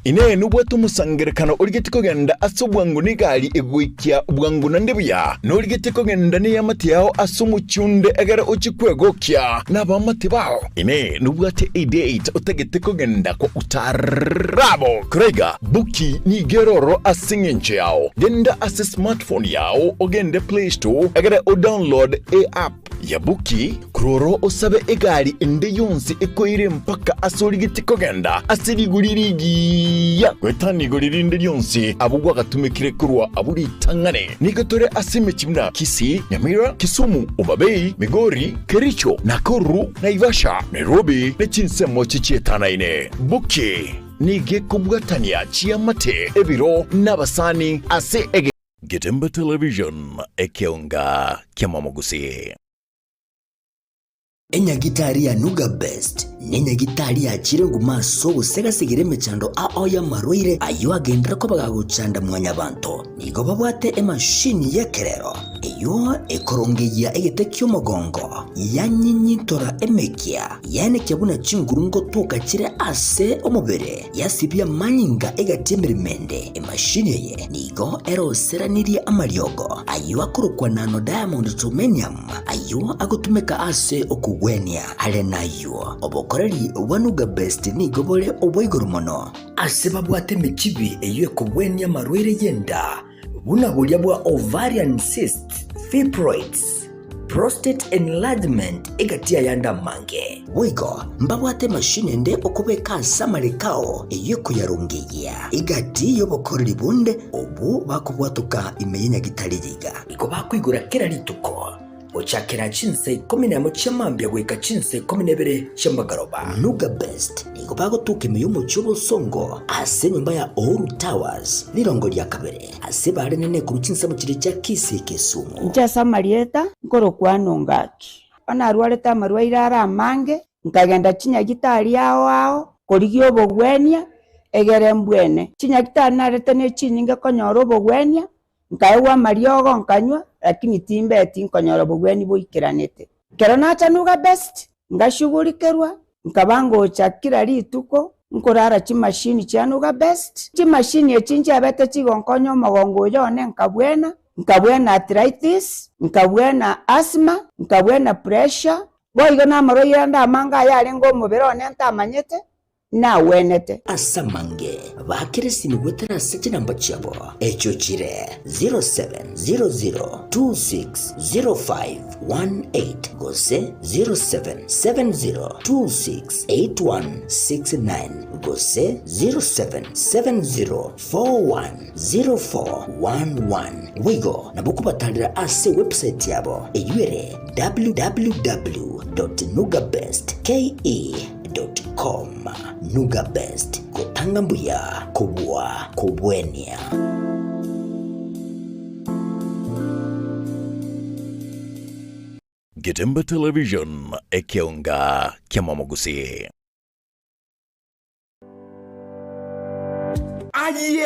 Inee! Nobwate omosangererekano origetie kogenda ase obwango negari egoikia bwango naende buya? Norigetie kogenda neamate yao ase omochie onde egere ochie kwegokia nabaamate bao? Inee! Nobwate edate otagete kogenda kwa Utarabo? Koraiga, Buki nigo ere ororo ase engencho yao. Genda ase smartphone yao ogende Play Store egere odownload eapp ya Buki, Korwa osabe egari ende yonsi ekoire mpaka ase origetie kogenda ase rigori rigiya goetania igori rinde rionsi abwo gwagatumekire korwa abwo ritang'ani. Nigo tore ase emechie buna Kisii, Nyamira, Kisumu, Homa Bay, Migori, Kericho, Nakuru, Naivasha, Nairobi ne chinsemo chichietanaine. Buki nigo ekobwatania chiamate, ebiro, na abasani ase ege. Getembe Television, ekeonga ki'amamogusii. Enyagitari ya Nuga Best nenyagitari yachire nguma ase ogosegasegera emechando ao y'amarwaire ayio agenderere koba gagochanda mwanyabanto. Nigo babwate emashini y'ekerero eyio ekorongeyia egete ki'omogongo, yanyinyintora emekia, yaenekia buna chinguru ngotoka chire ase omobere, yasibia amanyinga egati y'emeremo ende. Emashini eye nigo eroseranirie amariogo ayio akorokwa nano diamond germanium, Ayio agotumeka ase okogwenia. Are nayio, obokoreri bwa Nuga Best nigo bore obwa igoro mono. Ase babwate emechibi eyio ekogwenia amarwaire y'enda, buna boria bwa ovarian cysts, fibroids, prostate enlargement egati y'ayande amange. Boigo mbabwate emashini ende okobeka ase amareko ao eyio ekoyarongeyia egati y'obokoreri bonde obwo bakobwatoka ime y'enyagitari yiga. Nigo bakoigora kera rituko, gochakera chinsa ikomi nemo chia mambia goika chinsa ikomi na ibere chia magoroba. Nuga Best nigo bagotoka ime y'omochie obosongo ase enyomba ya Uhuru Towers, rirongo ria kabere, ase barenene korwa chinsemo chiria chia Kisii Kisumu. Inche ase amarieta nkorokwa Nongaki. Bono narwarete amarwaire are amange, nkagenda chinyagitari ao ao korigia obogwenia, egere mbwene. Chinyagitari narete ne chinyinge konyora obogwenia, Nkaegwa amariogo nkanywa, lakini timbeti nkonyora obogwenia boikeranete. Ekero nacha Nuga Best, ngashugurikerwa, nkaba ngocha kila rituko nkorara chimashini chia Nuga Best. Chimashini echi nchiabete chigonkonya omogongo oyo one nkabwena, nkabwena arthritis, nkabwena asthma, nkabwena pressure, boigo namarwaire ande amange ayarenge omobere one ntamanyete. Nagwenete. Ase amange bakire esimi goetera ase chinamba chiabo, echio chire 0700260518 gose 0770268169 gose 0770410411. Boigo nabo kobatarera ase ewebsite yabo eyio ere www.nugabestke. Com. Nuga Best, gotanga mbuya kobua kobwenia. Getembe Television, ekeonga ki'amamogusii. Aye!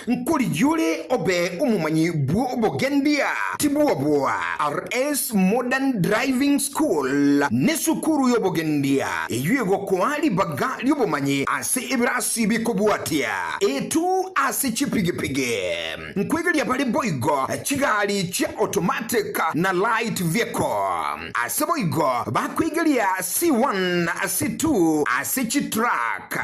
Nkorigia ore obe omomanyi bw'obogendia, tibwoboa. RS Modern Driving School nesukuru y'obogendia eyio egokoa ribaga ri'obomanyi ase ebirasi bikobwatia A2 ase chipigipigi. Nkwegeria bare boigo chigari chia automatic na light vehicle. Ase boigo bakwegeria C1 C2 ase chitruck.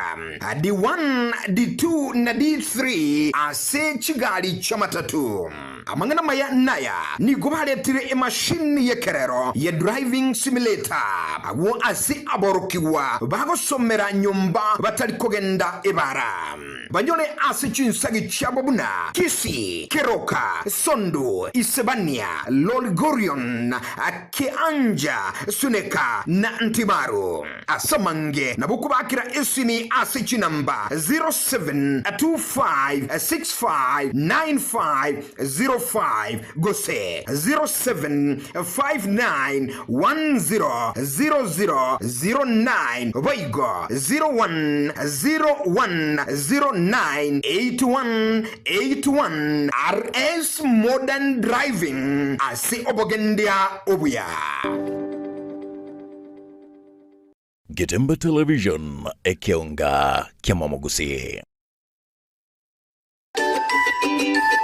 D1, D2 na D3 ase chigari chi'amatatu. Amang'ana amaya naya, nigo baretire emashini y'ekerero ye driving simulator agwo ase aborokigwa bagosomera nyomba batari kogenda ebara. Banyore ase chinsagi chiabo buna Kisii, Keroka, Sondu, Isebania, Lolgorion, Kianja, Suneka na Ntimaru. Ase amange nabo okobakera esimi ase chinamba 0725659505 gose 0759100009 boigo 0101098181 RS Modern Driving ase obogendia obuya. Getembe Television, ekeonga ki'amamogusii.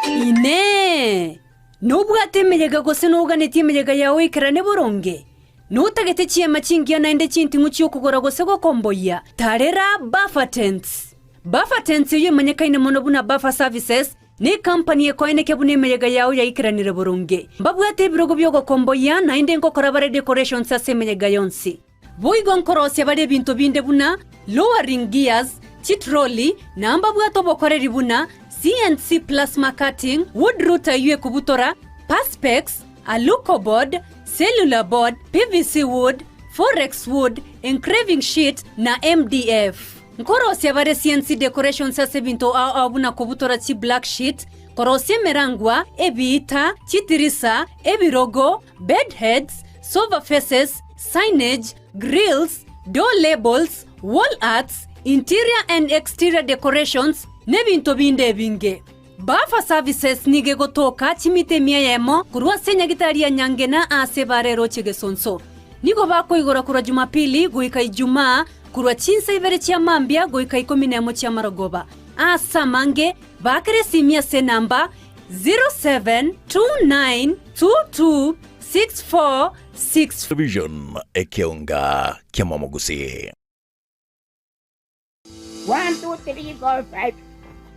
Inee! Nobwate emeyega gose noganetie emeyega yao ekerane boronge? Notagete chiema chingiya naende chinting'u chi'okogora gose gokomboyia? Tarera Buffer Tents! Buffer Tents eyio emanyekaine mono buna Buffer Services, Necompany ekoeneke buna emeyega yao yaikeranire boronge. Mbabwate ebirogo bi'ogokomboyia, naende nkokora bare decorations ase emeyega yonsi. Boigo nkorosia bare ebinto binde buna lowering gears, chitrolley, na mbabwate obokoreri buna CNC plasma cutting, wood router eyio ekobutora, perspex, alucoboard, cellular board, PVC wood, forex wood, engraving sheet, na MDF. Nkorosia bare CNC decorations ase ebinto ao ao buna kobutora chi black sheet, korosia emerangwa, ebiita, chitirisa, ebirogo, bed heads, sofa faces, signage, grills, door labels, wall arts, interior and exterior decorations, nebinto binde ebinge. Buffer Services nigo egotoka chimita emia eyemo korwa ase enyagitari ya Nyangena aase ebara eroche Gesonso. Nigo bakoigora korwa Jumapili goika Ijumaa korwa chinsa ibere chia mambia goika ikomi nemo chi'amarogoba. Aase amange, baakera esimi ase enamba 0729226464. Television, ekeonga ki'amamogusii. One, two, three, four, five.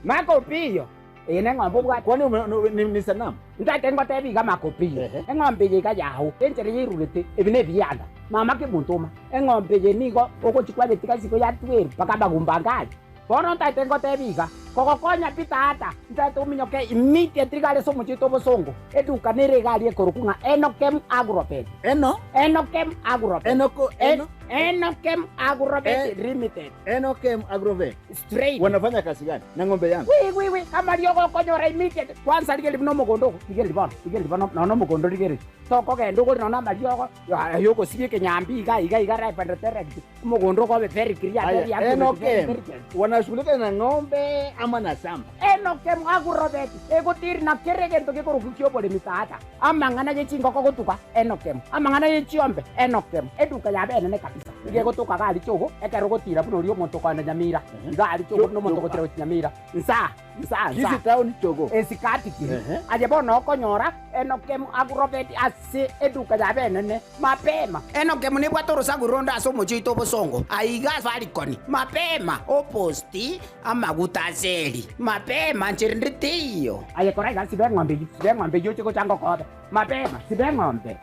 Makopiyo. Eye neng'ombe obwate. Kwani ume- no- ni, ni sanamu? Ntake ngotebi iga makopiyo. Eng'ombe eye iga yao, enchera yairurete, ebi nebianda. Mama kemontoma, eng'ombe eye nigo ogochia kwayetiga isiko ya twelve mpaka amagumba anga aria. Bono ntagete ngotebi iga, kogokonya pi tata, ntagete ominyoke immediately iga are ase omochie oito obosongo, eduka nere iga aria ekorokwa ng'a Enokem Agrovet. Eno? Enokem Agrovet. Enoko, eno? Enokem Agrovet Limited. Enokem Agrovet. Straight. Wanafanya kazi gani na ng'ombe yangu? Wi wi wi, amariogo okonyora immediately. Kwanza rigereria buna omogondo ogo, rigereria bono, rigereria bono nonya omogondo rigereria. Tokogenda ogore nonya amariogo ay'ogosibia ekenyambi iga iga iga live and direct. Omogondo ogo obe very clear, Aya, very accurate, very Enokem very clear. wanashughulika na ng'ombe ama na shamba? Enokem Agrovet egotiri na kera egento gekorokwa ki'oboremi tata. Amang'ana ye chingoko gotuka, Enokemu. Amang'ana ye chiombe, Enokemu. Eduka yabo enene kabisa. Nigo egotoka iga aria Chogo, ekero ogotira buna oria omonto okoenda Nyamira. Iga aria Chogo buna omonto ogotira gochia Nyamira. Nsaa, nsaa, nsaa. Kisii town Chogo. Esikati kiri. Aye bono okonyora, Enokemu Agrovet ase eduka yabo enene, mapema. Enokemu nebwate orosaku ronde ase omochie oito obosongo, aiga Safaricon, mapema. Oposti amaguta ase eri, mapema, nchera ende teiyo. Aye kora iga, siba eng'ombe eyio, siba eng'ombe eyio oche gocha ngokobe, mapema, siba eng'ombe.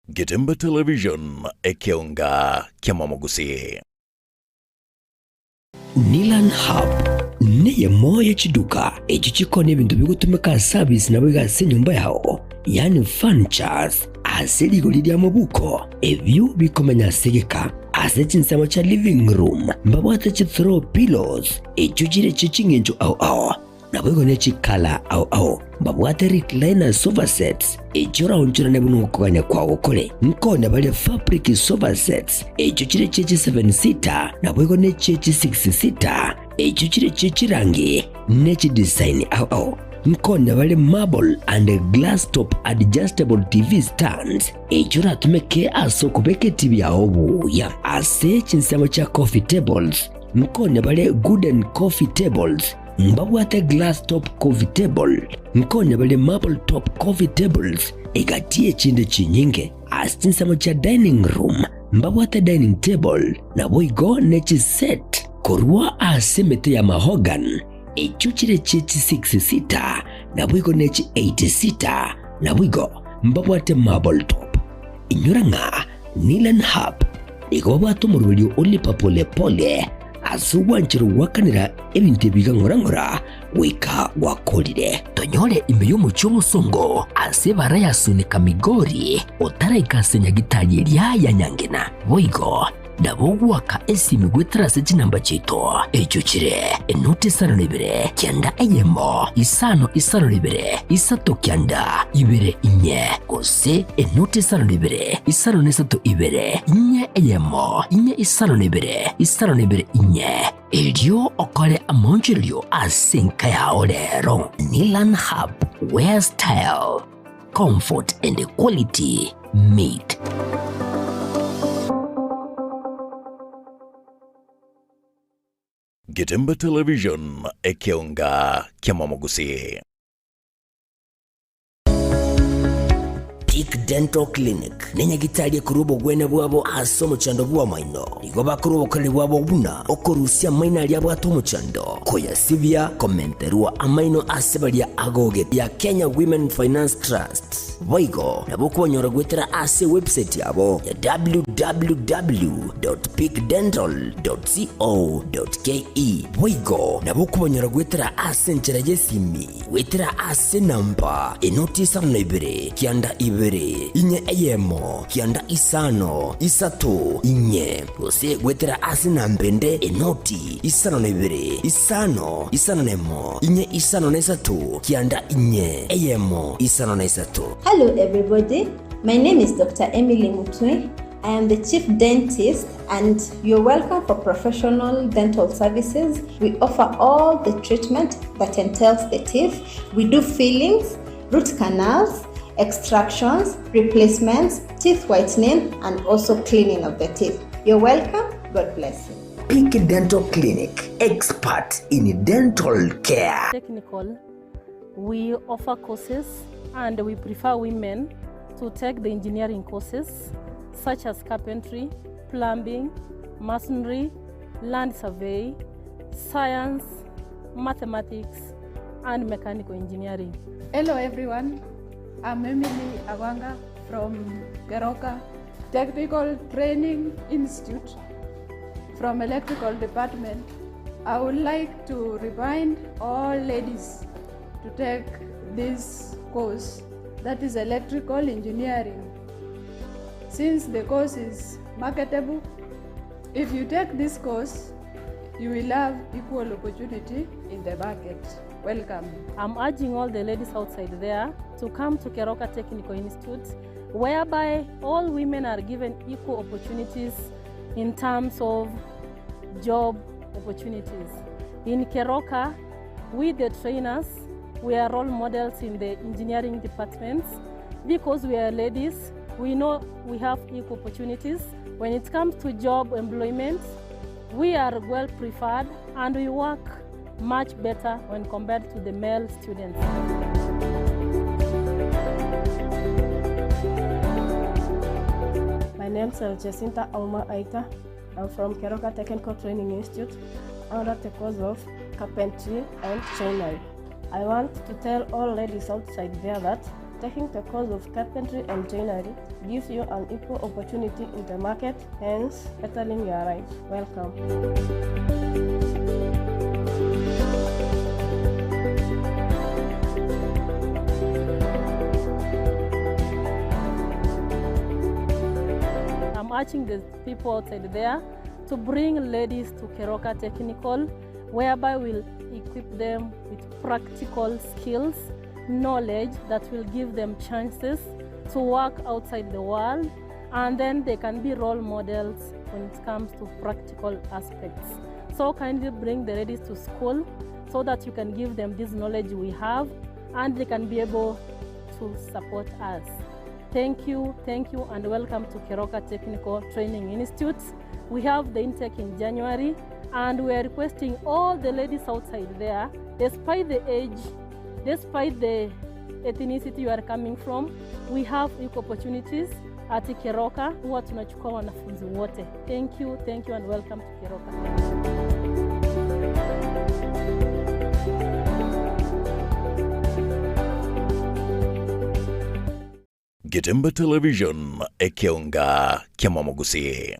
Getembe Television, ekeonga ki'amamogusii. Nilan Hub neyemo ye chiduka echio chikoonia ebinto bigotumeka ase abisi naboigo ase enyomba yao, yaani furnitures, ase rigori ri'amabuko, ebio bikomenya ase egeka. Ase chinsemo chia living room mbabwate chi throw pillows echio chire chie ching'encho ao ao. Naboigo ne chikala ao ao mbabwate recliner sofa sets, echio oraonchorane buna okogania kwao kore. Nkonya baria fabric sofa sets, echio chire chie chi seven seater, naboigo ne chie chi six seater, echio chire chie chirangi ne chidesign ao ao. Nkonya bare marble and glass top adjustable TV stands, echio oratumeke ase okobeka etibi yao buya. Ase chinsemo chia coffee tables, nkonya bare wooden coffee tables, Mbabwate glass top coffee table, nkonya bare marble top coffee tables, egati y'echinde chinyinge. Ase chinsemo chia dining room mbabwate dining table, naboigo ne chiset korwa ase emete ya mahogany, echio chire chie chi six seater, naboigo ne chi eight seater, naboigo mbabwate marble top. Inyora ng'a Nilan Hub nigo babwate omoroberio o lipa pole pole ase ogwancherwa goakanera ebinto ebi iga ng'ora ng'ora goika gwakorire. Tonyore ime y'omochie omosongo ase ebara ya Sunika Migori otaraika ase nyagitari eria ya Nyangena. Boigo nabo ogoaka esimi goetera ase chinamba chiaito echio chire enoti isano na ibere kianda eyemo isano isano na ibere isato kianda ibere inye gose enoti isano na ibere isano na isato ibere inye eyemo inye isano na ibere isano na ibere inye erio okore amaonchorerio ase enka yao rero. Nilan Hub, where style, comfort and quality meet. Getembe Television, ekeonga ki'amamogusii. Peak Dental Clinic nenyagitari ekorwa obogwenia bwabo ase omochando bw'amaino. Nigo bakorwa obokoreri bwabo buna okorusia amaino aria abwate omochando, koyasibia, komenterwa amaino ase baria agogete ya Kenya Women Finance Trust. Boigo nabo okobanyora goetera ase ewebsite yabo ya www.peakdental.co.ke. Boigo nabo okobanyora goetera ase enchera y'esimi goetera ase enamba enoti isano na ibere kianda ibere inye eyemo kianda isano isato inye gose goetera ase enamba ende enoti isano na ibere isano isano na emo inye isano na isato kianda inye eyemo isano na isato. Hello everybody, my name is Dr. Emily Mutui. I am the chief dentist and you're welcome for professional dental services. We offer all the treatment that entails the teeth. We do fillings, root canals, extractions, replacements, teeth whitening, and also cleaning of the teeth. You're welcome. God bless you. Peak Dental Clinic, expert in dental care. Technical, we offer courses and we prefer women to take the engineering courses such as carpentry, plumbing, masonry, land survey, science, mathematics, and mechanical engineering. Hello everyone, I'm Emily Awanga from Keroka Technical Training Institute from Electrical Department. I would like to remind all ladies to take this course that is electrical engineering. Since the course is marketable, if you take this course, you will have equal opportunity in the market. Welcome. I'm urging all the ladies outside there to come to Keroka Technical Institute, whereby all women are given equal opportunities in terms of job opportunities. In Keroka, we the trainers, we are role models in the engineering departments because we are ladies, we know we have equal opportunities. When it comes to job employment, we are well preferred and we work much better when compared to the male students. My name is Jacinta Auma Aita. I'm from Keroka Technical Training Institute under the course of carpentry and joinery. I want to tell all ladies outside there that taking the course of carpentry and joinery gives you an equal opportunity in the market, hence bettering your life. Welcome. I'm urging the people outside there to bring ladies to Keroka Technical, whereby we'll equip them with practical skills, knowledge that will give them chances to work outside the world, and then they can be role models when it comes to practical aspects. So kindly bring the ladies to school so that you can give them this knowledge we have and they can be able to support us. Thank you, and welcome to Keroka Technical Training Institute. We have the intake in January, and we are requesting all the ladies outside there, despite the age, despite the ethnicity you are coming from, we have equal opportunities at Keroka. Huwa tunachukua wanafunzi wote. Thank you, and welcome to Keroka. Getemba Television ekeonga kyamamugusi.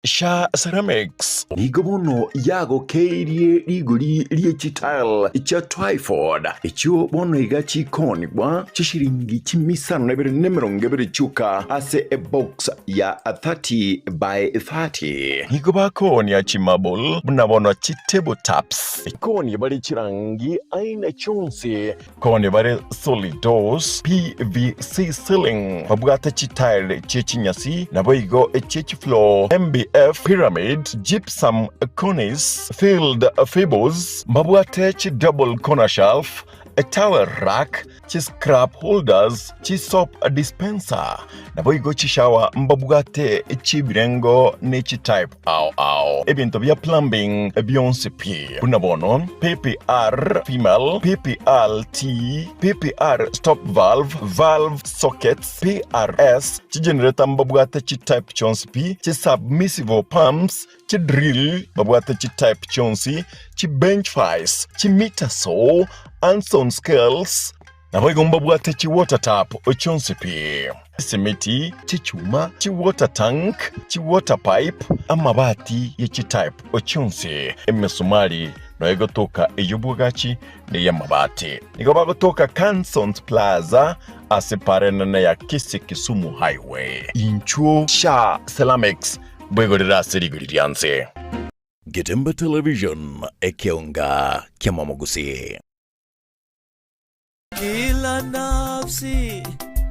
Sha Ceramics nigo bono yagokeirie rigori rie chitile cha Twyford ichio bono iga chikonigwa chishiringi chimisano na ibere na emerongo ebere chuka ase ebox ya 30 by 30 nigo bakonia chimable buna bono chitable taps konia bari chirangi aina chonsi konia bari solid doors PVC ceiling babwate chitile chechinyasi nabo igo echechifloor MBF Pyramid, Gypsum Cornice, Filled Fables, Mabwate chi double corner shelf, a towel rack, chi scrap holders, chi soap dispenser, naboigo chi shower mbabwate chi birengo ne chi type ao ao. Ebinto bya plumbing beyonce P. Bunabono, PPR female, PPLT, PPR stop valve, valve sockets, PRS, chi generator mbabwate chi type chonsi P, chi submissive pumps, chi drill babwate chi type chonsi, chi bench vice, chi meter saw, Anson scales, naboigo mbabwate chi water tap ochonsi P. Simiti, chichuma, chi water tank, chi water pipe, amabati ye chi type ochonsi, emisumari noegotoka eyobwagachi neyamabati. Nigo bagotoka Cansons Plaza ase parenene ya Kisii Kisumu Highway. Inchuo Sha Ceramics bwegorera ase rigori rianse. Getemba Television ekeonga kyamamugusi. Kila nafsi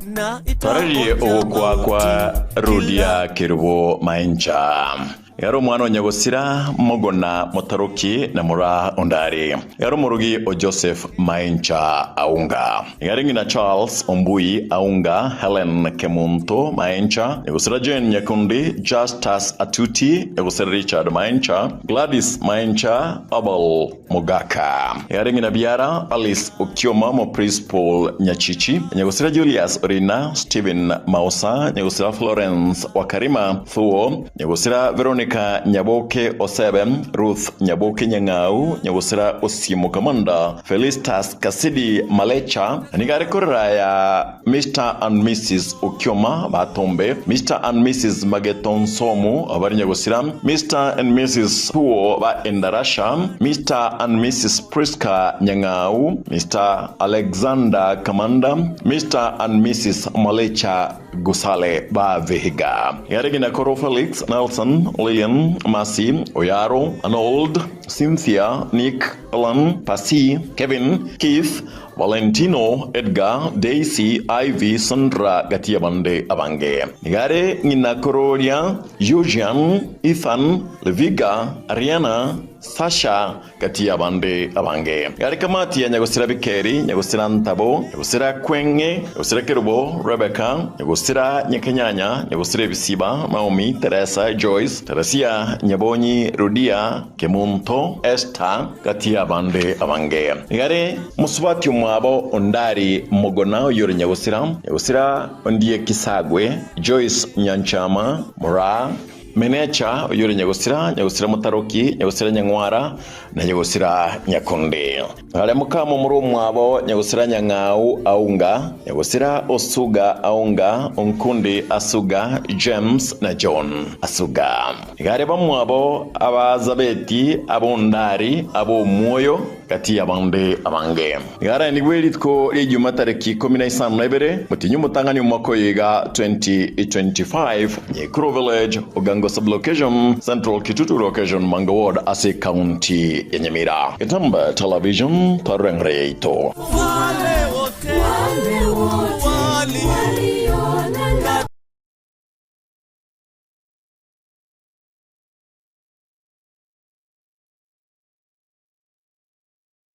na Twararirie ugukwa kwa Rudia Kirubo Maincha yari omwana onyagosira mogona motaroki na mura ondari yari omurugi o Joseph Maincha Aunga yari ng'ina Charles Ombui Aunga Helen Kemunto Maincha nyagosira Jane Nyakundi Justus Atuti nyagosira Richard Maincha Gladys Maincha Abel Mogaka yari ng'ina Biara Alice Okioma mo Principal Nyachichi nyagosira Julius Orina Stephen Mausa nyagosira Florence Wakarima Thuo nyagosira Veronica Nyaboke Osebe Ruth Nyaboke Nyang'au nyagosira Osimo Kamanda Felistas Kasidi Malecha nigari korera ya Mr and Mrs Okioma Batombe Mr and Mrs Mageton Somu abari nyagosira Mr and Mrs Thuo ba Endarasha Mr and Mrs Priska Nyang'au Mr Alexander Kamanda Mr and Mrs Malecha Gusale ba Vihiga yarigina Koro Felix Nelson Lillian Masi Oyaro Arnold Cynthia Nick Alan Pasi Kevin Keith Valentino Edgar Daisy Ivy Sandra Gatiabande Abange Nigare ngina Kororia Eugene Ethan Leviga Ariana Sasha, gati y'abande abange. Gare Kamati ya Nyagosira Bikeri, Nyagosira Ntabo, Nyagosira Kweng'e, Nyagosira Kerubo, Rebecca, Nyagosira Nyakenyanya, Nyagosira Ebisiba, Naomi, Teresa, Joyce, Teresia, Nyabonyi, Rudia, Kemunto, Esther, gati y'abande abange. Gare mosubati omwabo Ondari Mogona oyore Nyagosira, Nyagosira Ondie Kisagwe, Joyce Nyanchama, Moraa, Menecha, oyore Nyagosira, Nyagosira Motaroki, Nyagosira Nyang'wara, na Nyagosira Nyakonde. Aria mokamomura omwabo Nyagosira Nyang'au Aunga, Nyagosira Osuga Aunga, Onkundi Asuga, James na John Asuga. Iga aria bamwabo Abazabeti, ab'Ondari, ab'Omwoyo, gati y'abande abange. Iga araenigwe rituko ri'Ejuma tariki ikomi na isano na ibere, motienyi omotang'ani omwaka oyo iga 2025, Nyekuro Village, Ogango Sub-Location, Central Kitutu Location, Manga Ward ase Ekaunti ya Nyamira. Getambe Television, twarora eng'ora yaito.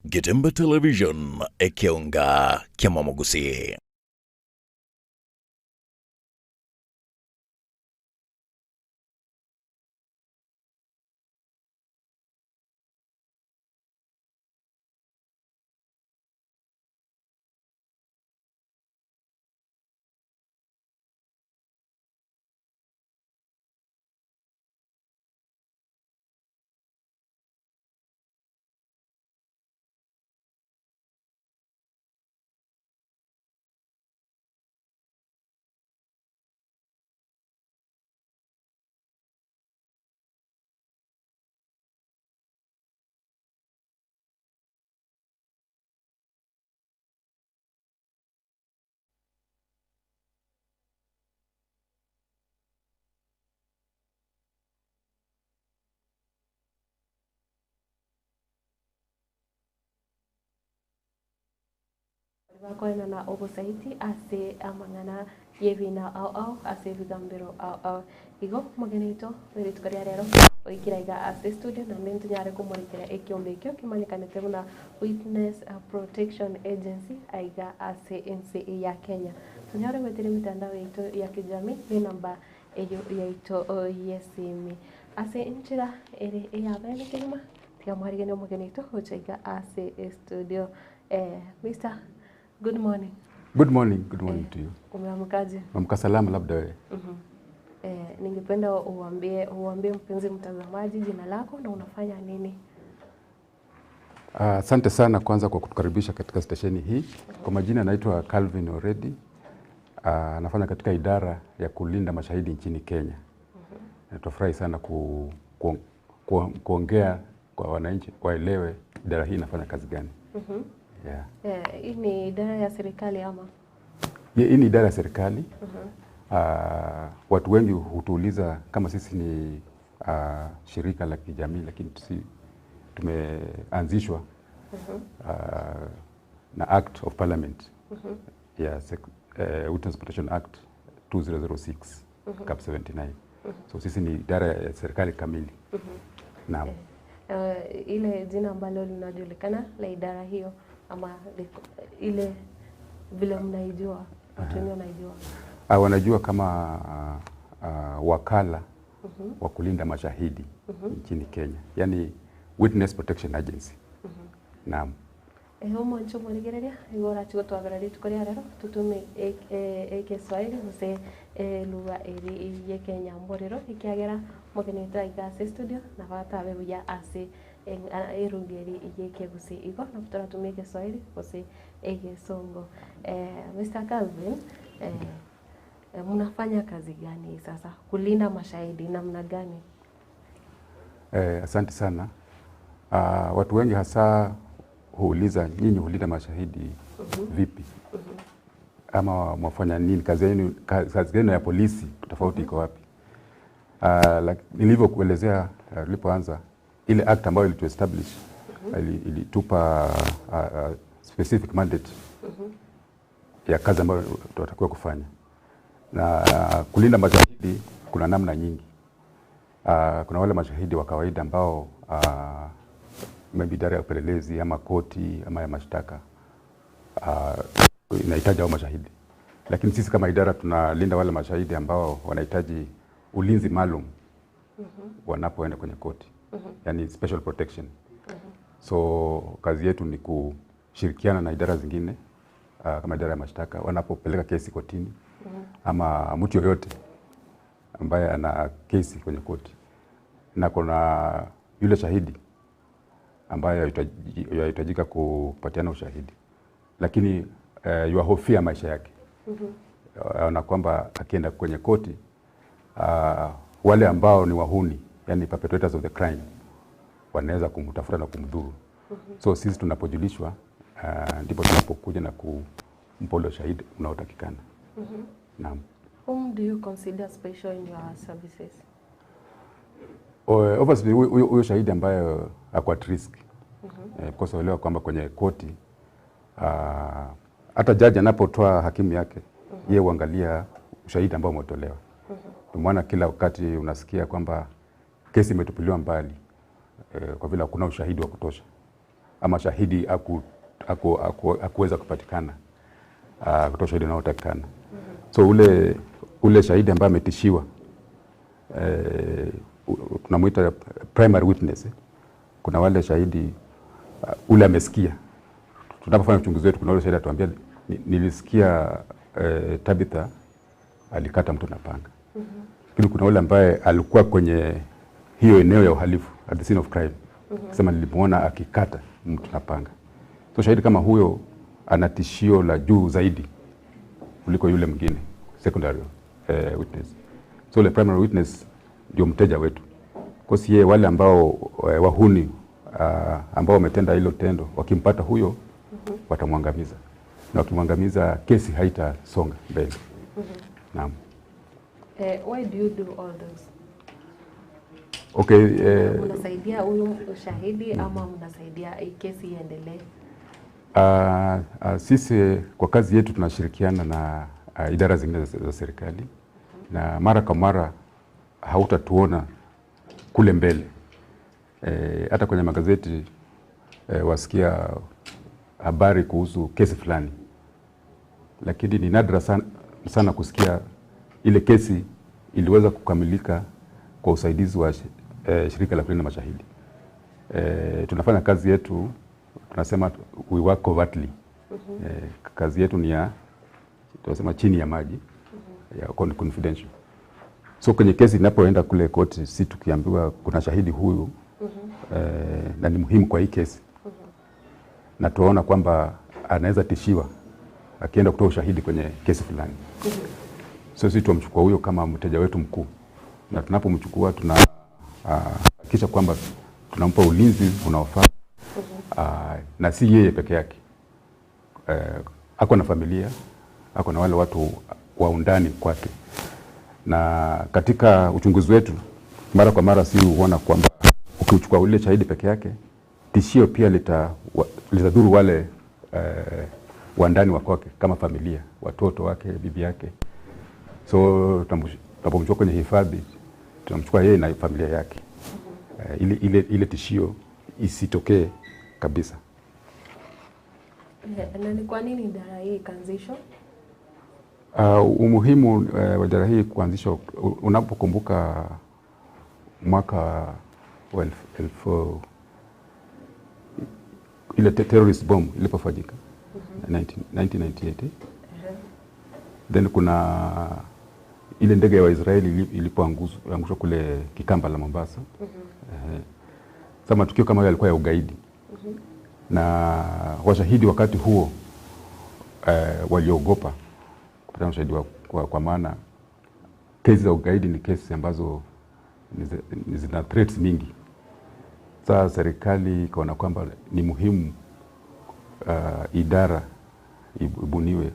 Getembe Television, ekeonga ki'amamogusi. Bakoenana obosaiti ase amang'ana y'ebiina ao ao ase ebigambero ao ao. Igo omogeni oito bwe rituko ria rero oikire aiga ase estudio naende ntonyare komorekera ekiombe ekio kemanyekanete buna Witness Protection Agency aiga ase ense ya Kenya. Tonyare goetera emitandao yaito ya kijamii ne enamba eyio yaito y'esimi. Ase enchera ere eyabene kegima, tiga mwariganie omogeni oito gocha iga ase estudio. Mister, good morning. Good morning, good morning to you. Umeamkaje? Amka salama labda wewe. Ningependa uambie uambie mpenzi mtazamaji jina lako na unafanya nini? Asante sana kwanza kwa kutukaribisha katika stesheni hii. Kwa majina naitwa Calvin Oredi. Nafanya katika idara ya kulinda mashahidi nchini Kenya. Na Tutafurahi sana kuongea kwa wananchi waelewe idara hii inafanya kazi gani. Yeah. Hii ni idara ya serikali ama? Hii ni idara ya serikali. Watu wengi hutuuliza kama sisi ni shirika la kijamii, lakini tusi, tumeanzishwa na Act of Parliament ya Witness Protection Act 2006 Cap 79. So sisi ni idara ya serikali kamili. Naam. Ile jina ambalo linajulikana la idara hiyo ama ile vile mnaijua, watu wengi wanaijua. Wanajua kama wakala wa kulinda mashahidi nchini Kenya, yani Witness Protection Agency. Naam. Omonche omorigereria igo orache gotwabera rituko ria rero totume ekeswahili gose elugha eri ya ekenyamborero ekiagera omogeni oito aiga ase estudio nabo atabe buya ase erugha eri ya ekegusii. Igo nabo toratumie ekeswahili gose egesongo. Mr. Calvin, mnafanya kazi gani sasa kulinda mashahidi namna gani? Asante sana. Watu wengi hasa huuliza nyinyi hulinda mashahidi vipi? Ama mwafanya nini? Kazi yenu kazi yenu ya polisi tofauti iko wapi? Nilivyokuelezea nilipoanza ile act ambayo ilitu establish ilitupa specific mandate ya kazi ambayo tunatakiwa kufanya. Na kulinda mashahidi kuna namna nyingi. Kuna wale mashahidi wa kawaida ambao Maybe idara ya upelelezi ama koti ama ya mashtaka inahitaji hao mashahidi, lakini sisi kama idara tunalinda wale mashahidi ambao wanahitaji ulinzi maalum wanapoenda kwenye koti, yani special protection. So kazi yetu ni kushirikiana na idara zingine kama idara ya mashtaka wanapopeleka kesi kotini ama mtu yoyote ambaye ana kesi kwenye koti na kuna yule shahidi ambaye yahitajika kupatiana ushahidi, lakini yuahofia maisha yake, na kwamba akienda kwenye koti wale ambao ni wahuni, yani perpetrators of the crime, wanaweza kumtafuta na kumdhuru. So sisi tunapojulishwa, ndipo tunapokuja na kumpa ule ushahidi unaotakikana. Naam. Whom do you consider special in your services? Obviously huyo shahidi ambaye ako at risk. Because uelewa kwamba kwenye koti hata jaji anapotoa hakimu yake, yeye huangalia ushahidi ambao umetolewa. Ndio maana kila wakati unasikia kwamba kesi imetupiliwa mbali kwa vile hakuna ushahidi wa kutosha ama shahidi hakuweza kupatikana kutoa ushahidi unaotakikana. So ule shahidi ambaye ametishiwa tunamuita primary witness. Kuna wale shahidi ule amesikia. Tunapofanya uchunguzi wetu, kuna ule shahidi atuambia nilisikia Tabitha alikata mtu na panga. Lakini kuna ule ambaye alikuwa kwenye hiyo eneo ya uhalifu, at the scene of crime, sema nilimuona akikata mtu na panga. So shahidi kama huyo ana tishio la juu zaidi kuliko yule mwingine secondary witness. So le primary witness ndio mteja wetu. Kwa hiyo yeye wale ambao wahuni ambao wametenda hilo tendo wakimpata huyo watamwangamiza, na wakimwangamiza kesi haitasonga mbele. Naam. Why do you do all those? Okay, Mnasaidia huyu ushahidi ama mnasaidia hii kesi iendelee? Sisi kwa kazi yetu tunashirikiana na idara zingine za serikali, na mara kwa mara hautatuona kule mbele. Hata kwenye magazeti wasikia habari kuhusu kesi fulani, lakini ni nadra sana, sana kusikia ile kesi iliweza kukamilika kwa usaidizi wa shirika la kulinda mashahidi. Tunafanya kazi yetu, tunasema we work covertly. Kazi yetu ni ya tunasema chini ya maji, ya confidential. So kwenye kesi inapoenda kule koti, si tukiambiwa kuna shahidi huyu na ni muhimu kwa hii kesi, na tunaona kwamba anaweza tishiwa akienda kutoa ushahidi kwenye kesi fulani. So sisi tumchukua huyo kama mteja wetu mkuu, na tunapomchukua tunahakikisha kwamba tunampa ulinzi unaofaa, na si yeye peke yake. Ako na familia, ako na wale watu wa undani kwake, na katika uchunguzi wetu mara kwa mara si huona kwamba ukichukua ule shahidi peke yake, tishio pia litadhuru wale wandani wa kwake kama familia, watoto wake, bibi yake. So tunapomchukua kwenye hifadhi tunamchukua yeye na familia yake, ile tishio isitokee kabisa. Na ni kwa nini idara hii ikaanzishwa? Umuhimu wa idara hii kuanzishwa, unapokumbuka mwaka wa elfu ile terrorist bomb ilipofanyika 1998, then kuna ile ndege ya Waisraeli ilipoangushwa kule Kikamba la Mombasa. Sasa matukio kama hayo yalikuwa ya ugaidi, na washahidi wakati huo waliogopa kupata ushahidi kwa maana kesi za ugaidi ni kesi ambazo zina threats mingi. Sasa serikali ikaona kwamba ni muhimu idara ibuniwe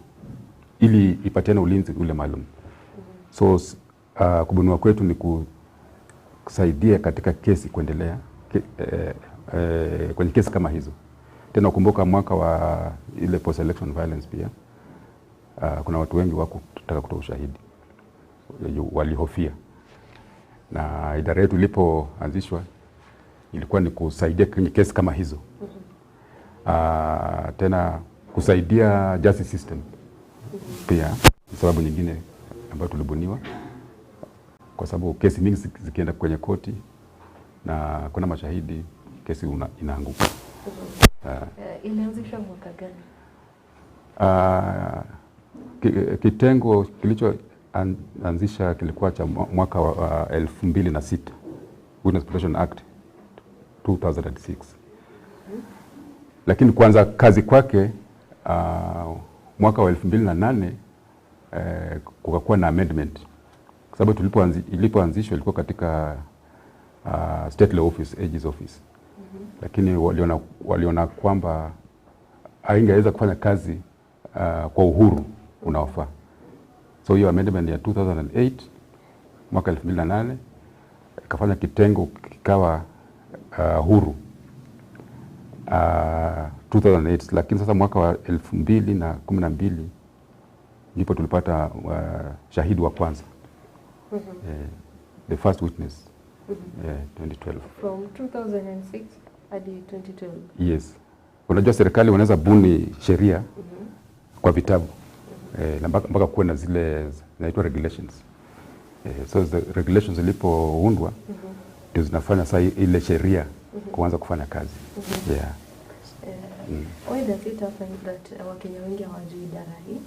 ili ipatiane ulinzi ule maalum. So kubuniwa kwetu ni kusaidia katika kesi kuendelea kwenye kesi kama hizo. Tena ukumbuka mwaka wa ile post election violence pia kuna watu wengi wakutaka kutoa ushahidi, walihofia, na idara yetu ilipoanzishwa ilikuwa ni kusaidia kwenye kesi kama hizo. Tena kusaidia justice system pia ni sababu nyingine ambayo tulibuniwa, kwa sababu kesi mingi zikienda kwenye koti na kuna mashahidi, kesi inaanguka. Ilianzishwa mwaka gani? Kitengo kilichoanzisha kilikuwa cha mwaka wa 2006, Witness Protection Act 2006. Lakini kuanza kazi kwake mwaka wa 2008, kukakuwa na amendment, kwa sababu ilipoanzishwa ilikuwa katika State Law Office, AG's office. Lakini waliona kwamba haingeweza kufanya kazi kwa uhuru unaofaa. So hiyo amendment ya 2008, mwaka 2008, ikafanya kitengo kikawa huru 2008, lakini sasa mwaka wa 2012 ndipo tulipata shahidi wa kwanza, the first witness, 2012. From 2006 hadi 2012. Yes. Unajua serikali wanaweza buni sheria kwa vitabu na mpaka kuwe na zile zinaitwa regulations. So the regulations zilipoundwa ndio zinafanya sasa ile sheria kuanza kufanya kazi. Yeah. Why does it happen that Wakenya wengi hawajui idara hii?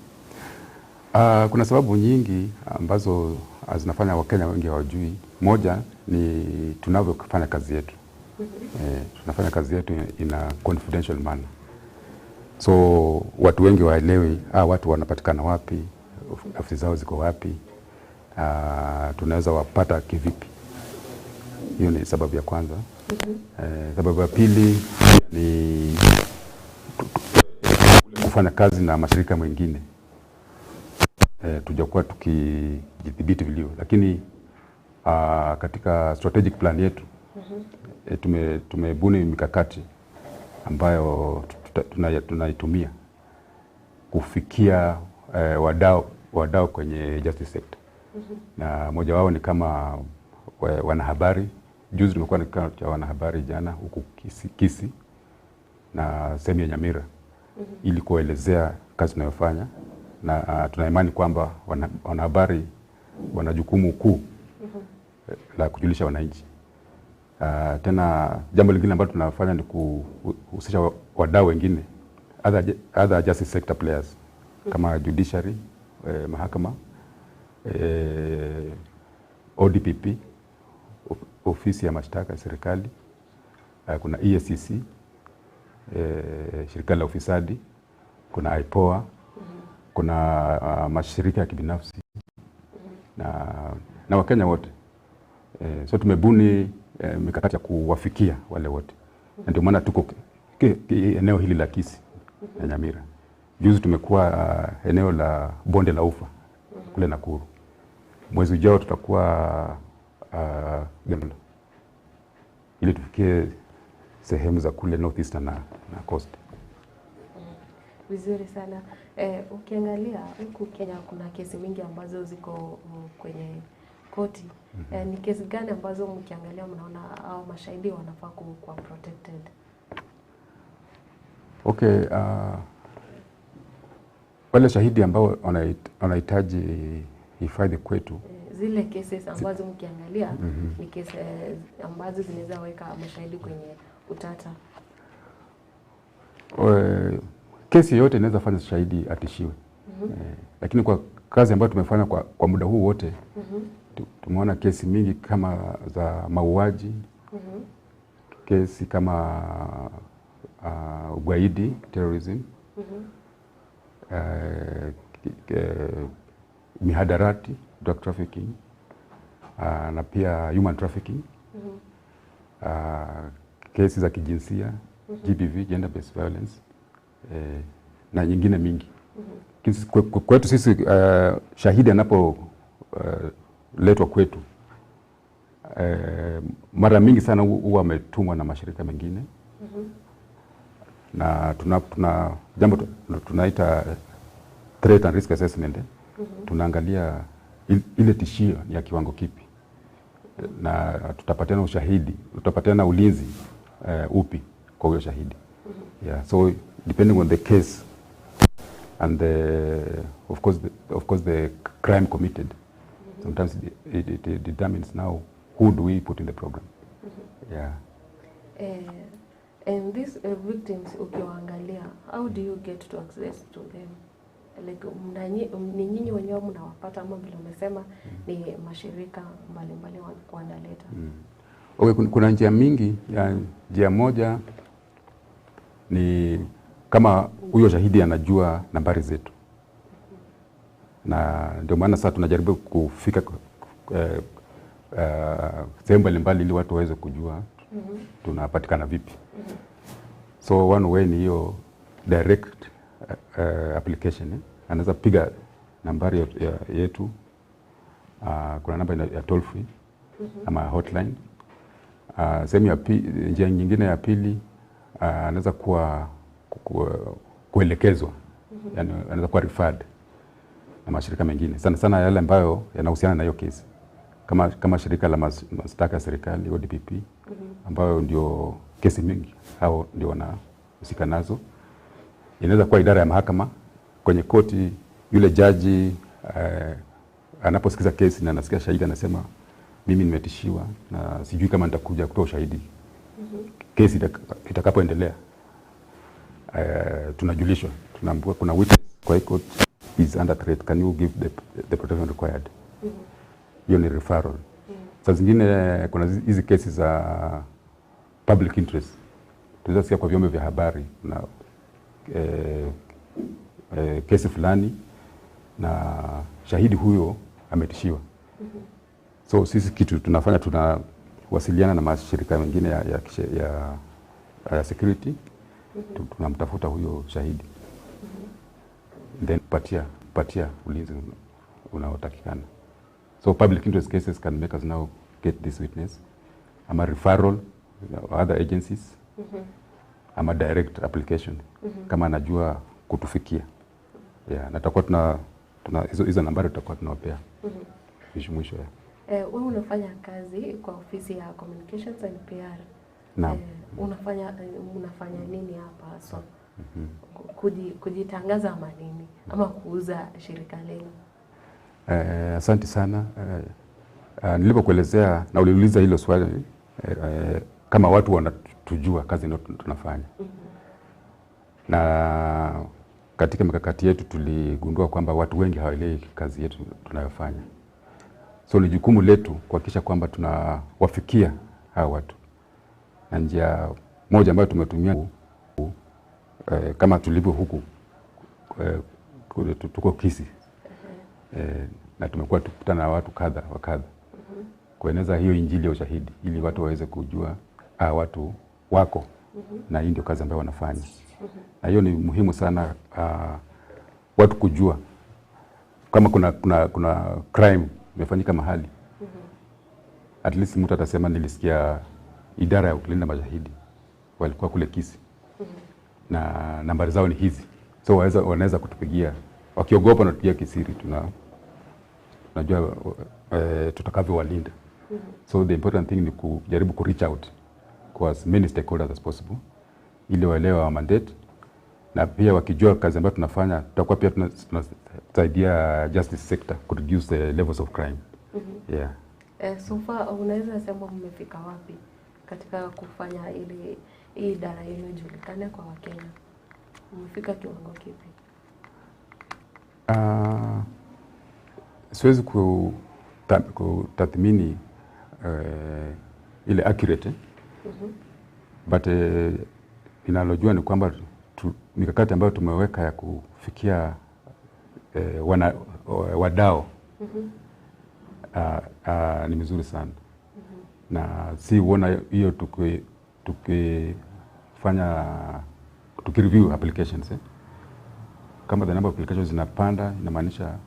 Kuna sababu nyingi ambazo zinafanya Wakenya wengi hawajui. Moja ni tunavyofanya kazi yetu. Tunafanya kazi yetu in a confidential manner. So watu wengi waelewi, watu wanapatikana wapi, ofisi zao ziko wapi, tunaweza wapata kivipi. Hiyo ni sababu ya kwanza. Sababu ya pili ni kufanya kazi na mashirika mengine. Tujakuwa tukijidhibiti vilivyo, lakini katika strategic plan yetu tumebuni mikakati ambayo tunaitumia kufikia wadau kwenye justice sector. Na moja wao ni kama wanahabari. Juzi tumekuwa na kikao cha wanahabari jana huku Kisii na sehemu ya Nyamira ili kuelezea kazi tunayofanya, na tuna imani kwamba wanahabari wana jukumu kuu la kujulisha wananchi. Tena jambo lingine ambalo tunafanya ni kuhusisha wadau wengine, other justice sector players kama judiciary, mahakama, ODPP, ofisi ya mashtaka ya serikali, kuna EACC, shirika la ufisadi, kuna IPOA, kuna mashirika ya kibinafsi na Wakenya wote. So tumebuni mikakati ya kuwafikia wale wote. Na ndio maana tuko eneo hili la Kisii na Nyamira. Juzi tumekuwa eneo la bonde la Ufa kule Nakuru. Mwezi ujao tutakuwa Gambela ili tufikie sehemu za kule North Eastern na Coast. Vizuri sana. Ukiangalia huku Kenya kuna kesi mingi ambazo ziko kwenye koti. Ni kesi gani ambazo mkiangalia mnaona hao mashahidi wanafaa kuwa protected? Okay, wale shahidi ambao wanahitaji hifadhi kwetu, Zile cases ambazo mkiangalia ni kesi ambazo zinaweza weka mashahidi kwenye utata. Kesi yoyote inaweza fanya shahidi atishiwe. Lakini kwa kazi ambayo tumefanya kwa muda huu wote, tumeona kesi mingi kama za mauaji, kesi kama ugaidi, terrorism, mihadarati, drug trafficking, na pia human trafficking, kesi za kijinsia, GBV, gender based violence, na nyingine mingi. Kwetu sisi, shahidi anapo letwa kwetu, mara mingi sana huwa ametumwa na mashirika mengine, na tuna jambo tunaita threat and risk assessment. Tunaangalia ile tishio ni ya kiwango kipi. Na tutapatiana ushahidi, tutapatiana ulinzi upi kwa huyo shahidi. Yeah, so depending on the case and the, of course the crime committed, sometimes it determines now who do we put in the program. Yeah. And these victims ukiwaangalia, how do you get to access to them? Like ni nyinyi wenyewe mnawapata ama vile umesema ni mashirika mbalimbali wanaleta? Okay, kuna njia mingi. Ya, njia moja ni kama huyo shahidi anajua nambari zetu, na ndio maana sasa tunajaribu kufika sehemu mbalimbali ili watu waweze kujua tunapatikana vipi. So one way ni hiyo direct application. Anaweza piga nambari yetu. Kuna namba ya toll free ama hotline. Sehemu ya njia nyingine ya pili, anaweza kuwa kuelekezwa, yani anaweza kuwa referred na mashirika mengine, sana sana yale ambayo yanahusiana na hiyo kesi, kama shirika la mashtaka ya serikali ODPP, ambayo ndio kesi mingi hao ndio wanahusika nazo. Inaweza kuwa idara ya mahakama kwenye koti, yule jaji anaposikiza kesi na anasikia shahidi anasema mimi nimetishiwa na sijui kama nitakuja kutoa ushahidi kesi itakapoendelea. Tunajulishwa, tunaambiwa kuna witness kwa hii court is under threat, can you give the protection required? Hiyo ni referral. Saa zingine kuna hizi kesi za public interest, tunaweza sikia kwa vyombo vya habari na kesi fulani na shahidi huyo ametishiwa. So sisi kitu tunafanya, tunawasiliana na mashirika mengine ya security, tunamtafuta huyo shahidi, then patia ulinzi unaotakikana. So public interest cases can make us now get this witness, ama referral other agencies, ama direct application kama anajua kutufikia. Yeah, na tutakuwa tuna hizo nambari tutakuwa tunawapea mwisho mwisho. Yeah. Wewe unafanya kazi kwa ofisi ya Communications and PR. Naam. Unafanya nini hapa haswa? Kujitangaza ama nini? Ama kuuza shirika lenu? Asante sana. Nilipokuelezea na uliuliza hilo swali, kama watu wanatujua kazi ndio tunafanya. Na katika mikakati yetu tuligundua kwamba watu wengi hawaelewi kazi yetu tunayofanya. So ni jukumu letu kuhakikisha kwamba tunawafikia hawa watu. Na njia moja ambayo tumetumia, kama tulivyo huku, tuko Kisii. Na tumekuwa tukikutana na watu kadha wa kadha kueneza hiyo injili ya ushahidi ili watu waweze kujua watu wako na hii ndio kazi ambayo wanafanya. Na hiyo ni muhimu sana, watu kujua kama kuna crime imefanyika mahali. At least mtu atasema nilisikia idara ya kulinda mashahidi walikuwa kule Kisii na nambari zao ni hizi. So wanaweza kutupigia, wakiogopa na tupigia kisiri, tunajua tutakavyowalinda. So the important thing ni kujaribu ku reach out kwa as many stakeholders as possible ili waelewe our mandate, na pia wakijua kazi ambayo tunafanya tutakuwa pia tunasaidia justice sector ku reduce the levels of crime. Yeah. So far unaweza sema mmefika wapi katika kufanya ili hii idara yenu ijulikane kwa Wakenya? Mmefika kiwango kipi? Siwezi kutathmini ile accurate, but ninalojua ni kwamba mikakati ambayo tumeweka ya kufikia wadau ni mizuri sana. Na si uona hiyo tukireview applications, Kama the number of applications zinapanda, inamaanisha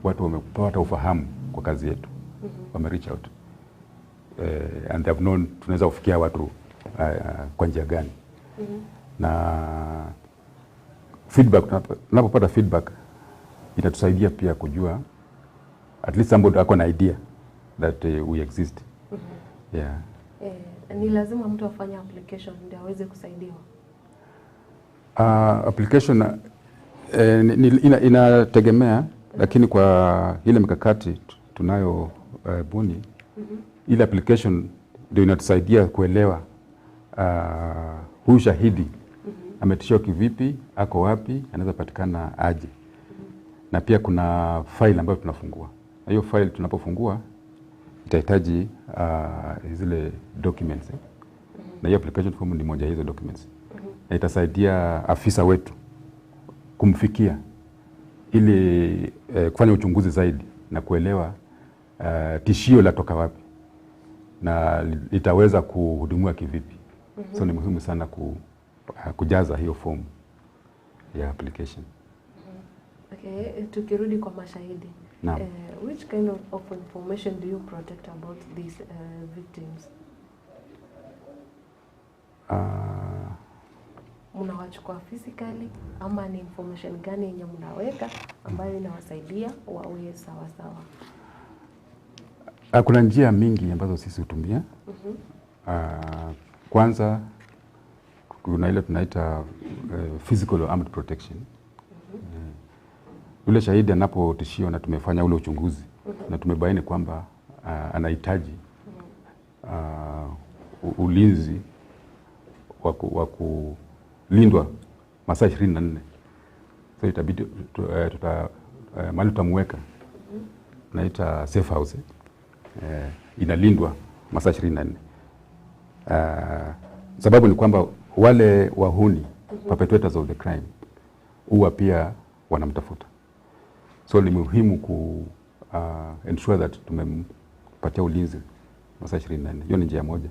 watu wamepata ufahamu kwa kazi yetu. Wame reach out. And they have known tunaweza kufikia watu kwa njia gani. Na feedback, tunapopata feedback inatusaidia pia kujua at least somebody ako na idea that we exist. Yeah. Eh, ni lazima mtu afanye application ndio aweze kusaidiwa. Application eh, inategemea lakini kwa ile mikakati tunayo buni ile application ndio inatusaidia kuelewa huyu shahidi ametishiwa kivipi, ako wapi, anaweza patikana aje. Na pia kuna file ambayo tunafungua, na hiyo file tunapofungua itahitaji zile documents eh. Na hiyo application form ni moja ya hizo documents na itasaidia afisa wetu kumfikia ili kufanya uchunguzi zaidi na kuelewa tishio latoka wapi na litaweza kuhudumiwa kivipi. So ni muhimu sana kujaza hiyo fomu ya application. Okay, tukirudi kwa mashahidi. Naam. Which kind of information do you protect about these victims? Mnawachukua physically ama ni information gani yenye mnaweka ambayo inawasaidia wawe sawa sawa? Kuna njia mingi ambazo sisi hutumia. Kwanza kuna ile tunaita physical armed protection. Yule shahidi anapotishiwa na tumefanya ule uchunguzi na tumebaini kwamba anahitaji ulinzi wa kulindwa masaa 24. So itabidi mahali tutamuweka tunaita safe house inalindwa masaa 24. Sababu ni kwamba wale wahuni perpetrators of the crime huwa pia wanamtafuta, so ni muhimu ku ensure that tumempatia ulinzi masaa 24. Hiyo ni njia moja.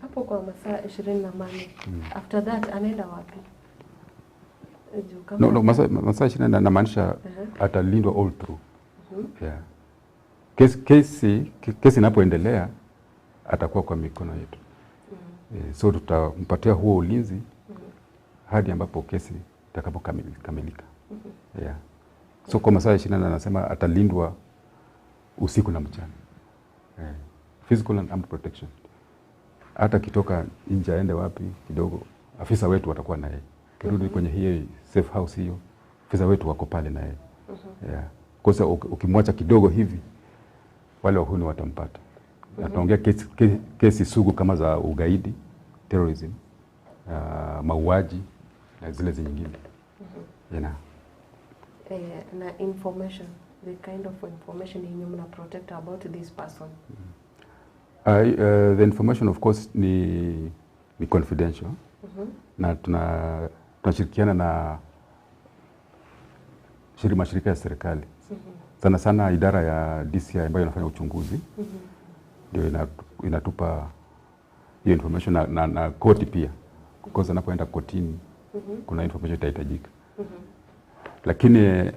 Hapo kwa masaa 24. After that anaenda wapi? Juu kama No, no, masaa 24 namaanisha atalindwa all through. Yeah. Kesi inapoendelea atakuwa kwa mikono yetu. So tutampatia huo ulinzi hadi ambapo kesi itakapokamilika. Yeah. So kwa masaa 24 anasema atalindwa usiku na mchana. Physical and armed protection. Hata akitoka nje aende wapi kidogo, afisa wetu watakuwa na yeye. Kirudi kwenye hiyo safe house hiyo, afisa wetu wako pale na yeye. Yeah. Kosa ukimwacha kidogo hivi wale wahuni watampata. Na tunaongea kesi sugu kama za ugaidi, terrorism, mauaji na zile zingine. Yeah. Na information, the kind of information yenye mna protect about this person. The information of course ni confidential. Na tunashirikiana na mashirika ya serikali. Sana sana idara ya DCI ambayo inafanya uchunguzi. Ndio inatupa hiyo information na koti pia. Because anapoenda kotini kuna information itahitajika. Lakini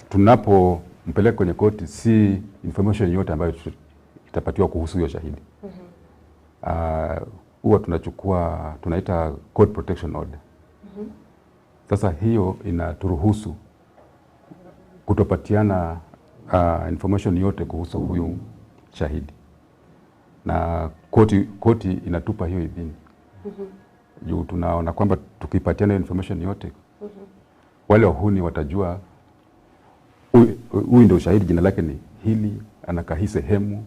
tunapompeleka kwenye koti si information yote ambayo itapatiwa kuhusu huyo shahidi. Huwa tunachukua, tunaita court protection order. Sasa hiyo inaturuhusu kutopatiana information yote kuhusu huyu shahidi. Na koti inatupa hiyo idhini. Juu tunaona kwamba tukipatiana hiyo information yote, wale wahuni watajua huyu ndio shahidi, jina lake ni hili, anakaa hii sehemu,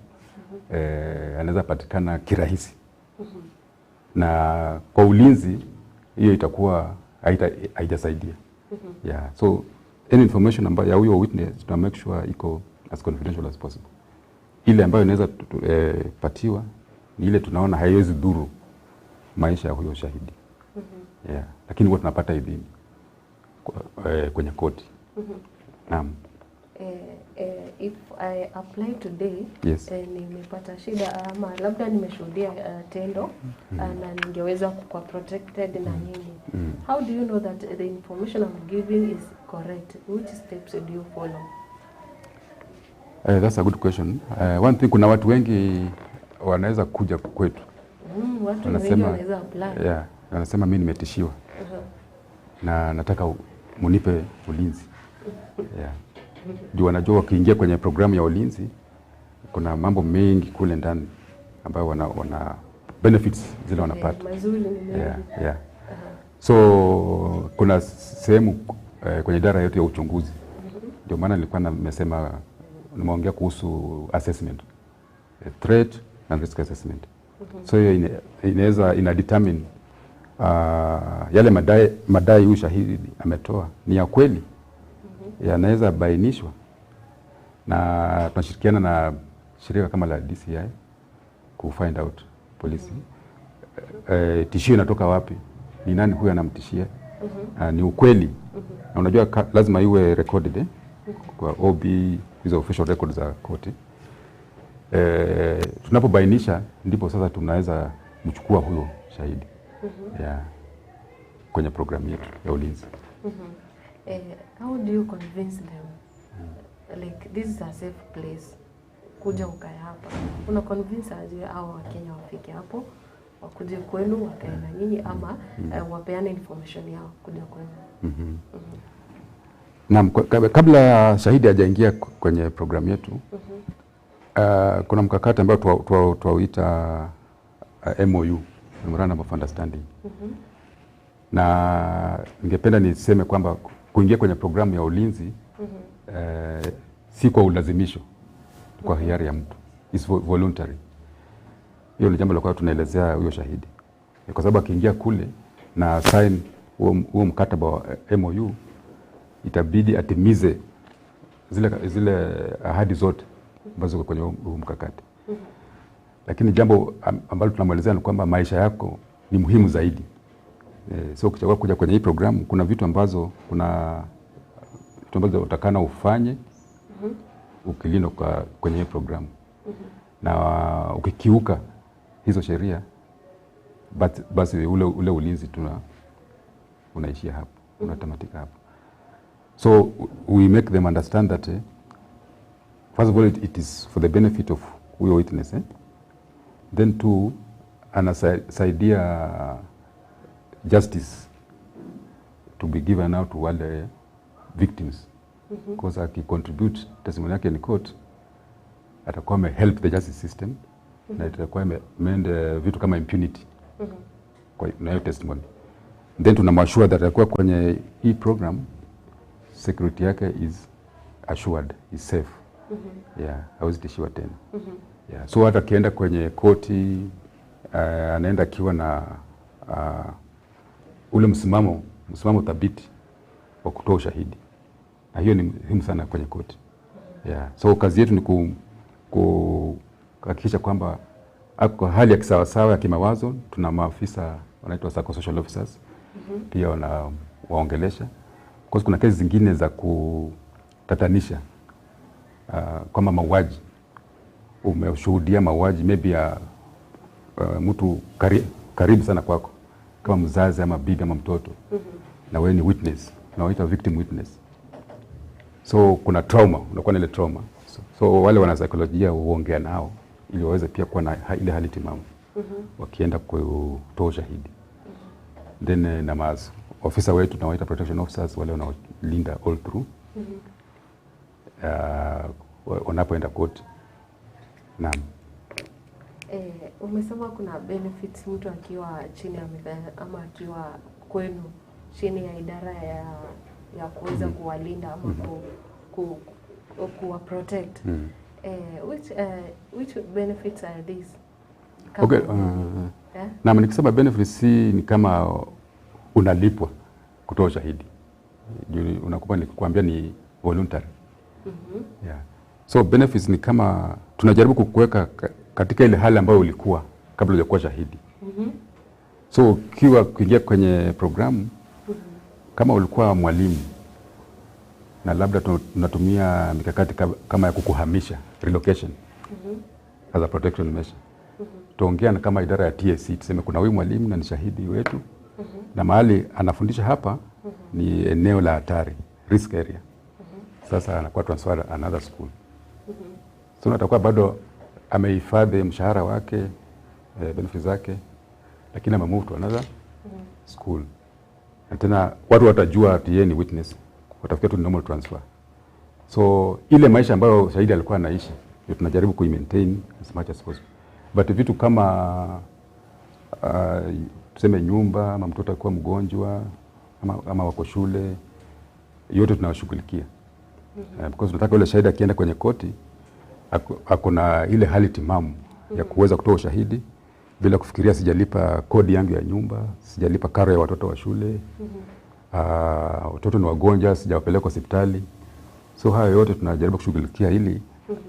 anaweza patikana kirahisi. Na kwa ulinzi hiyo itakuwa haijasaidia. Yeah. So any information ambayo ya huyo witness tuna make sure iko as confidential as possible. Ile ambayo inaweza patiwa ni ile tunaona haiwezi dhuru maisha ya huyo shahidi. Yeah. Lakini huwa tunapata idhini kwenye koti. Naam. If I apply today, Yes. nimepata shida ama labda nimeshuhudia tendo na ningeweza kuwa protected na nyinyi. How do you know that the information I'm giving is correct? Which steps do you follow? That's a good question. One thing, kuna watu wengi wanaweza kuja kwetu. Watu wengi wanaweza apply. Yeah, wanasema mimi nimetishiwa. Na nataka munipe ulinzi. Yeah. Juu wanajua wakiingia kwenye programu ya ulinzi Kuna mambo mengi kule ndani ambayo wana, wana benefits zile wanapata. Mazuri ni mengi. Yeah. So kuna sehemu kwenye idara yetu ya uchunguzi, ndio maana nilikuwa nimesema nimeongea kuhusu assessment, threat and risk assessment. So hiyo inaweza ina determine yale madai huyu shahidi ametoa ni ya kweli, yanaweza bainishwa, na tunashirikiana na shirika kama la DCI ku find out polisi tishio inatoka wapi, ni nani huyu anamtishia, ni ukweli. Na unajua lazima iwe recorded kwa OB, hizo official records za koti. Tunapobainisha ndipo sasa tunaweza mchukua huyo shahidi yeah, kwenye programu yetu ya ulinzi. How do you convince them like this is a safe place, kuja ukae hapa? Una convince aje hao Wakenya wafike hapo wakuje kwenu wakae na nyinyi ama wapeane information yao kuja kwenu? Naam, kabla shahidi hajaingia kwenye programu yetu, kuna mkakati ambao twauita MOU, Memorandum of Understanding. Na ningependa niseme kwamba kuingia kwenye programu ya ulinzi si kwa ulazimisho, kwa hiari ya mtu, it's voluntary. Hiyo ni jambo la kwa tunaelezea huyo shahidi, kwa sababu akiingia kule na sign huo mkataba wa MOU itabidi atimize zile ahadi zote ambazo ziko kwenye huu mkakati. Lakini jambo ambalo tunamwelezea ni kwamba maisha yako ni muhimu zaidi. So ukichagua kuja kwenye hii programu kuna vitu ambazo utakana ufanye ukilindwa kwenye hii programu. Na ukikiuka hizo sheria basi ule ulinzi unaishia hapo, unatamatika hapo. So we make them understand that first of all it is for the benefit of huyo witness. Then two, anasaidia justice to be given out to wale victims. Because akicontribute testimony yake in court atakuwa ame help the justice system na itakuwa ime vitu kama impunity kwa na hiyo testimony. Then tunamwashure that atakuwa kwenye hii program security yake is assured, is safe. Yeah, hawezi tishiwa tena. Yeah, so hata akienda kwenye koti anaenda akiwa na ule msimamo thabiti wa kutoa ushahidi, na hiyo ni muhimu sana kwenye koti. Yeah, so kazi yetu ni kuhakikisha kwamba ako hali ya kisawasawa ya kimawazo. Tuna maafisa wanaitwa psychosocial officers pia wanawaongelesha, kwa kuna kesi zingine za kutatanisha kama mauaji, umeshuhudia mauaji maybe ya mtu karibu sana kwako kama mzazi ama bibi ama mtoto, na wewe ni witness, unawaita victim witness. So kuna trauma, unakuwa na ile trauma. So wale wana saikolojia huongea nao ili waweze pia kuwa na ile hali timamu wakienda kutoa ushahidi. Then na maofisa wetu tunawaita protection officers, wale wanaolinda all through wanapoenda court. Naam. Umesema kuna benefits mtu akiwa chini ya ama akiwa kwenu chini ya idara ya kuweza kuwalinda ama kuwa protect. Which benefits are these? Okay, na nikisema benefits si ni kama unalipwa kutoa ushahidi. Unakupa, nikuambia ni voluntary. Yeah. So benefits ni kama tunajaribu kukuweka katika ile hali ambayo ulikuwa kabla hujakuwa shahidi. So ukiwa kuingia kwenye programu, kama ulikuwa mwalimu na labda tunatumia mikakati kama ya kukuhamisha, relocation, as a protection measure. Tuongea na kama idara ya TSC tuseme kuna huyu mwalimu na ni shahidi wetu, na mahali anafundisha hapa ni eneo la hatari, risk area. Sasa anakuwa transfer another school. So atakuwa bado amehifadhi mshahara wake, benefits zake, lakini ame move to another school. Na tena watu watajua ati yeye ni witness, watafikia tu normal transfer. So ile maisha ambayo shahidi alikuwa anaishi Ndio tunajaribu kuimaintain as much as possible, but vitu kama tuseme nyumba ama mtoto akiwa mgonjwa ama wako shule, yote tunawashughulikia. Because tunataka yule shahidi akienda kwenye koti ako na ile hali timamu ya kuweza kutoa ushahidi bila kufikiria sijalipa kodi yangu ya nyumba, sijalipa karo ya watoto wa shule, watoto ni wagonjwa, sijawapeleka hospitali. So hayo yote tunajaribu kushughulikia ili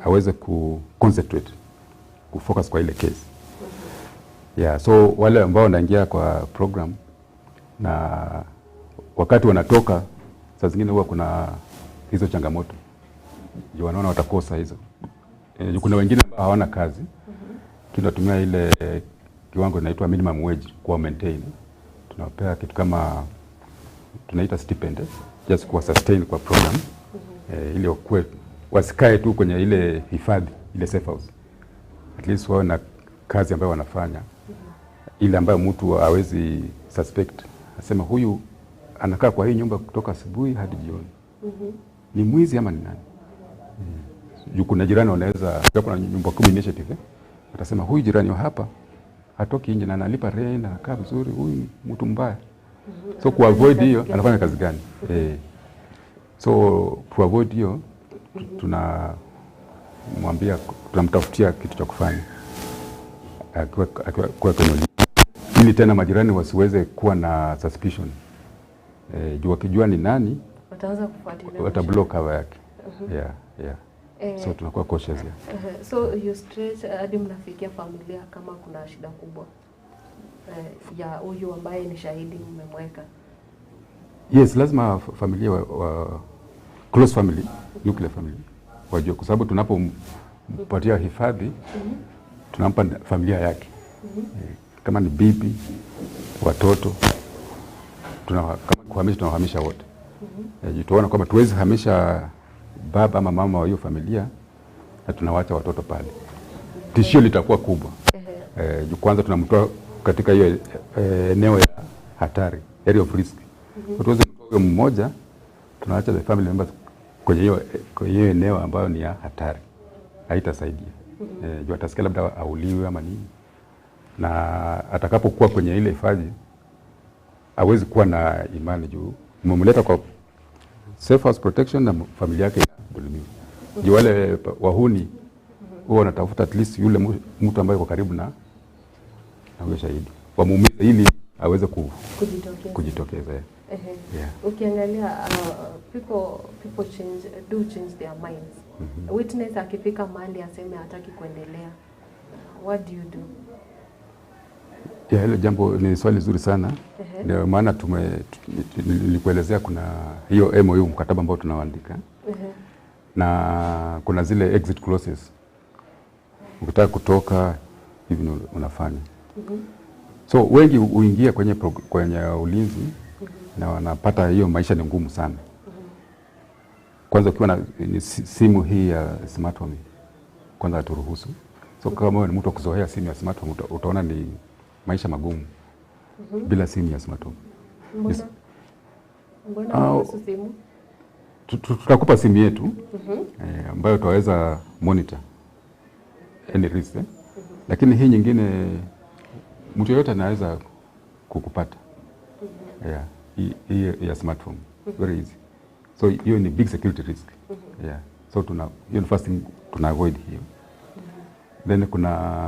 aweze ku concentrate kufocus kwa ile case. Yeah, so wale ambao wanaingia kwa program na wakati wanatoka, saa zingine huwa kuna hizo changamoto juu wanaona watakosa hizo. Juu kuna wengine ambao hawana kazi, tunatumia ile kiwango inaitwa minimum wage kuwa maintain. Tunawapea kitu kama tunaita stipend, just kuwa sustain kwa program, ili wakuwe wasikae tu kwenye ile hifadhi ile safe house, at least wawe na kazi ambayo wanafanya ile ambayo mtu hawezi suspect, asema huyu anakaa kwa hii nyumba kutoka asubuhi hadi jioni, ni mwizi ama ni nani? Juu kuna jirani wanaweza, kuna nyumba kumi initiative, watasema huyu jirani wa hapa hatoki nje na analipa rent, anakaa vizuri, huyu ni mtu mbaya. So ku avoid hiyo, anafanya kazi gani? So to avoid hiyo, tunamwambia, tunamtafutia kitu cha kufanya akiwa kwenye ulinzi, ili tena majirani wasiweze kuwa na suspicion. Juu wakijua ni nani wataanza kufuatilia, wata block cover yake. Yeah. So tunakuwa cautious. Yeah. So you stretch hadi mnafikia familia kama kuna shida kubwa ya huyu ambaye ni shahidi mmemweka. Yes, lazima familia wa close family, nuclear family wajue, kwa sababu tunapompatia hifadhi tunampa familia yake. Kama ni bibi, watoto, kama kuhamisha tunawahamisha wote. Tunaona kwamba tuwezi hamisha baba ama mama wa hiyo familia na tunawacha watoto pale, tishio litakuwa kubwa. Kwanza tunamtoa katika hiyo eneo ya hatari, area of risk. Tuweze kutoa huyo mmoja, tunaacha the family members kwenye hiyo eneo ambayo ni ya hatari, haitasaidia. Juu atasikia labda auliwe ama nini, na atakapokuwa kwenye ile hifadhi hawezi kuwa na imani juu mmemleta kwa safe house protection na familia yake inadhulumiwa. Juu wale wahuni huwa wanatafuta at least yule mtu ambaye yuko karibu na huyo shahidi wamuumize ili aweze kujitokeza. Yeah. Ukiangalia people change, do change their minds. Witness akifika mahali aseme hataki kuendelea, what do you do? Yeah, hilo jambo ni swali zuri sana. Ndio maana nilikuelezea kuna hiyo MOU, mkataba ambao tunaoandika, na kuna zile exit clauses. Ukitaka kutoka hivi unafanya. So wengi huingia kwenye ulinzi na wanapata hiyo maisha ni ngumu sana. Kwanza ukiwa na simu hii ya smartphone, kwanza haturuhusu. So kama wewe ni mtu wa kuzoea simu ya smartphone, utaona ni maisha magumu bila simu ya smartphone. Mbona huruhusu simu? Tutakupa simu yetu ambayo tutaweza monitor any risk. Lakini hii nyingine mtu yeyote anaweza kukupata. Yeah, hii ya smartphone very easy. So hiyo ni big security risk. Yeah. So tuna hiyo first thing tuna avoid hiyo. Then kuna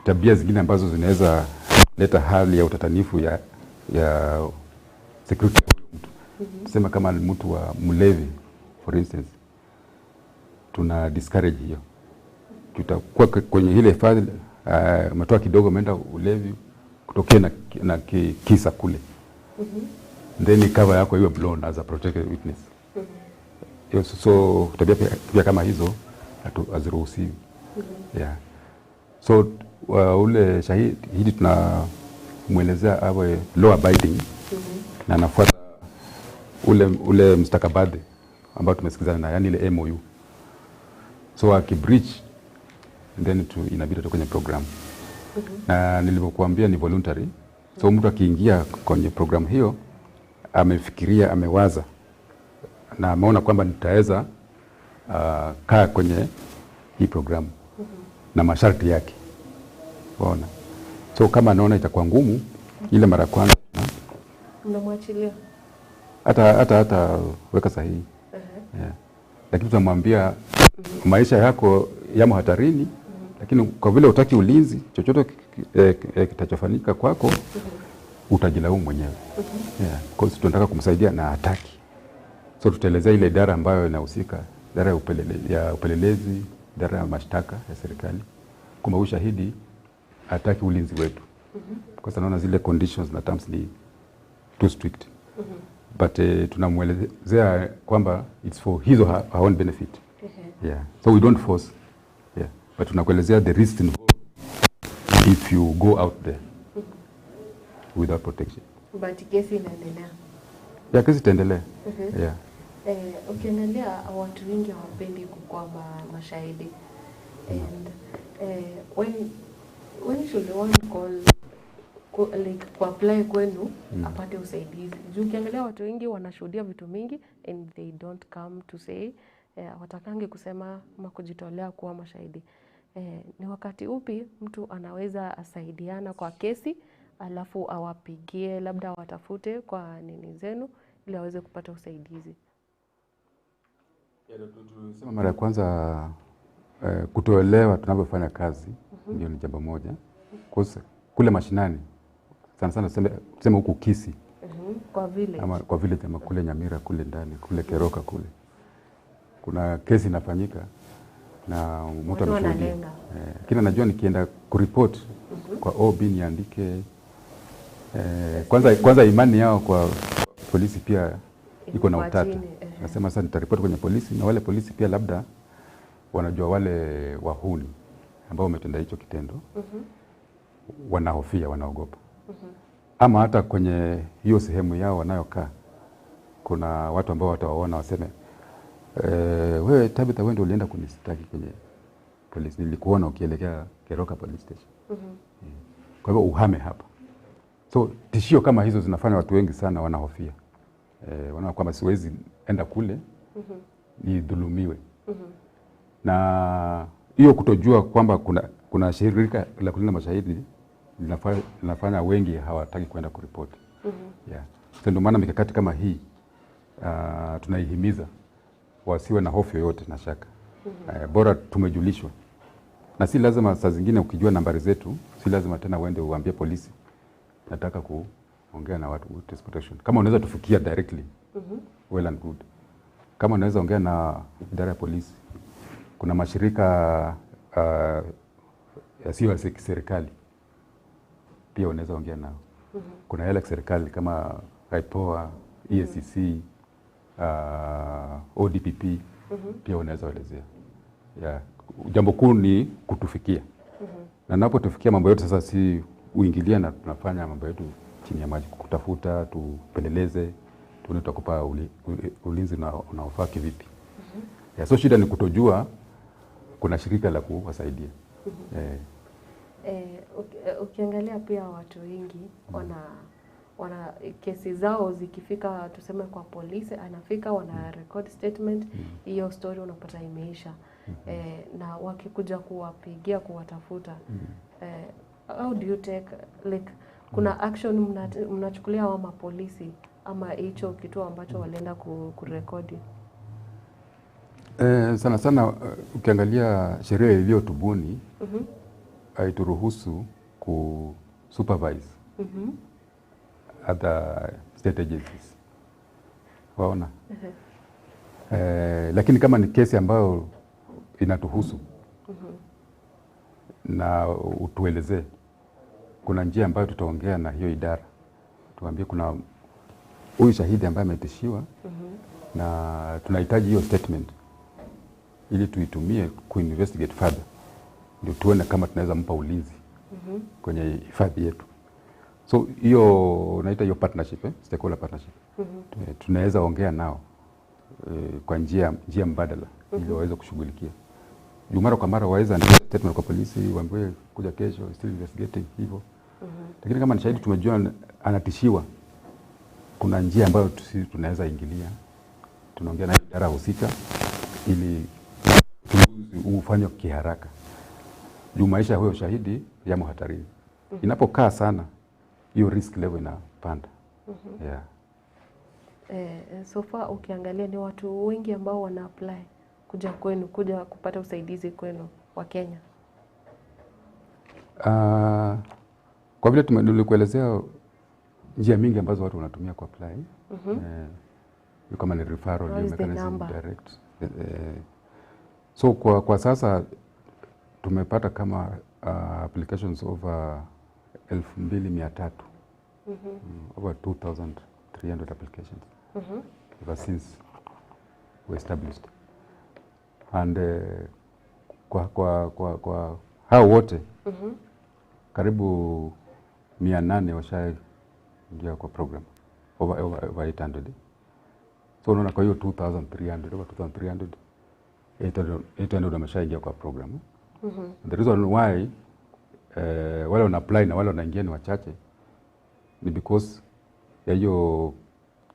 tabia zingine ambazo zinaweza leta hali ya utatanifu ya security ya mtu. Tuseme kama mtu wa mlevi for instance, tuna discourage hiyo. Tutakuwa kwenye ile hifadhi, umetoa kidogo umeenda ulevi, kutokea na kisa kule. Then cover yako iwe blown as a protected witness. So tabia pia kama hizo haziruhusiwi. Yeah. So ule shahidi tunamuelezea awe law abiding na anafuata ule mstakabadhi ambao tumesikizana na, yani ile MOU. So akibreach then inabidi tu kwenye program. Na nilivyokuambia ni voluntary. So mtu akiingia kwenye program hiyo amefikiria, amewaza na ameona kwamba nitaweza uh, kaa kwenye hii programu na masharti yake, waona. So kama anaona itakuwa ngumu ile mara ya kwanza Mnamwachilia? hata hata hata weka sahihi yeah. Lakini tunamwambia maisha yako yamo hatarini, lakini kwa vile hutaki ulinzi, chochote kitachofanyika kwako utajilaumu mwenyewe. Yeah, because tunataka kumsaidia na hataki, so tutaelezea ile idara ambayo inahusika, idara ya upelelezi, ya upelelezi, idara ya mashtaka ya serikali kwamba huyu shahidi hataki ulinzi wetu, kwa sababu naona zile conditions na terms ni too strict but tunamwelezea kwamba it's for his or her, her own benefit. Yeah. So we don't force. Yeah. But tunakuelezea the risk involved if you go out there without protection. But kesi inaendelea. Yeah, kesi itaendelea. Yeah. Ukiangalia watu wengi hawapendi kukuwa mashahidi and when should one call like kuapply kwenu apate usaidizi? Juu ukiangalia watu wengi wanashuhudia vitu mingi and they don't come to say, watakangi kusema ama kujitolea kuwa mashahidi. Ni wakati upi mtu anaweza asaidiana kwa kesi alafu awapigie labda watafute kwa nini zenu ili aweze kupata usaidizi? Sema mara ya kwanza kutoelewa tunavyofanya kazi ndio ni jambo moja. Kwa kule mashinani sana sana tuseme huku Kisii Kwa village. ama kwa village ama kule Nyamira kule ndani kule Keroka kule kuna kesi inafanyika na mtu Watu ameshuhudia. wanalenga. Lakini anajua nikienda kuripoti kwa OB niandike kwanza imani yao kwa polisi pia iko na Kwa utata. chini, ehe. Nasema sasa nitaripoti kwenye polisi na wale polisi pia labda wanajua wale wahuni ambao wametenda hicho kitendo wanahofia, wanaogopa. Ama hata kwenye hiyo sehemu yao wanayokaa kuna watu ambao watawaona waseme, wewe Tabitha, wewe ndio ulienda kunishtaki kwenye polisi, nilikuona ukielekea Keroka police station. Kwa hivyo uhame hapa. So tishio kama hizo zinafanya watu wengi sana wanahofia, wanaona kwamba siwezi enda kule nidhulumiwe. Na hiyo kutojua kwamba kuna shirika la kulinda mashahidi linafanya wengi hawataki kwenda kuripoti. Yeah. So ndio maana mikakati kama hii tunaihimiza wasiwe na hofu yoyote na shaka. Bora tumejulishwa, na si lazima saa zingine ukijua nambari zetu, si lazima tena uende uambie polisi nataka kuongea na watu witness protection. Kama unaweza tufikia directly, well and good. Kama unaweza ongea na idara ya polisi, kuna mashirika yasiyo ya serikali pia unaweza ongea nao. Kuna yale ya serikali kama IPOA, EACC, ODPP pia unaweza elezea. Yeah. Jambo kuu ni kutufikia. Na napotufikia mambo yote sasa, si uingilia na tunafanya mambo yetu chini ya maji, kutafuta, tupeleleze, tuone tutakupa ulinzi unaofaa kivipi. Yeah, so shida ni kutojua kuna shirika la kuwasaidia. Ukiangalia pia watu wengi wana kesi zao zikifika tuseme kwa polisi, anafika wana record statement, hiyo story unapata imeisha. Na wakikuja kuwapigia kuwatafuta, how do you take like kuna action mnachukulia hawa mapolisi ama hicho kituo ambacho walienda kurekodi? Sana sana ukiangalia sheria iliyotubuni haituruhusu ku supervise other state agencies. Waona? Lakini kama ni kesi ambayo inatuhusu na utuelezee, kuna njia ambayo tutaongea na hiyo idara, tuambie kuna huyu shahidi ambaye ametishiwa na tunahitaji hiyo statement ili tuitumie kuinvestigate further, ndio tuone kama tunaweza mpa ulinzi kwenye hifadhi yetu. So hiyo naita hiyo partnership, stakeholder partnership. Tunaweza ongea nao kwa njia mbadala ili waweze kushughulikia. Juu mara kwa mara waweza andika statement kwa polisi, waambiwe kuja kesho, still investigating hivyo. Lakini kama ni shahidi tumejua anatishiwa, kuna njia ambayo sisi tunaweza ingilia, tunaongea na idara husika ili Ufanywe kiharaka juu maisha ya huyo shahidi yamo hatarini. Inapokaa sana, hiyo risk level inapanda. Yeah. So far ukiangalia ni watu wengi ambao wana apply kuja kwenu, kuja kupata usaidizi kwenu wa Kenya. Kwa vile nilikuelezea njia mingi ambazo watu wanatumia ku apply. Kama ni referral, What hiyo is the mechanism number? direct. So kwa sasa tumepata kama applications over 2300. Over 2300 applications ever since we established. And kwa hao wote karibu 800 washaingia kwa program, over 800. So unaona kwa hiyo 2300, over 2300, 800 wameshaingia kwa program. The reason why wale wana apply na wale wanaingia ni wachache ni because ya hiyo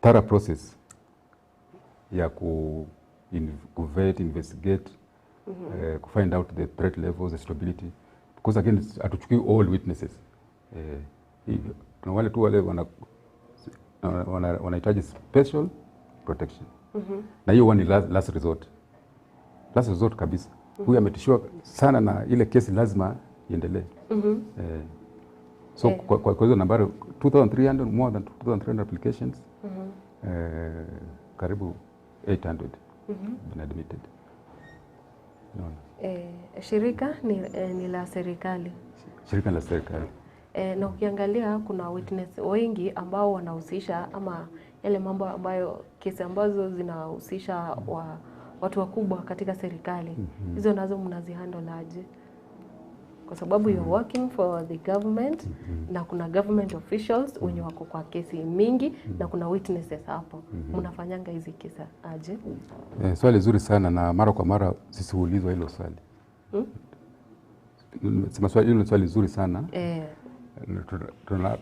thorough process ya ku vet, investigate, ku find out the threat levels, the suitability, because again hatuchukui all witnesses. Kuna wale tu wale wanahitaji special protection. Na hiyo huwa ni last resort. Last resort kabisa. Huyu ametishiwa sana na ile kesi lazima iendelee. So kwa hizo nambari 2300, more than 2300 applications, karibu 800 been admitted. Unaona? Shirika ni la serikali. Shirika la serikali. Na ukiangalia kuna witness wengi ambao wanahusisha ama yale mambo ambayo kesi ambazo zinahusisha watu wakubwa katika serikali. Hizo nazo mnazihandle aje? Kwa sababu you're working for the government na kuna government officials wenye wako kwa kesi mingi na kuna witnesses hapo. Mnafanyanga hizi kesi aje? Swali zuri sana, na mara kwa mara sisi huulizwa hilo swali. Sema swali hilo ni swali zuri sana.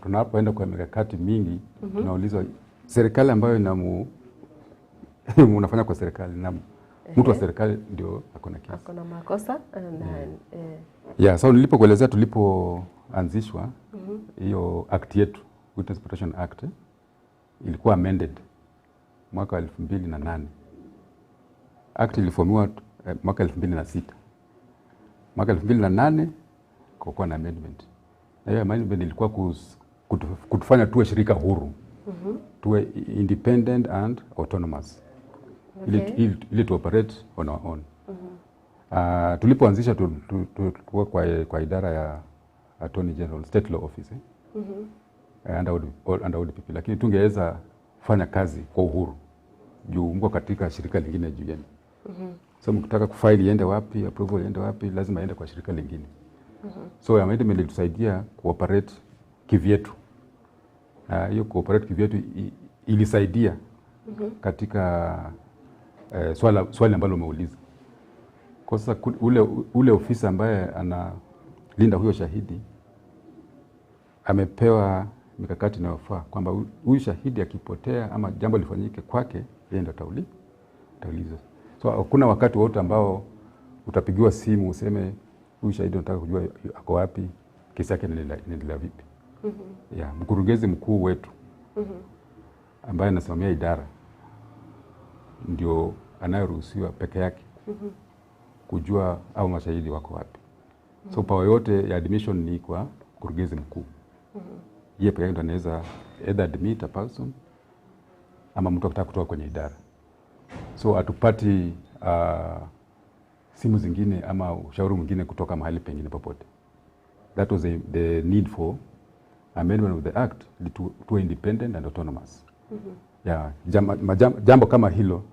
Tunapoenda kwa mikakati mingi, tunaulizwa serikali ambayo unafanya kwa serikali na mtu wa serikali ndio ako na kesi. Ako na makosa na. Yeah, so nilipokuelezea tulipoanzishwa hiyo act yetu, Witness Protection Act, ilikuwa amended mwaka wa 2008. Act ilifomiwa mwaka 2006. Mwaka 2008 kulikuwa na amendment. Na hiyo amendment ilikuwa kutufanya tuwe shirika huru. Tuwe independent and autonomous. Ili tu operate on our own. Tulipoanzisha tulikuwa kwa idara ya Attorney General, State Law Office, under ODPP, lakini tungeweza kufanya kazi kwa uhuru juu mko katika shirika lingine juu yenu. So mkitaka kufaili iende wapi, approval iende wapi, lazima iende kwa shirika lingine. So amendment ilitusaidia kuoperate kivyetu. Na hiyo kuoperate kivyetu ilisaidia katika swali ambalo umeuliza. Kwa sasa ule ofisa ambaye analinda huyo shahidi amepewa mikakati inayofaa kwamba huyu shahidi akipotea ama jambo lifanyike kwake, yeye ndo ataulizwa. So hakuna wakati wote ambao utapigiwa simu useme huyu shahidi unataka kujua ako wapi, kesi yake inaendelea vipi. Yeah, mkurugenzi mkuu wetu ambaye anasimamia idara ndio anayeruhusiwa peke yake kujua au mashahidi wako wapi. So power yote ya admission ni kwa mkurugenzi mkuu. Yeye peke yake ndo anaweza either admit a person ama mtu akitaka kutoka kwenye idara. So hatupati simu zingine ama ushauri mwingine kutoka mahali pengine popote. That was the need for amendment of the act to independent and autonomous. Yeah, jambo kama hilo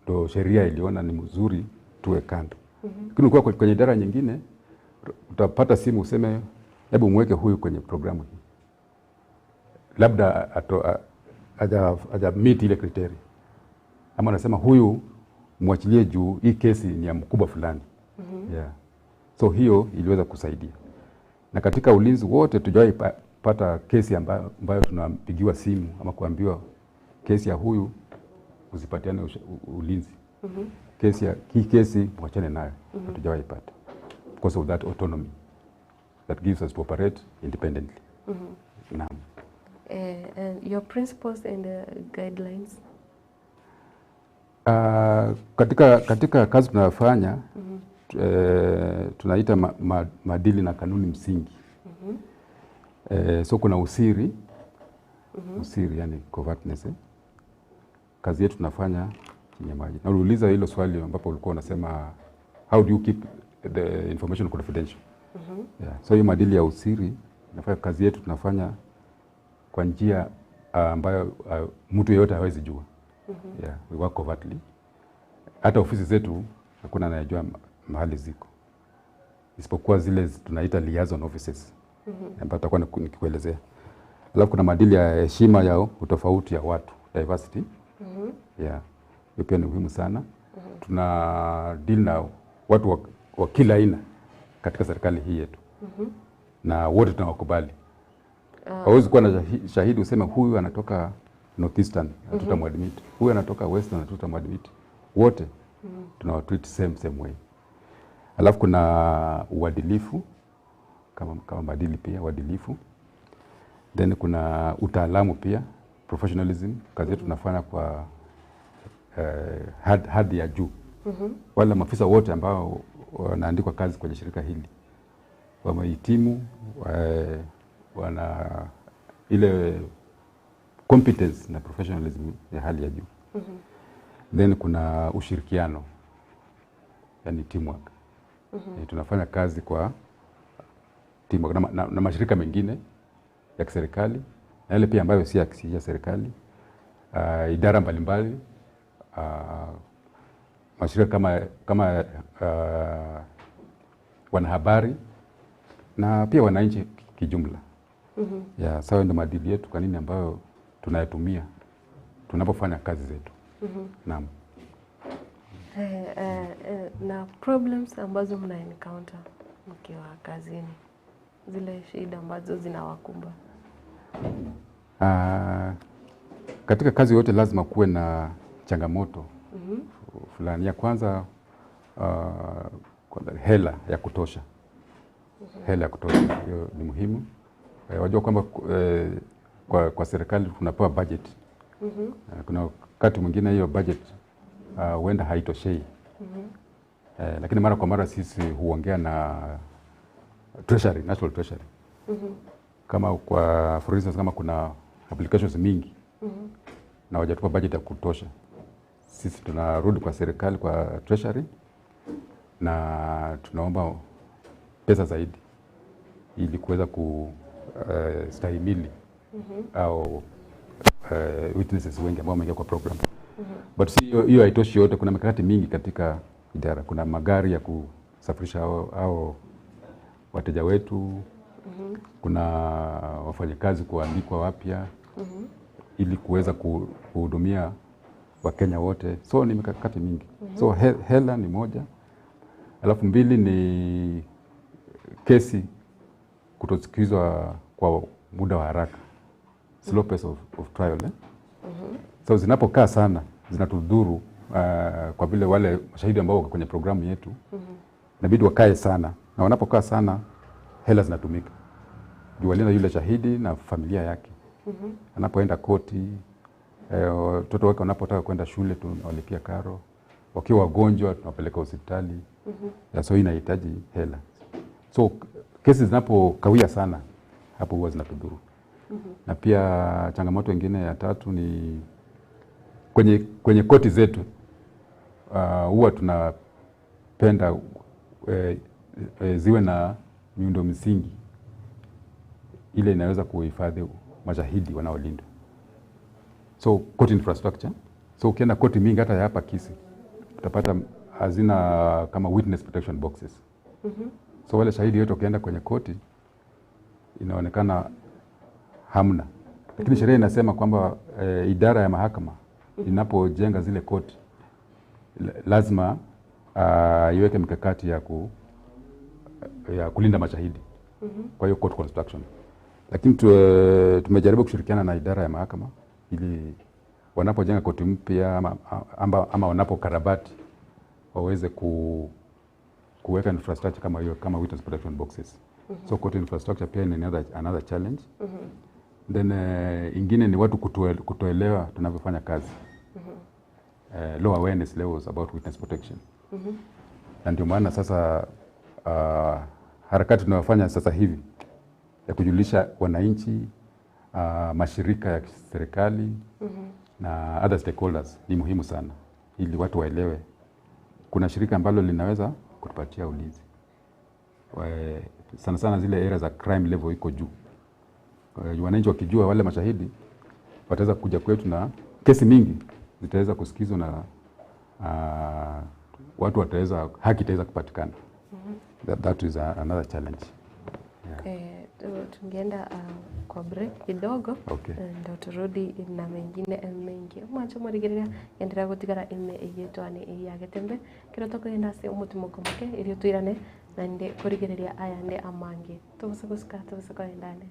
ndo sheria iliona ni mzuri tuwe kando. Lakini ukiwa kwenye idara nyingine utapata simu useme hebu mweke huyu kwenye programu hii, labda haja meet ile criteria, ama anasema huyu mwachilie juu hii kesi ni ya mkubwa fulani. Yeah. So hiyo iliweza kusaidia. Na katika ulinzi wote tujawahi pata kesi ambayo tunapigiwa simu ama kuambiwa kesi ya huyu usipatiane ulinzi. Kesi ya hii kesi mwachane nayo, hatujawahi pata because of that autonomy that gives us to operate independently. Naam. Your principles and guidelines. Katika kazi tunayofanya tunaita maadili na kanuni msingi. So kuna usiri, usiri yani covertness. Kazi yetu tunafanya chini ya maji. Na uliuliza hilo swali ambapo ulikuwa unasema how do you keep the information confidential? Yeah. So hiyo maadili ya usiri inafanya kazi yetu tunafanya kwa njia ambayo mtu yeyote hawezi jua. Yeah, we work covertly. Hata ofisi zetu hakuna anayejua mahali ziko, isipokuwa zile tunaita liaison offices ambayo tutakuwa nikikuelezea. Alafu kuna maadili ya heshima ya utofauti ya watu, diversity. Yeah, hiyo pia ni muhimu sana. Tuna deal na watu wa kila aina katika serikali hii yetu na wote tunawakubali. Hauwezi kuwa na shahidi useme huyu anatoka Northeastern hatutamwadmit, huyu anatoka Western hatutamwadmit. Wote tunawatreat same way. Alafu kuna uadilifu kama maadili pia uadilifu. Then kuna utaalamu pia, professionalism. Kazi yetu tunafanya kwa hadhi ya juu. Wale maafisa wote ambao wanaandikwa kazi kwenye shirika hili wamehitimu, wana ile competence na professionalism ya hali ya juu. Then kuna ushirikiano, yani teamwork. Tunafanya kazi kwa teamwork na mashirika mengine ya kiserikali na yale pia ambayo si ya serikali, idara mbalimbali, mashirika kama wanahabari na pia wananchi kijumla. Yeah, sawa ndio maadili yetu kwa nini ambayo tunayatumia tunapofanya kazi zetu. Naam. Na problems ambazo mna encounter mkiwa kazini, zile shida ambazo zinawakumba. Katika kazi yote lazima kuwe na changamoto fulani. Ya kwanza, kwanza hela ya kutosha. Hela ya kutosha hiyo ni muhimu. Wajua kwamba kwa serikali tunapewa budget. Kuna wakati mwingine hiyo budget huenda haitoshei. Lakini mara kwa mara sisi huongea na Treasury, National Treasury. Kama kwa for instance, kama kuna applications mingi na hawajatupa budget ya kutosha, sisi tunarudi kwa serikali, kwa Treasury, na tunaomba pesa zaidi ili kuweza kustahimili au witnesses wengi ambao wameingia kwa program. But si hiyo haitoshi yote. Kuna mikakati mingi katika idara. Kuna magari ya kusafirisha hao wateja wetu. Kuna wafanyakazi kuandikwa wapya ili kuweza kuhudumia Wakenya wote. So ni mikakati mingi. So hela ni moja. Alafu mbili ni kesi kutosikizwa kwa muda wa haraka. Slow pace of trial. So zinapokaa sana zinatudhuru, kwa vile wale mashahidi ambao wako kwenye programu yetu inabidi wakae sana, na wanapokaa sana hela zinatumika. Juu walinda yule shahidi na familia yake. Anapoenda koti, watoto wake wanapotaka kwenda shule tunawalipia karo, wakiwa wagonjwa tunawapeleka hospitali. Yeah, so inahitaji hela. So kesi zinapokawia sana hapo huwa zinatudhuru. Na pia changamoto nyingine ya tatu ni kwenye koti zetu, huwa tunapenda ziwe na miundo msingi ile inaweza kuhifadhi mashahidi wanaolindwa. So court infrastructure. So ukienda koti mingi hata ya hapa Kisii utapata hazina kama witness protection boxes. So wale shahidi wote ukienda kwenye koti inaonekana hamna. Lakini sheria inasema kwamba idara ya mahakama inapojenga zile koti lazima iweke mikakati ya kulinda mashahidi. Kwa hiyo court construction. Lakini tumejaribu kushirikiana na idara ya mahakama ili wanapojenga koti mpya ama, ama, ama wanapokarabati waweze ku, kuweka infrastructure kama hiyo kama witness protection boxes. So court infrastructure pia ni another, another challenge. Then ingine ni watu kutoelewa tunavyofanya kazi. Low awareness levels about witness protection. Na ndio maana sasa harakati tunayofanya sasa hivi ya kujulisha wananchi, mashirika ya serikali na other stakeholders ni muhimu sana, ili watu waelewe kuna shirika ambalo linaweza kutupatia ulinzi. Sana sana zile area za crime level iko juu. Wananchi wakijua, wale mashahidi wataweza kuja kwetu na kesi mingi zitaweza kusikizwa na watu wataweza, haki itaweza kupatikana. That is another challenge. Yeah. Tungeenda kwa break kidogo. Okay. Ndo turudi na mengine mengi mwancho morigereria endelea gutigara ime eyetwane ya getembe kero tokogenda ase omotimoko moke erio twirane naende korigereria ayande amange tobose gosika tobose koendane.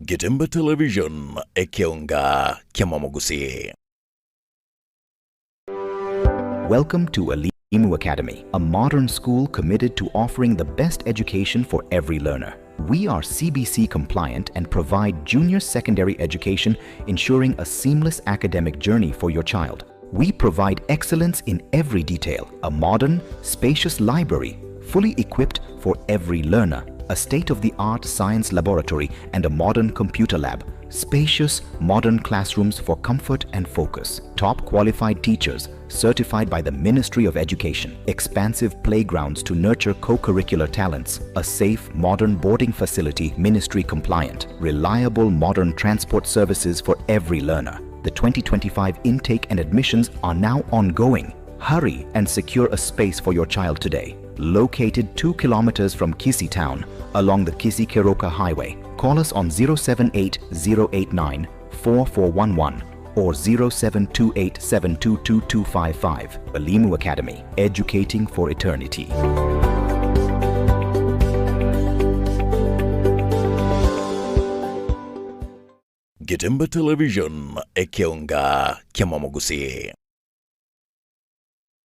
Getembe Television, Ekeonga, Kiamamogusi. Welcome to Elimu Academy, a modern school committed to offering the best education for every learner. We are CBC compliant and provide junior secondary education, ensuring a seamless academic journey for your child. We provide excellence in every detail, a modern, spacious library, fully equipped for every learner, a state-of-the-art science laboratory and a modern computer lab, spacious, modern classrooms for comfort and focus, top qualified teachers certified by the Ministry of Education, expansive playgrounds to nurture co-curricular talents, a safe, modern boarding facility, ministry compliant, reliable modern transport services for every learner. The 2025 intake and admissions are now ongoing. Hurry and secure a space for your child today. Located 2 kilometers from Kisii town along the Kisii Keroka Highway. Call us on 078 089 4411 or 0728 722255. Elimu Academy, educating for eternity. Getembe Television, Ekeonga, Kiamamogusi.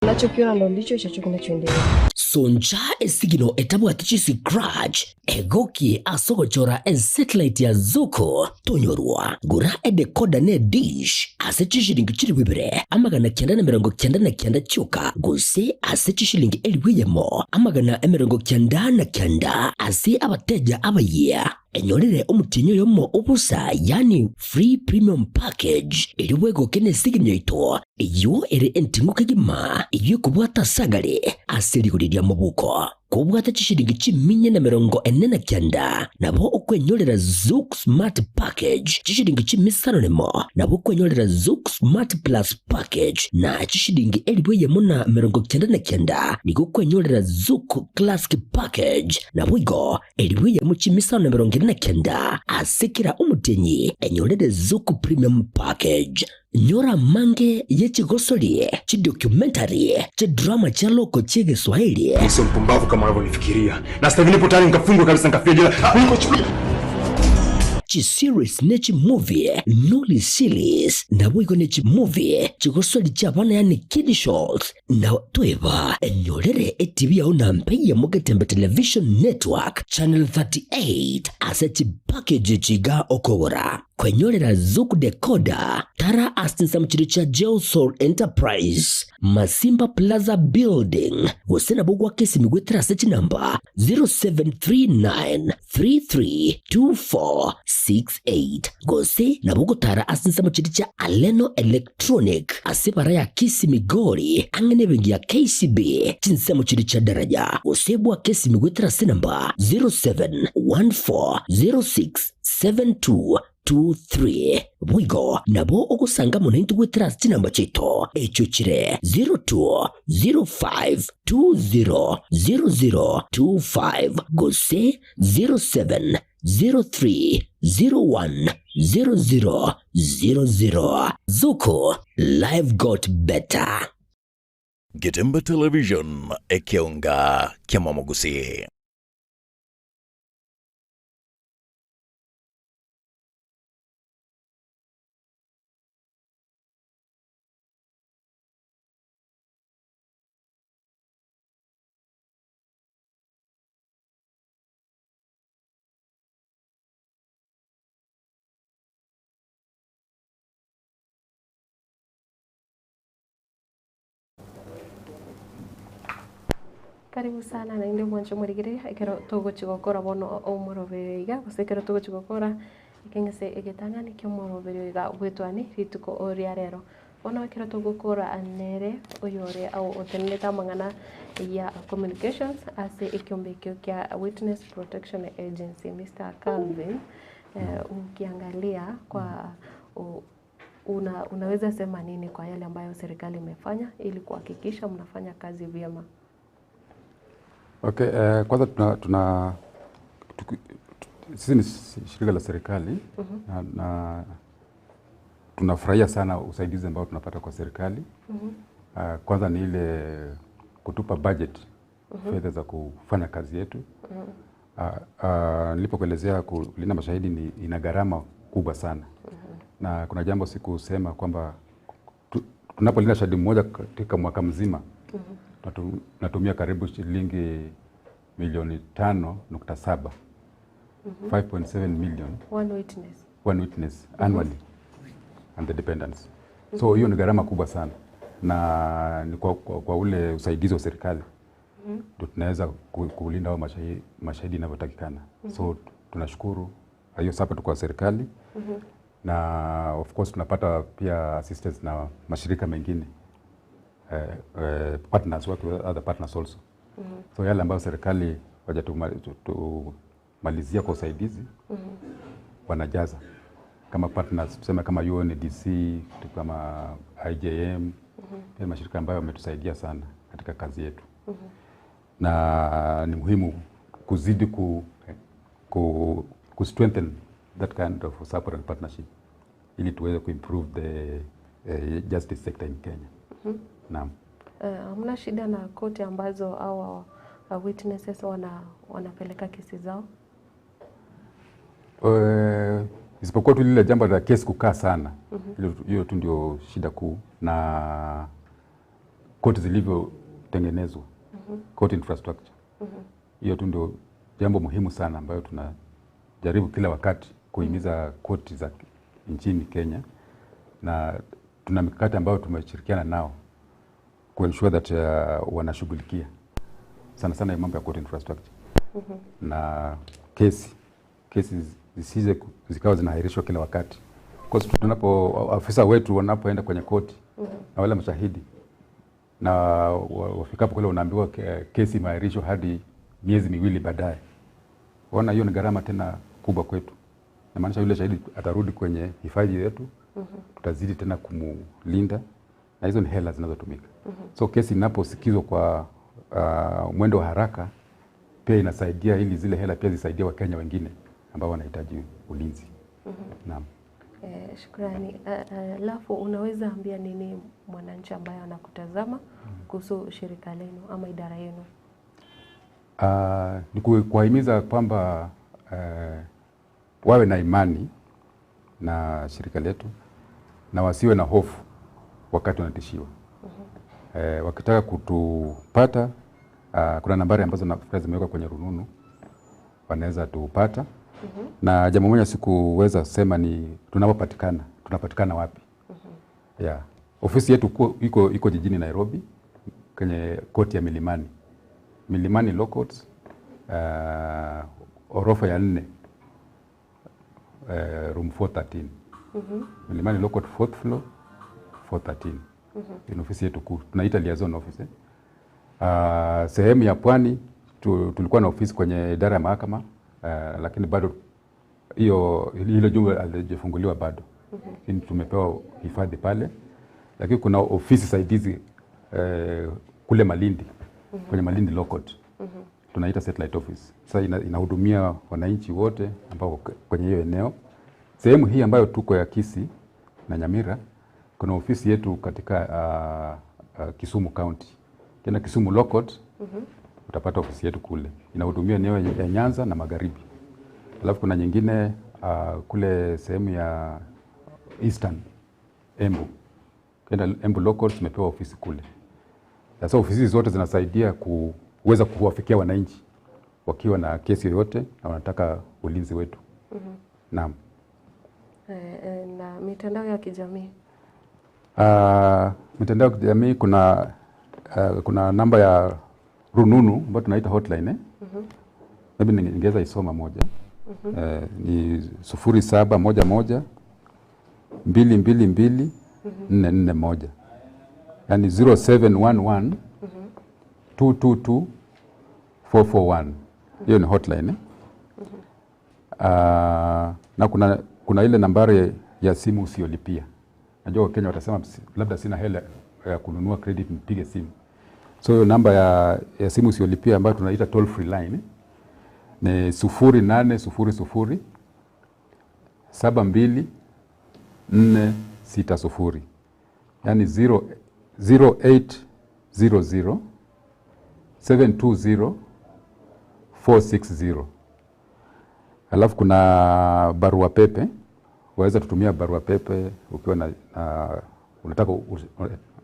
Unachokiona ndo ndicho hicho kinachoendelea. Soncha esigino etabwati chiscratch egokie ase ogochora esatellite ya Zuku tonyorwa gura edecoder ne dish ase chishilingi chilifu ibere 999 chioka gose ase chishilingi 1000 999 ase abateja abayia enyorere omotienyi oyomo obosa yani free premium package erio bwegoke ne esigini yaito eyio ere enting'u kegima eyio ekobwata asagare ase rigori ria mobuko kobwata chishilingi chiminye na 49 nabo okwenyorera Zuku Smart Package chishilingi chimisano nemo nabo okwenyorera Zuku Smart Plus Package na chishilingi 1099 nigo okwenyorera Zuku Classic Package nabo igo 1549 ase kera omotienyi enyorere Zuku Premium Package nyora mange yechigosori chidocumentary chidrama cha loko chigeswahili. Mimi sio mpumbavu kama unavyonifikiria. Na sasa hivi nipo tayari nikafungwe kabisa nikafia jela. Niko chini. Chiseries nechimovie noli series nabo igo nechimovie chigosori chabana yani kid shows na tweba enyorere etv yao na mpeiya mugetembe television network channel 38 ase chipackage chiga okogora kwenyorera Zuku decoder tara asinsa muchiro cha Geosol Enterprise Masimba Plaza Building gose nabo gwaka esimi gwetera ase chinamba 0739332468 gose nabo gotara asinsa muchiro cha Aleno Electronic ase bara ya Kisii Migori ang'e na ebenki ya KCB chinsemo chiri cha daraja gose bwaka esimi gwetera ase namba 07140672. 23. Boigo nabo ogosanga amo naintwe goetera ase chinamba chiaito, echio chire 0205 200025 gose 0703 010000. Zuku, life got better. Getemba Television, ekeonga kiamamogusii. Karibu sana naende mwanche morigereria ekero togochi gokora bono omoroberio iga gose ekero togochi gokora ekeng'ese egetang'ani kia omoroberio iga bwetwani rituko ria rero. Bono ekero togokora nere oyore otenerete amang'ana ya communications ase ekiombe ekio kia Witness Protection Agency Mister Calvin, ukiangalia kwa Una, unaweza sema nini kwa yale ambayo serikali imefanya ili kuhakikisha mnafanya kazi vyema? Okay, eh, kwanza tuna, tuna tuki, sisi ni shirika la serikali na, na tunafurahia sana usaidizi ambao tunapata kwa serikali. Kwanza ni ile kutupa budget fedha za kufanya kazi yetu. Nilipokuelezea kulinda mashahidi ni ina gharama kubwa sana. Na kuna jambo sikusema kwamba tunapolinda shahidi mmoja katika mwaka mzima tunatumia karibu shilingi milioni 5.7. 5.7 million. One witness. One witness annually and the dependents. So hiyo ni gharama kubwa sana na ni kwa ule usaidizi wa serikali ndio tunaweza kulinda hao mashahidi inavyotakikana. So tunashukuru hiyo support kwa serikali. Na of course tunapata pia assistance na mashirika mengine, partners, work with other partners also. So yale ambayo serikali hawajatumalizia kwa usaidizi wanajaza kama partners, tuseme kama UNDC, kama IJM, pia mashirika ambayo yametusaidia sana katika kazi yetu. Na ni muhimu kuzidi ku strengthen that kind of support and partnership ili tuweze kuimprove the justice sector in Kenya. Naam. Hamna shida na koti ambazo hawa witnesses wanapeleka kesi zao? Isipokuwa tu lile jambo la kesi kukaa sana. Hiyo tu ndio shida kuu, na koti zilivyotengenezwa, court infrastructure. Hiyo tu ndio jambo muhimu sana ambayo tunajaribu kila wakati kuhimiza koti za nchini Kenya, na tuna mikakati ambayo tumeshirikiana nao ku ensure that wanashughulikia sana sana mambo ya court infrastructure. Na kesi zisije zikawa zinaahirishwa kila wakati. Kwa sababu tunapo afisa wetu wanapoenda kwenye koti na wale mashahidi na wafikapo kule unaambiwa kesi imeahirishwa hadi miezi miwili baadaye. Waona hiyo ni gharama tena kubwa kwetu. Inamaanisha yule shahidi atarudi kwenye hifadhi yetu, tutazidi tena kumulinda, na hizo ni hela zinazotumika. So kesi inaposikizwa kwa mwendo wa haraka pia inasaidia ili zile hela pia zisaidie Wakenya wengine ambao wanahitaji ulinzi. Naam. Shukrani. Alafu unaweza ambia nini mwananchi ambaye anakutazama kuhusu shirika lenu ama idara yenu? Ni kuwahimiza kwamba wawe na imani na shirika letu na wasiwe na hofu wakati wanatishiwa. Wakitaka kutupata, kuna nambari ambazo nafikiri zimewekwa kwenye rununu, wanaweza tupata. Na jambo moja sikuweza kusema ni tunapopatikana, tunapatikana wapi? Yeah. Ofisi yetu iko jijini Nairobi kwenye koti ya Milimani. Milimani Law Courts, orofa ya 4, room 413. Milimani Law Court 4th floor 413. Ni ofisi yetu kuu. Tunaita liaison office. Sehemu ya Pwani tulikuwa na ofisi kwenye idara ya mahakama, lakini bado Hiyo hilo jumba halijafunguliwa bado, lakini tumepewa hifadhi pale, lakini kuna ofisi saidizi kule Malindi kwenye Malindi Law Court tunaita satellite office. Sasa inahudumia wananchi wote ambao wako kwenye hiyo eneo. Sehemu hii ambayo tuko ya Kisii na Nyamira, kuna ofisi yetu katika Kisumu County. Tena Kisumu Law Court utapata ofisi yetu kule, inahudumia eneo ya Nyanza na Magharibi. Alafu kuna nyingine kule sehemu ya Eastern Embu, Ukienda Embu Law Court tumepewa ofisi kule. Sasa ofisi zote zinasaidia kuweza kuwafikia wananchi wakiwa na kesi yoyote na wanataka ulinzi wetu. Naam. Na mitandao ya kijamii? Mitandao ya kijamii kuna namba ya rununu ambayo tunaita hotline eh? Maybe ningeweza isoma moja. Ni 0711 222 441. Yaani 0711 222 441. Hiyo ni hotline eh? Na kuna ile nambari ya simu usiyolipia. Najua Wakenya watasema labda sina hela ya kununua credit nipige simu. So hiyo namba ya simu usiyolipia ambayo tunaita toll free line ni 0800 72 460. Yaani 0800 720 460. Alafu kuna barua pepe, waweza kutumia barua pepe ukiwa na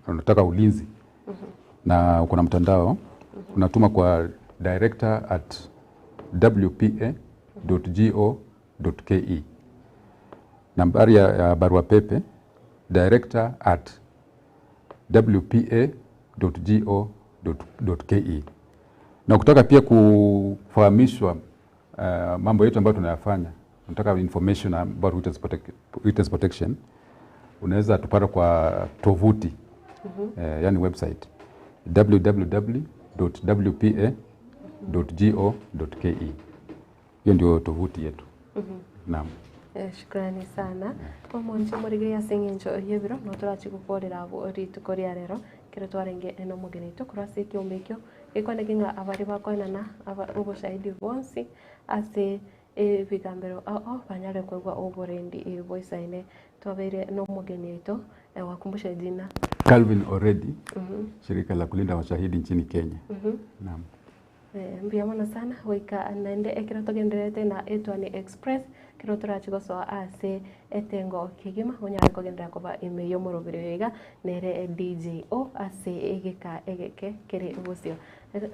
unataka ulinzi na uko na mtandao, unatuma kwa director@wpa.go.ke. Nambari ya barua pepe director@wpa.go.ke. Na ukitaka pia kufahamishwa mambo yetu ambayo tunayafanya, unataka information about witness protection, unaweza tupata kwa tovuti, yani website www.wpa.go.ke. Hiyo ndio tovuti yetu. Naam. Shukrani sana omonche omorigeri ase eng'encho y'ebiro notorochi gokorera abwo rituko ria rero ekero twarenge na omogeni oito korwa ase ekiombe ekio gekwaneki ng'a abari bakoenana oboshahidi bwonsi ase ebigambero ao banyare koigwa oborendi bwa isaine twabeire na omogeni oito wakumbushe jina. Calvin Oredi, shirika la kulinda mashahidi nchini Kenya. Naam. Mbuya mono sana goika naende ekero togendererete na Etwani Express ekero torachi gosoa ase etengo kegima onyare kogenderera koba ime ya omoroberi oyo iga nere DJO ase egeka egeke kere bosio.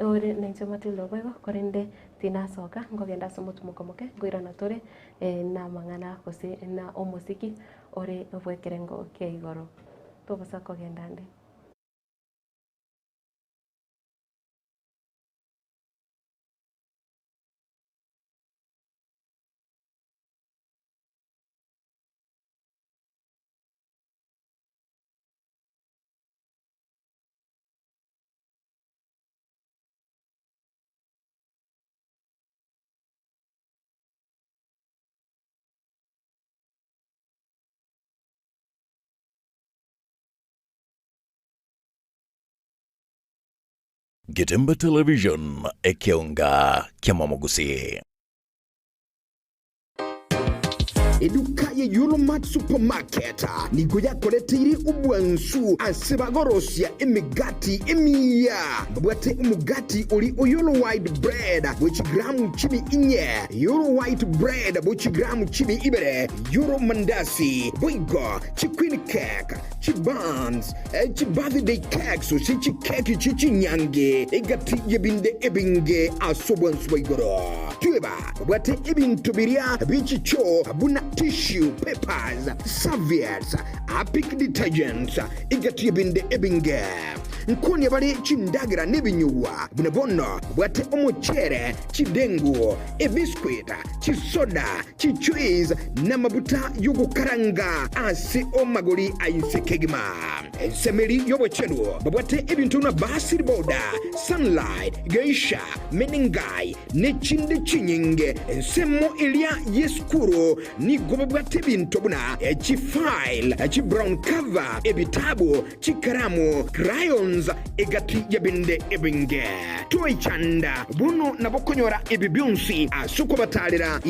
Ore nainche Matilda Oboigo korende tinasoka nkogenda ase omotumoka omoke nkoirana tore na amang'ana gose na omosiki ore bwa ekerengo kia igoro. Tobosa kogenda ande. Getemba Television, Ekeonga, Kiamamogusi. Eduka ye Euromax Supermarket nigo yakoreteire obwansu ase bagorosia emegati emiya. Babwate omogati ori o Euro White Bread bwe chigramu chimi inye, Euro White Bread bwe chigramu chimi ibere, Euro Mandasi, boigo chiqueen cake, chibuns, chibirthday cakes gose chikeki chie chinyange, egati y'ebinde ebinge ase obwansu bwa igoro. Tweba babwate ebinto biria bie chichoo buna tissue papers, serviettes, Harpic detergents, egati y'ebinde ebinge. Nkonia bare chindagera na ebinyugwa, buna bono bwate omochere, chidengu, ebiscuit, chisoda, chijuice, na amabuta y'ogokaranga ase omagori a inse kegima. Ensemo eria y'obochenu babwate ebinto buna Basil Boda, Sunlight, Geisha, Menengai, ne chinde chinyinge. Ensemo eria y'esukuru nigo babwate ebinto buna chifile, chibrown cover, ebitabu, chikaramu, crayons, egati y'ebinde ebinge. Toichanda bono nabo okonyora ebi bionsi ase okobatarera.